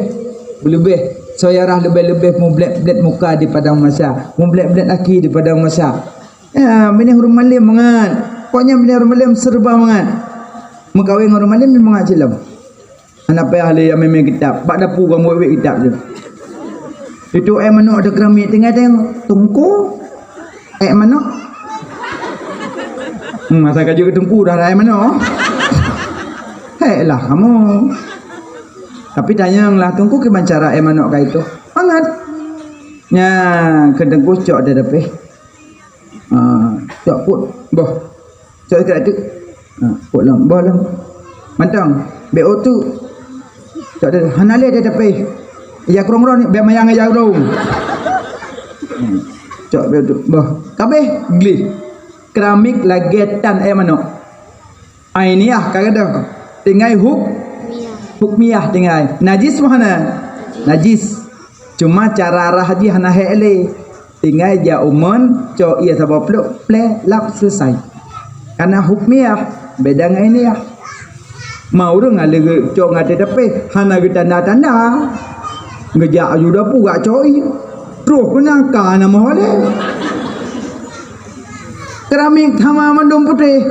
Beuleubeh. Soe nyang rhah leubeh-leubeh mublét-blét muka di padang mahsyar. Mublét-blét aki di padang mahsyar. Ya, binéh ureueng malém mangat. Pokoknya binéh ureueng malém serba mangat. Meukawen ngon ureueng malém mangat cit lom. Hana payah lé nyang mé-mé kitab. Bak dapu ka muwét-wét kitab tu. Itu ék manok teukeurami tinggai teng tungku. Ék manok. Hmm, masa ka jeuet keu tungku dah ék manok. Hék lah kamoe. Tapi tanyong lah tungku kiban cara ék manok ka itu. Mangat. Nya keu tungku cok di dapéh. Ha, cok put, boh. Cok sikrek teuk. Ha, put lom, boh lom. Mantong, bèk otu. Cok deh, hana lé di teupèh. Ya krong-krong ni, bèk mayang ya krong. Hmm, cok bèk otu, boh. Kabéh, gleh. Keramik lagèe tan ék manok. Ainiah ka gadôh. Tinggai huk-, hukmiah tinggai. Najis meuhana? Najis. Cuma cara rhah jih hana hék lé. Tinggai jak u mon, cok ié saboh plôk, plé, lap, selesai. Karena hukmiah beda ngon ilmiah. Ma ureuëng hana geucok ngon até teupeh, hana geutanda-tanda. Geujak aju dapu gak cok ié. Troh keunan ka na meuho lé. Keramik sama mandum putéh.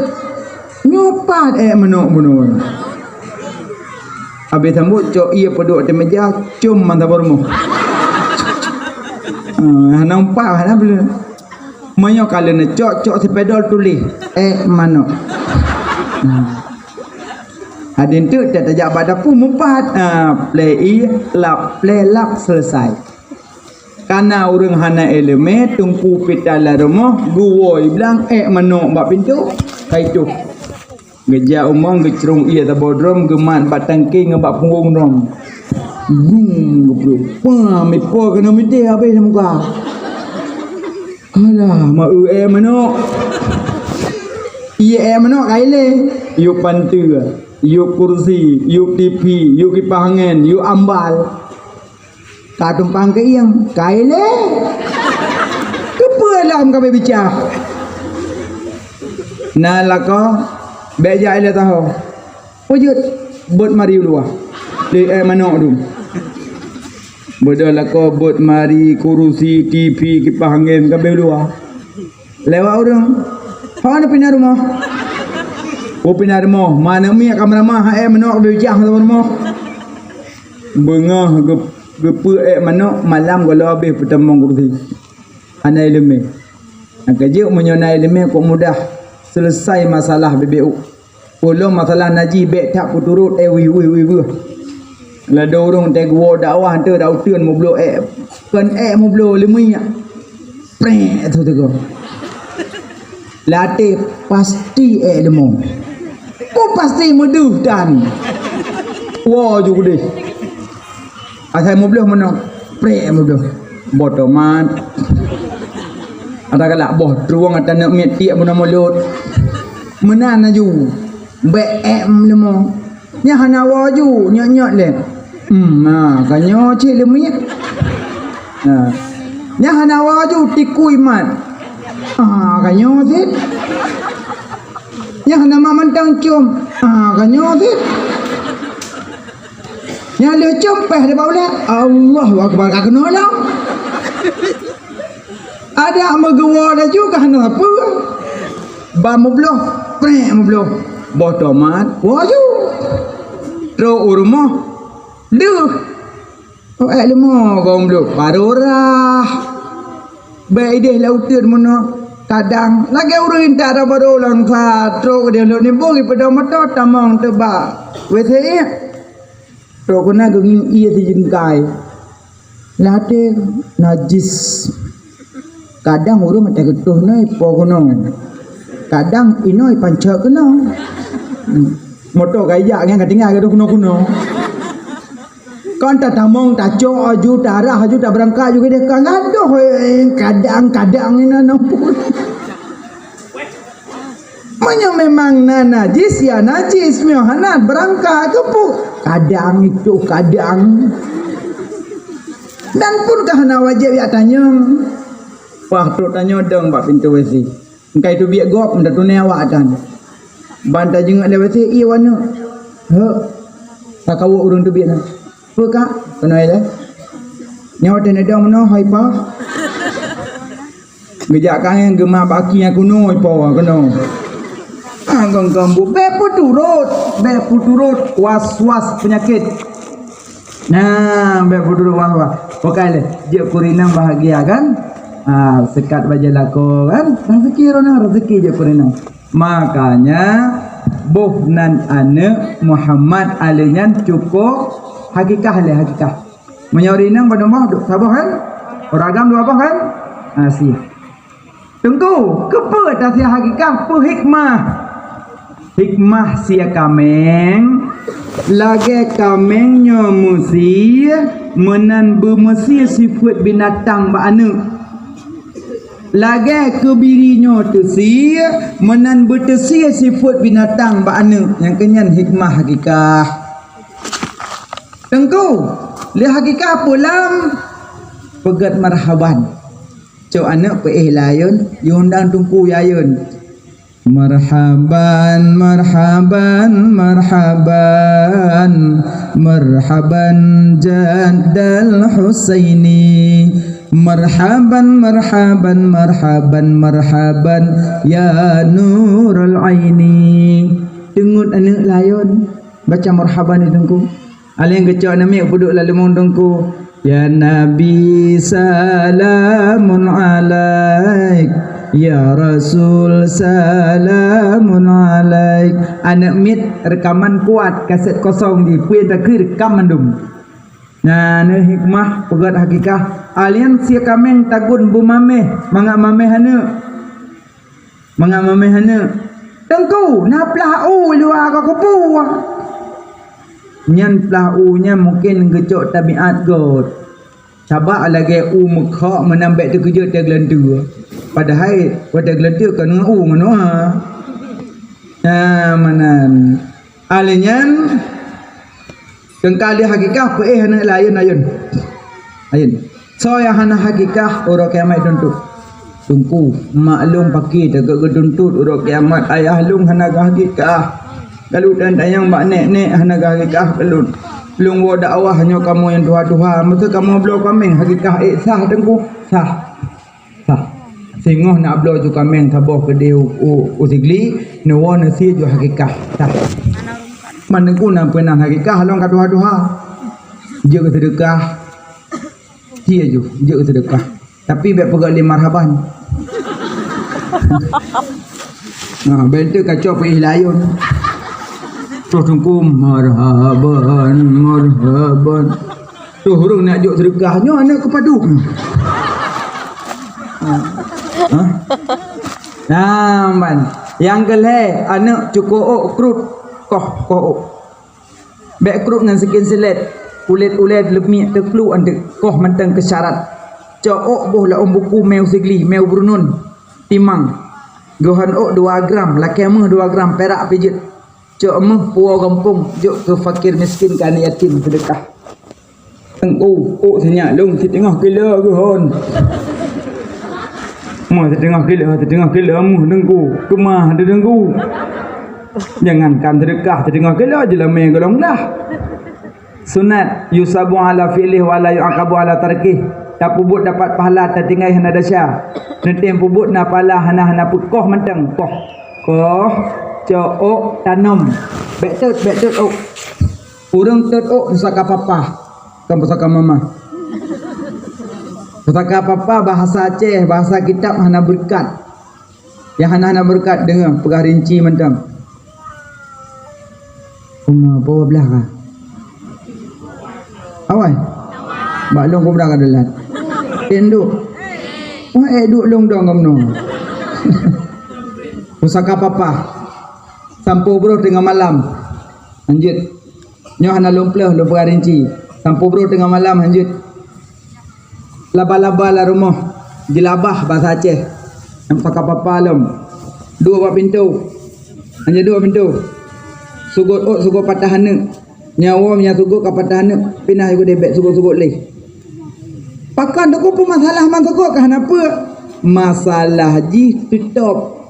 Nyoe pat ék manok bunoe. Habéh sambot cok ié peuduek ateueh meja, com mata beureumoh. Ah, hana umpat, hana beuleue. Meunyoe ka lheueh neucok, cok sipedol tuléh, ék manok. Nah. Adeunteuk tajak bak dapu meupat, ah, plé ié, lap, plé, lap, selesai. Kana ureuëng hana iéleumé, teungku pita lam rumoh, geuwoe blang ék manok bak pintoe. Ka ituh. Geujak u mon geucrông ié saboh drom, geumat bak tangke ngon bak punggong drom. Bum, geupeuet. Pah, mipo keunoe mitéh habéh lam muka. Alah, ma eu ék manok. Ié ék manok ka ilée. Yôk panteue, yôk kursi, yôk tipi, yôk kipah angén, yôk ambal. Ka tumpang keu iéng, ka ilée. Keupeue lom ka beubica? Na lakoe, bék jak ilée taho. Peujeuet bot mari u luwa. Lé ék manok dum. Beudôh lakoe bot mari, kurusi, tipi, kipah angén ka beuh luwa. Lewat ureuëng. Ho na pinah rumoh? Oh, pinah rumoh. Mana miet ka meuramah, ék manok ka beubica sama rumoh. Beungoh geu-, geupeuet ék manok, malam gohlom habéh peutamong kurusi. Hana iéleumé. Nyang keujeuet meunyoe na iéleumé kok mudah selesai masalah bibeu. Ulôn masalah najih bék that peuturot ék wih, wih, wih, wih. Ladôm ureuëng teuh geuwoe dakwah teuh dak uteuen meubloe ék. Kon ék meubloe leumiek. Prek tu teugong. Lam até pasti ék leumo. Ko pasti meudeuh tan. Woe ju keudeh. Asai meubloe meunoe. Prek meubloe. Boh tomat. Ada galak boh trueng ata neuk miet tiek bunoe mulot. Meunan laju. Bék ék leumo. Nyan hana woe ju, nyot-nyot lé. Hmm, ha, ka nyoe cit leumiek. Ha. Nyan hana woe ju, tikui mat. Ha, ka nyoe cit. Nyan hana mat mantong com. Ha, ka nyoe cit. Nyan lheueh com péh di bak ulée. Allahu Akbar, ka keunoe lom. Adak meugeuwoe laju ka hana sapeue. Ban meubloe, prek meubloe. Boh tomat, woe ju. Trok u rumoh, deuh. Oh, ék leumo goh meubloe, barô rhah. Bék ideh lam uteuen meunoe. Kadang lagée ureuëng intat rhah barô lam sa, trok ideh lôn nibong ipeudong moto tamong teubak W C ié. Trok keunan geungieng ié sijeungkai. Lam até najis. Kadang ureuëng meutai geutoh noe po keunoe. Kadang inoe pancok keunoe. Hmm. Moto ka ijak nyan ka tinggai geudoh kunoe-kunoe. Kon tatamong, tacok aju, tarhah aju, tabeurangkat aju keudeh ka gadoh, eh, kadang-kadang inan ampôn. Meunyoe memang na najis, ya najis. Meunyoe hana, beurangkat keupeue? Kadang itu, kadang. Dan pun ka hana wajéb jak tanyong. Wah, trok tanyoe dong bak pintoe W C. Engkai teubiet gob, meutateuneuk awak tan. Ban tajeungeuk lé W C, ié waneuk. Hek. Takawok ureuëng teubiet na. Peue, Kak? Keunoe ilée. Nyoe teuh neudong meunoe, hai pa. Geujak kayée geuma baki nyang keunoe, hai pa, keunoe. Ah, gong-gong bu, bék peuturot, bék peuturot was-was peunyakét. Nah, bék peuturot was-was. Pokai lé, jeuet keu ureuëng inong bahagia kan? Ah, seukat bajée lakoe kan? Raseuki droeneuh, raseuki jeuet keu ureuëng inong. Makanya, boh nan aneuëk Muhammad Ali nyan cukôp hakikah lé hakikah. Meunyoe ureuëng inong padum boh, dua boh kan? Ureuëng agam dua boh kan? Ha, sie. Teungku, keupeue tasie hakikah? Peue hikmah? Hikmah sie kaméng, lagée kaméng nyoe meusie, meunan beumeusie sifeuet binatang bak aneuëk. Lagée keubiri nyoe teusie, meunan beuteusie sifeuet binatang bak aneuëk. Nyang keunyan hikmah hakikah. Teungku, lé hakikah peue lam? Peugét marhaban. Cok aneuk peuéh layeuen, yue undang Teungku Yayeuen. Marhaban, marhaban, marhaban, marhaban Jaddal Husaini. Marhaban, marhaban, marhaban, marhaban ya Nurul Aini. Deungon aneuk layeuen baca marhaban di Teungku. Aleng geucok aneuk miet peuduek lam leumo Teungku. Ya Nabi salamun alaik, ya Rasul salamun alaik. Aneuk miet reukaman kuat, kaset kosong di pue takheun rekam mandum. Nah, nyoe hikmah peugét hakikah. Aleng sie kaméng tagun beumameh, mangat mameh aneuk. Mangat mameh aneuk, "Teungku, na plah u luwa ka kupu." Nyan plah u nyan mungken geucok tabiat göt. Sabab lagèe u meukhok meunan bèk teukeujot teugleuntue. Padahai watèe gleuntue kon ngon u ngon wa. Nah, meunan. Alèh nyan, teungka lé hakikah peuéh aneuk layeuen ayun. Ayun. Soe nyang hana hakikah uroe kiamat tuntot. Teungku, mak lôn pakri takot geutuntot uroe kiamat, ayah lôn hana geuhakikah. Lalu dan tanyong bak nek-nek hana geuhakikah keu lôn. Lôn woe dakwah nyoe kamoe nyang tuha-tuha, meuteuk kamoe bloe kaméng hakikah ék sah Teungku? Sah. Sah. Singoh na bloe ju kaméng saboh keudéh u, u, u Sigli, neuwoe neusie ju hakikah. Sah. Man Teungku na peunan hakikah lôn ka tuha-tuha. Jeuet keu seudeukah. Sie ju, jeuet keu seudeukah. Tapi bèk peugah lé marhaban. Nah, bèk teuh kacok peuéh layeuen. Terus Teungku marhaban, marhaban. Tuh, ureueng nak jok seudeukah nyoe aneuk keupadub. Ha? Nah, man. Nyang keu lhèe, aneuk cukôp ôk krut. Koh, koh ôk. Bèk krut ngon sikin silet. Ulèt-ulèt leumiek teukluk anteuk. Koh mantong keu syarat. Cok ôk boh lam buku mè u Sigli, mè u Brunun. Timang. Geuhon ôk dua gram, lakèe méuh dua gram, pirak pijeuet. Cok méuh puwoe gampông, jok keu fakir miskin, keu aneuk yatim seudeukah. Teungku, ôk sinyak lôn siteungoh kilo geuhon. Méuh siteungoh kilo, siteungoh kilo méuh Teungku. Keumah teuh Teungku. Jangankan seudeukah siteungoh kilo, jeulamèe golom glah. Sunat, yusabu ala fi'lih wa la yu'aqabu ala tarkih. Tapeubuet dapat pahala, tatinggai hana desya. Neutem peubuet na pahala, hana, hana peukoh mantong. Koh. Koh, cok ôk, tanom. Bèk tôt, bèk tôt ôk. Ureueng tôt ôk pusaka papa, kon pusaka mama. Pusaka papa bahasa Aceh, bahasa kitab hana beureukat. Nyang hana-hana beureukat deungö peugah rinci mantong. Uma poh blah ka. Awai. Bak lôn kubra ka deulat. Tinduk. Wah, eh, duek lôn dong gomno. Pusaka papa. Sampoe broh teungoh malam. Lanjut. Nyoe hana lôn pleuh, lôn peugah rinci. Sampoe broh teungoh malam, lanjut. Laba-laba lam rumoh, jeulabah basa Aceh. Nyang saka papa lom. Dua bak pintoe. Hana dua pintoe. Sugôt ôk, sugôt patah aneuk. Nyoe woe nyang sugôt ka patah aneuk, pinah ju keudeh bèk sugôt-sugôt lé. Pakon Teungku, peue masalah man sugôt ka hana peue? Masalah jih teutôb.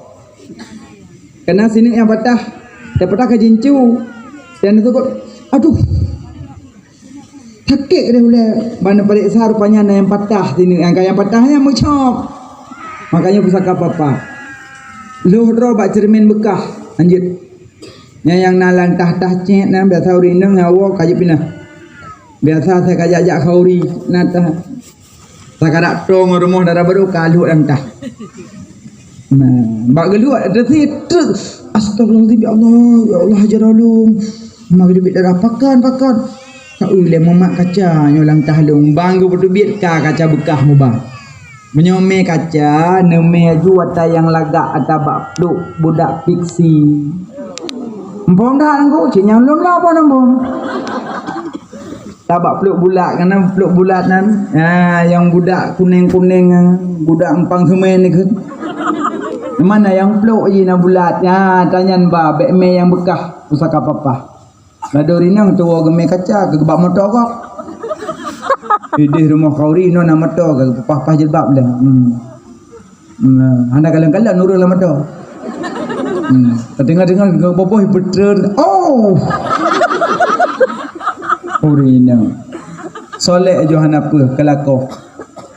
Kana sineuk nyang patah, nyang patah ka jincu. Dan teukot, aduh, sakét deh ulèe. Ban pareksa rupanya na nyang patah sineuk, nyang ka nyang patah nyan meucok. Makanya pusaka papa. Lheuh droe bak ceureumen beukah, lanjut. Nyan nyang na lam tah-tah cék na, biasa ureueng inong nyan woe ka jipinah. Biasa asai ka jak-jak khauri, na tah. Sakarat toe ngon rumoh dara barô ka luek lam tah. Nah, bak geuluek teusit, truk. Astagfirullahalazim, ya Allah, ya Allah, ajar ulôn. Mari teubiet darah, pakon, pakon. Ka ulèe mumat kaca nyoe lam tah lôn, bang geupeuteubiet ka kaca beukah muba. Meunyoe mè kaca, neumè aju ata nyang lagak ata bak pluek budak fiksi. Muphom that Teungku, cit nyang lôn lôn apa na muphom. Tabak pluek bulat, kana pluek bulat nan. Ha, nyang budak kuneng-kuneng, budak empang seumén ni kan. Mana nyang pluek ji na bulat. Ha, tanyan ba, bèk mè nyang beukah pusaka papa. Ladôm rinang tuwoe geumè kaca keu bak moto gob. Ideh rumoh khauri inoe na moto, ka pah-pah jilbab leh. Hmm. Hmm, hana kalon-kalon ureueng lam moto. Hmm. Teudeungo-deungo boboh beutreun. Oh. Ureueng inong. Solek jo hana peue keulakoe.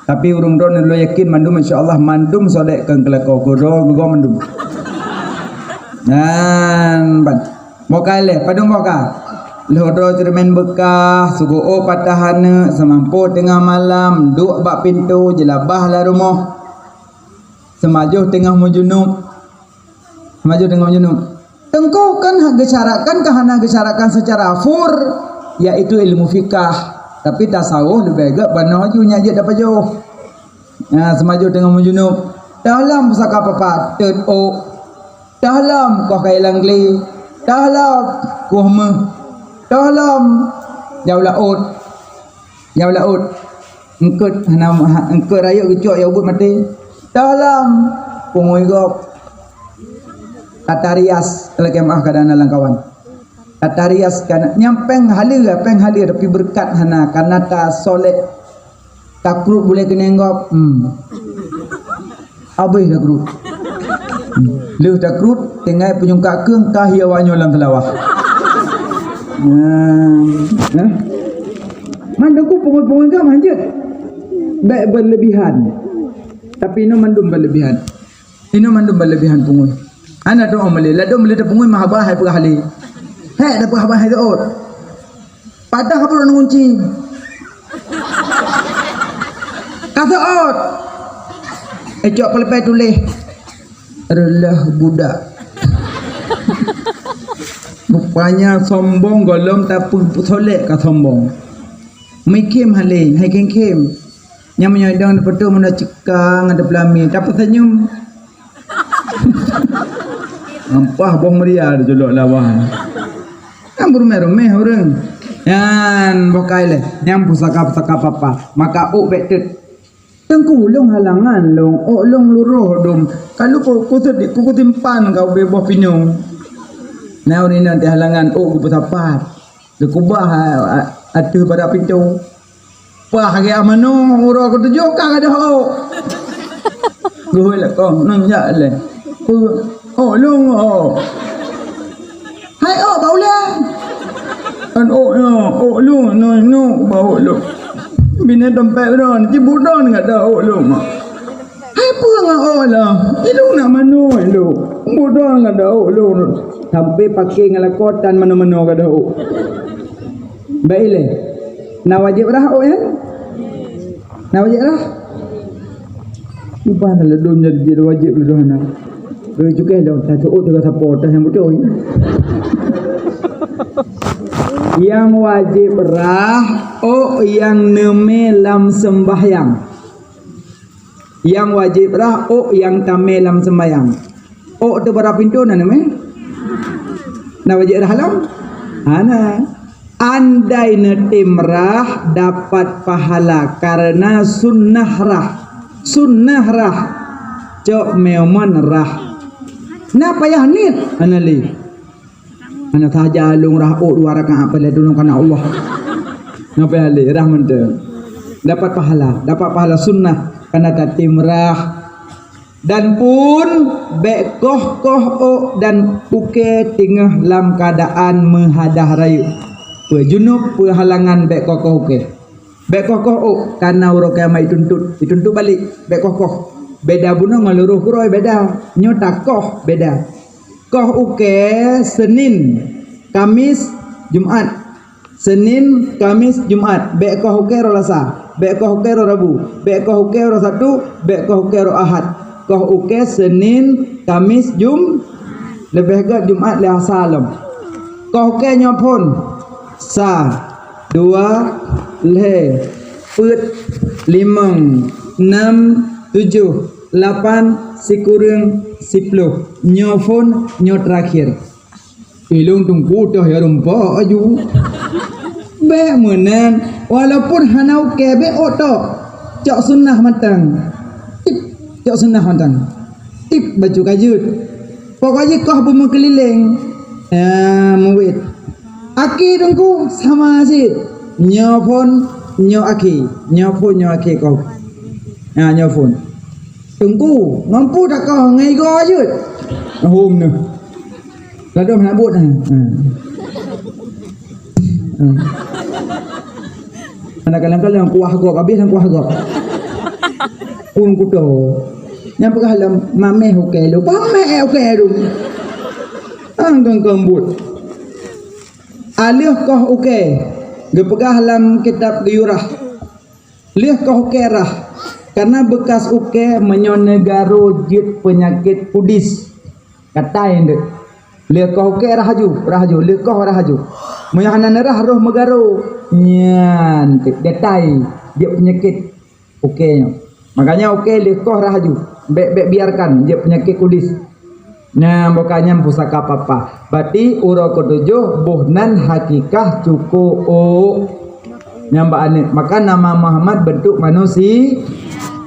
Tapi ureueng droeneuh lôn yakin mandum, insya Allah mandum solek kon keulakoe. Keudroe geugoe mandum. Nyan ban. Boh ka ileh, padum boh ka. Lheuh droe ceureumen beukah, sugoe patah aneuk, seumampo teungoh malam, duek bak pintoe, jeulabah lam rumoh. Seumajoh teungoh meujunub. Seumajoh teungoh meujunub. Teungku kan ha-, geusyaratkan ka hana geusyaratkan seucara fur, yaitu ilmu fikah. Tapi tasawuf leubeh gét banoe ju nyan jeuet tapajoh. Nah, seumajoh teungoh meujunub. Toh lom pusaka papa, teut ôk. Toh lom koh kayée lam glé. Toh lom kueh méuh. Toh lom jauh laôt. Jauh laôt. Eungkôt hana, ha, eungkôt rayeuk geucok ya ubit maté. Toh lom pungui gob. Tatarias, lakée meuah kadang na lam kawan. Tatarias kana nyang péng haleue, péng haleue tapi beureukat hana, kana tasolek. Takruet bulée keuneuk gob. Hmm. Habéh takruet. Hmm. Lheueh takruet, tinggai peujungkak keueng ka hi awak nyoe lam seulawah. Hmm. Hah? Man teungku pungui-pungui ka manjeuet. Bék berlebihan. Tapi nyoe mandum berlebihan. Inoe mandum berlebihan pungui. Hana doa meulé, ladôm meulé tapungui mah haba hai peugah lé. Hék, tapeugah haba hai seuôt. Padahai ka peurunoe gunci. Ka seuôt. Icok peuleupée tuléh. Reuloh budak. Rupanya sombong gohlom tapeusolek ka sombong. Meukhém halé, hai khém-khém. Nyang meunyoe idong dipeutoh meunoe ceuka ngon dipeulamé, tapeuseunyum. Ampah boh meuria diculok lawan. Kan beurumeh-rumeh ureueng. Nyan boh kai lé, nyan pusaka-pusaka papa. Maka ôk bék teut. Teungku, lôn halangan lôn, ôk lôn luroh dum. Ka lôn ku-, kuseut, ku-, kusimpan ka ubé boh pineung. Na ureueng inong teuh halangan ôk geupeusapat. Geukubah, a-, a-, ateueh parak pintoe. Pah gaya manoe uroe keutujôh ka gadôh ôk. Geuhôi lakoe, nang jak lé. Ôk lôn ôk. Hai ôk bak ulée. Kan ôk nyoe, ôk lôn, nyoe, nyoe bak ôk lôn. Binéh teumpék droe, cibuk droe gata ôk lôn. Hai peue ngon ôk lôn? Ilôn nak manoe ilôn. Cibuk droe gata ôk lôn. Sampai paké ngon lakoe tan manoe-manoe gadôh ôk. Baik ilée. Na wajéb rhah ôk nyan? Na wajéb rhah? Iban ladôm jadi wajéb ladôm hana. Lôn cukai lôn, taseuôt teuka sapo, tas nyang beutôi. Nyang wajéb rhah ôk nyang neumé lam seumbahyang. Nyang wajéb rhah ôk nyang tamé lam seumbahyang. Ôk teuh parak pintoe na neumé? Na wajéb rhah lom? Hana. Andai neutem rhah dapat pahala karena sunnah rhah. Sunnah rhah. Cok meumon rhah. Na payah niet hana lé. Hana sahaja lôn rhah ôk dua rakaat, padahai tulông kana Allah. Ngapai hale rhah mantong. Dapat pahala, dapat pahala sunnah kana tatem rhah. Dan pun bék koh-koh ôk dan ukée teungoh lam keuadaan meuhadah rayeuk. Peue junub, peue halangan bék koh-koh ukée. Bék koh-koh ôk, kana uroe kiamat ituntot, ituntot balek, bék koh-koh. Beda bunoe ngon luroh keudroe beda. Nyoe takoh beda. Koh ukée Senin, Kamis, Jumat. Senin, Kamis, Jumat. Bék koh ukée roh Lasa. Bék koh ukée roh Rabu. Bék koh ukée roh Sabtu. Bék koh ukée roh Ahad. Koh ukée Senin, Kamis, Jum-, leubeh gét Jumat lé asa lom. Koh ukée nyoe phon. Sa, dua, lhée, peuet, limong, nam, tujoh, lapan, sikureueng, siploh. Nyoe phon, nyoe teurakhir. Ilôn teungku toh ya rumpok aju. Bék meunan, walaupun hana ukée bék ôk tok. Cok sunnah mantong. Tip, cok sunnah mantong. Tip baju kajut. Pokok jih koh beumeukeulileng. Ya, muwit. Aki teungku sama cit. Nyoe phon Nyoe akhé, nyoe phon nyoe akhé kah. Ha, nyoe phon. Teungku, ngon peue takoh ngon igoe jeuet? Hom nyoe. Ladôm hana buet, ha. Ha. Ha. Hana kalon-kalon kuah gob, abéh lam kuah gob. Phon kuto. Nyang peugah lom, mamèh ukèe lôn. Pamèh ukèe lôn. Angkang kambot. Aleuh koh ukèe, geupeugah lam kitab geuyue rhah. Lheueh koh ukèe rhah, karena beukas ukèe meunyoe neugaro jeuet peunyakét kudis. Katai ndeuek. Lheueh koh ukèe rhah aju, rhah aju, lheueh koh rhah aju. Meunyoe hana neurhah roh meugaro, nyan teuk gatai jeuet peunyakét ukèe nyoe. Makanya ukèe lheueh koh rhah aju, bèk, bèk biarkan jeuet peunyakét kudis. Nyan bukan nyan pusaka papa. Berarti uroe ketujoh boh nan hakikah cuko ôk. Nyan bak aneuk. Maka nama Muhammad bentuk manusia.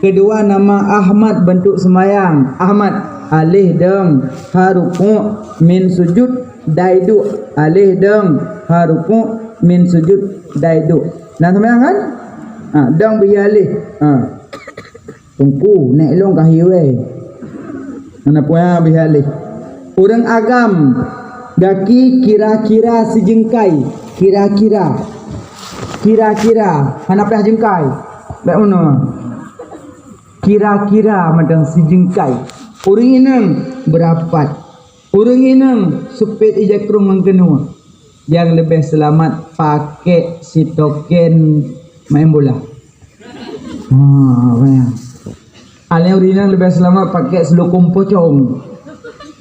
Kedua nama Ahmad bentuk semayang. Ahmad, alif dong, ha rukuk, mim sujud, dai duek. Alif dong, ha rukuk, mim sujud, dai duek. Nah, semayang kan? Ha, dong beuié alif. Ha. Teungku, nèk lôn ka hiwèe. Hana peue habéh alèh. Ureueng agam, gaki kira-kira sijeungkai. Kira-kira. Kira-kira. Hana payah jeungkai. Bèk meunoe. Kira-kira mantong sijeungkai. Ureueng inong beurapat. Ureueng inong seupet ija krong ngon keunoe. Nyang leubeh seulamat pakèk sitoken main bola. Ha, payah. Alèh ureueng inong leubeh seulamat pakèk seulukôm pocong.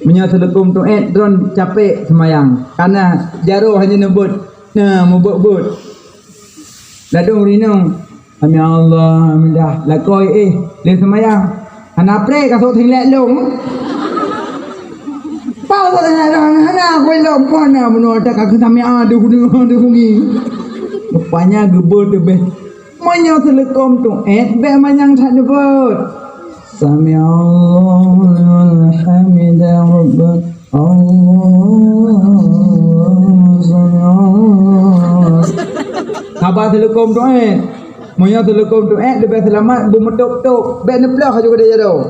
Meunyoe seulukôm tuét, droen capek seumayang. Kana jaroe hana neubeuet. Nah, meubeuet-beuet. Ladôm ureueng inong, "Sami Allah, alhamdulillah." Lakoe, eh, lheueh seumayang. Hana pré ka sôk singlet lôn. Pau sôk singlet lôn, hana kuilôn, pon na bunoe ata ka sami aduh, aduh, aduh, bunyi. Rupanya geubeuet leubeh. Meunyoe seulukôm tuét, bèk manyang that neubeuet. Sami Allahu liman hamidah, Rabbana. Allahu sami Allah. Haba seulukôm tuét. Meunyoe seulukôm tuét, leubeh seulamat beumeutôp-tôp. Bèk neubloh aju keudéh jaroe.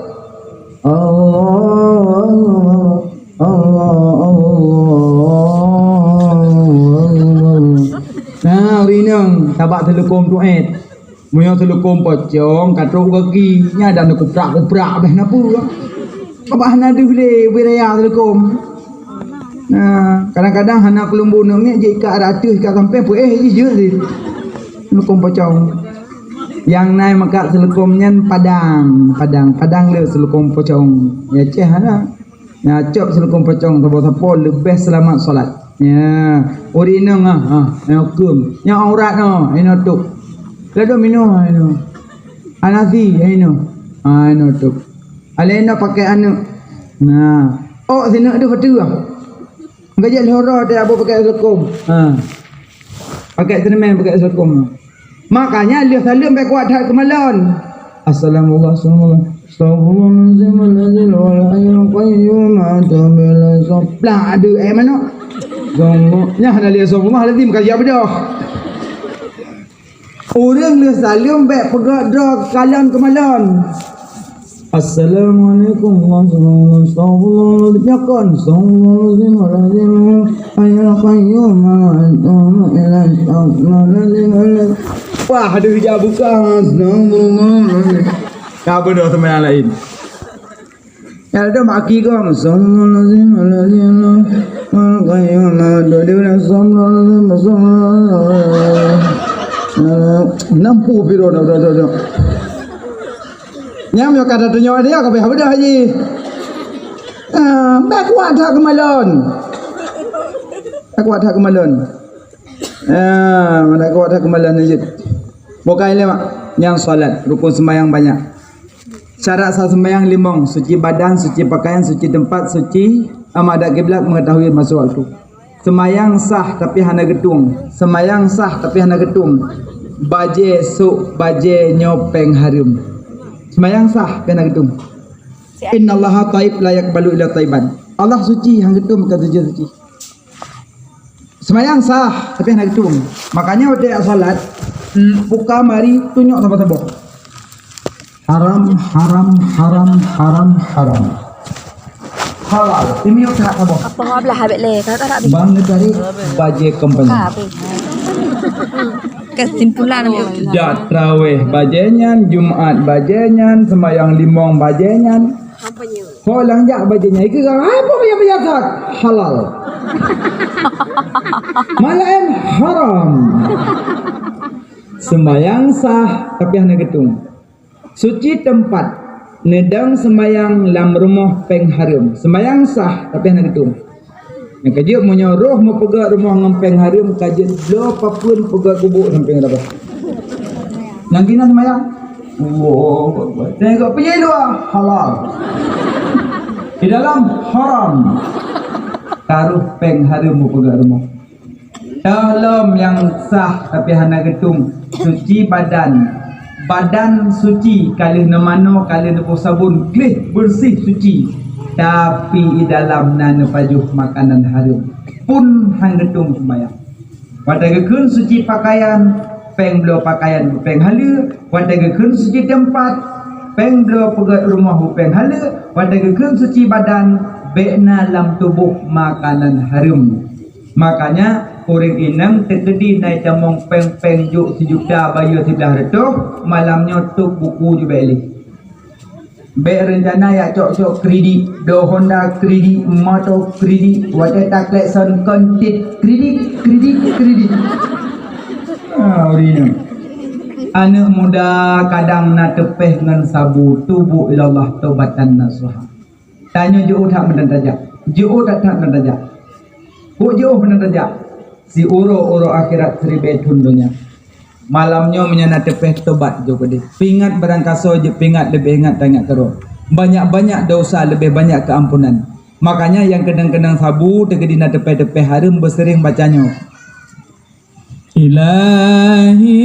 Allah, Allah, Allah, Allah. Nah, ureueng inong, sabab seulukôm tuét. Meunyoe seulukôm pocong, ka trok gaki, nyan dan kuprak-kuprak beh na peue. Abah na deuh lé, beu raya seulukôm. Nah, kadang-kadang hana keulumbô neuk miet, jeuet ikat ratus, ikat sampai peuéh jih jeuet lé. Seulukôm pocong. Nyang na meukat seulukôm nyan padang, padang, padang le seulukôm pocong. Ya ceh hana. Nyang cok seulukôm pocong sapo-sapo leubeh seulamat salat. Ya, ureueng inong ah, ah, nyang huköm. Nyang aurat noh, inoe tôp. Ladôm inoe, inoe. Anasi, inoe. Ah, inoe tôp. Alèh inoe pakèk aneuk. Nah, ôk sineuk deuh pateue. Gajak lhoro teuh abo pakèk seulukôm. Ha. Pakèk seurumen, pakèk seulukôm. Makanya lheueh saleuem bèk kuat that keumalon. Assalamualaikum. Astagfirullahalazim, alladzi la ilaha illa huwa al-hayyul qayyum, atubu ilaih. Plak, aduh, eh, manok. Astagfirullah. Nyan hana lé astagfirullahalazim, ka jak beudôh. Ureueng lheueh saleuem bèk peugah droe kalon keumalon. Assalamualaikum warahmatullahi wabarakatuh. Nyokon, astagfirullahalazim, alladzi la ilaha illa huwa al-hayyul qayyum, atubu ilaih. Astagfirullahalazim, alladzi. Wah, aduh, jak buka. Astagfirullahalazim. Ka beudôh teuma nyang laén. Nyang ladôm aki gom. Astagfirullahalazim, alladzi la ilaha illa huwa al-hayyul qayyum, atubu ilaih. Astagfirullahalazim, astagfirullahalazim. Nampu piro na udah, udah, udah. Nyang meunyoe ka tatunyok dia, ka payah beudôh haji. Ah, bèk kuat that keumalon. Bèk kuat that keumalon. Ah, mana kuat that keumalon jeuet. Bukai lé mak. Nyang salat, rukun seumayang banyak. Syarat sah seumayang limong, suci badan, suci pakaian, suci tempat, suci, ah, madhab kiblat, mengetahui masuk waktu. Seumayang sah tapi hana geutueng. Seumayang sah tapi hana geutueng. Bajèe sôk, bajèe nyoe péng hareuem. Seumayang sah tapi hana geutueng. Innallaha thayyib la yaqbalu illa thayyiban. Allah suci, han geutueng bukan suci-suci. Seumayang sah tapi hana geutueng. Makanya watèe salat, Buka mari tunyok saboh-saboh. Haram, haram, haram, haram, haram. Halal. Timiok that saboh. Apa ngablah habéh lé? Kakak tak habéh. Bang Negari bajée kompeni. Kakak habéh. Kesimpulan. Jak traweh bajée nyan, Jumat bajée nyan, sembahyang limong bajée nyan. Ho lang jak bajée nyan, ikeu ka, "Hai, apa yang biasa?" Halal. Malaen haram. Sembahyang sah, tapi hana geutung. Suci teumpat, neudong sembahyang lam rumoh péng hareuem. Sembahyang sah, tapi hana geutung. Nyang keujeuet meunyoe roh meupeugét rumoh ngon péng hareuem, ka jeuet bloe papeuen peugét kubu sampéng rabah. Nyang keunan sembahyang. Allahu Akbar. Tengok pih luwa halal. Di dalam haram. Taruh péng hareuem meupeugét rumoh. Teuh lom nyang sah tapi hana geutung, suci badan. Badan suci, ka lheueh neumanoe, ka lheueh neupeusaban, gleh beureuséh suci. Tapi i dalam na neupajoh makanan hareuem, pun han geutung sumbayang. Watée geukheun suci pakaian, péng bloe pakaian péng haleue, watée geukheun suci teumpat, péng bloe peugét rumoh péng haleue, watée geukheun suci badan, bék na lam tuboh makanan hareuem. Makanya, ureuëng inong teukeudi na itamong péng-péng jok sijuta bayeue siblaih reutôh, malam nyoe tôb buku jubelé. Bék reuncana jak cok-cok kridit, do Honda kridit, moto kridit, watée taklekson kon tit kridit, kridit, kridit. Ah, ureuëng inong. Aneuëk muda kadang na teupéh ngon sabu, tubu ilallah taubatan nasuha. Tanyoe jiôh that meunan tajak. Jiôh that-that meunan tajak. Kok jiôh meunan tajak? Siuroe-uroe akhirat siribée thon donya. Malam nyoe meunyoe na teupéh tobat jok keudeh. Pingat barangkasoe jeuet pingat leubeh ingat tangat keudroe. Banyak-banyak dosa leubeh banyak keuampunan. Makanya nyang keunong-keunong sabu teukeudi na teupéh-teupéh hareuem beuseuring baca nyoe. إلهي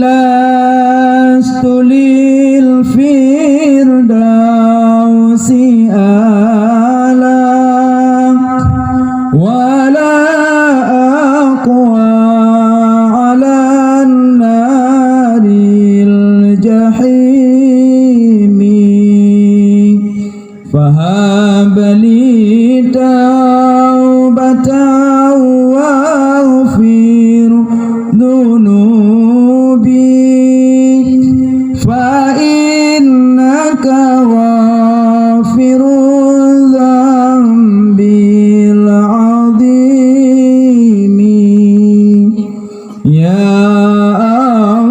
لست للفردوس أعلى ولا أقوى على النار الجحيم. فهب لي توبة واغفر ذنوبي، فإنك غافر الذنب العظيم. Ya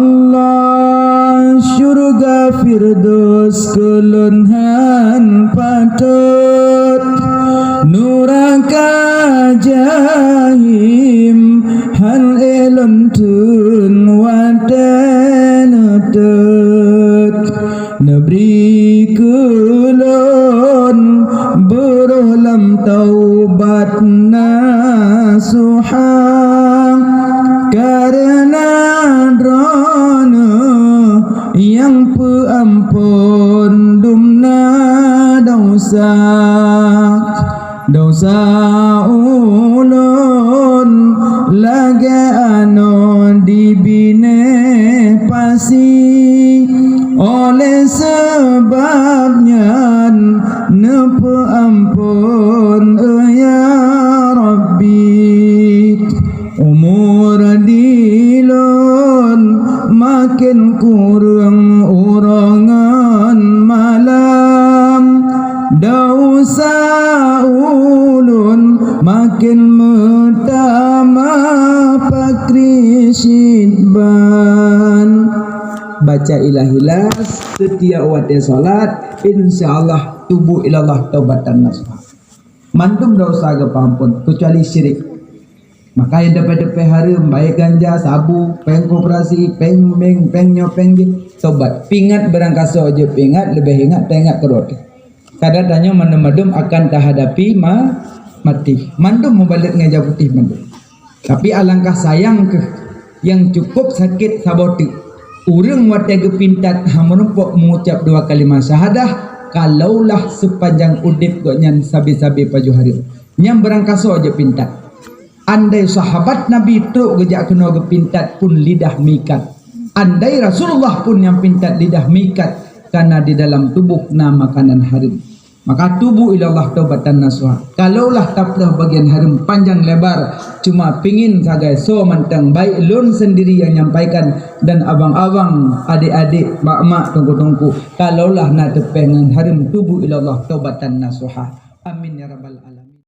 Allah, syurga Firdaus keu lôn han patot, nuraka Jahim han ék lôn theun watée neutot. Neubri keu lôn beurôh lam taubat nasuha, kareuna Droeneueh nyang peuamphon dumna desya. Desya ulôn lagée anoe di binéh pasi, óh lheueh sabab nyan neupeuamphon, ya Rabbi. Umur di lôn maken kureueng uroe ngon malam, desya ulôn maken meutamah pakri cit ban. Baca Ikhlas setiap watée salat, insya Allah tubu ilallah taubatan nasuha. Mandum desya geupeuamphon, keucuali syirik. Maka nyang teupéh-teupéh hareuem, baik ganja, sabu, péng koperasi, péng bank, péng nyoe, péng jih, tobat. Pingat barangkasoe jeuet pingat, leubeh ingat taingat keudroe. Kadang tanyoe mandum-mandum akan tahadapi ma-, maté. Mandum mubalek ngon ija putéh mandum. Tapi alangkah sayang kheueh, nyang cukup sakét saboh teuk, ureuëng watée geupintat hana meurumpok meuucap dua kalimat syahadah, kalaulah seupanjang udeb gobnyan sabe-sabe pajoh hareuem. Nyan barangkasoe jeuet pintat. Andai sahabat Nabi trok geujak keunoe geupintat pun lidah meuikat, Andai Rasulullah pun nyang pintat lidah meuikat, karena di dalam tubuh na makanan hareuem. Maka tubu ilallah taubatan nasuha. Kalaulah tapeuleueh bagian hareuem panjang lebar, cuma pingin sagai soe mantong, baik lôn sendiri nyang nyampaikan dan abang-abang, adik-adik, mak-mak, teungku-teungku, kalaulah na teupéh ngon hareuem, tubu ilallah taubatan nasuha. Amin ya rabbal alamin.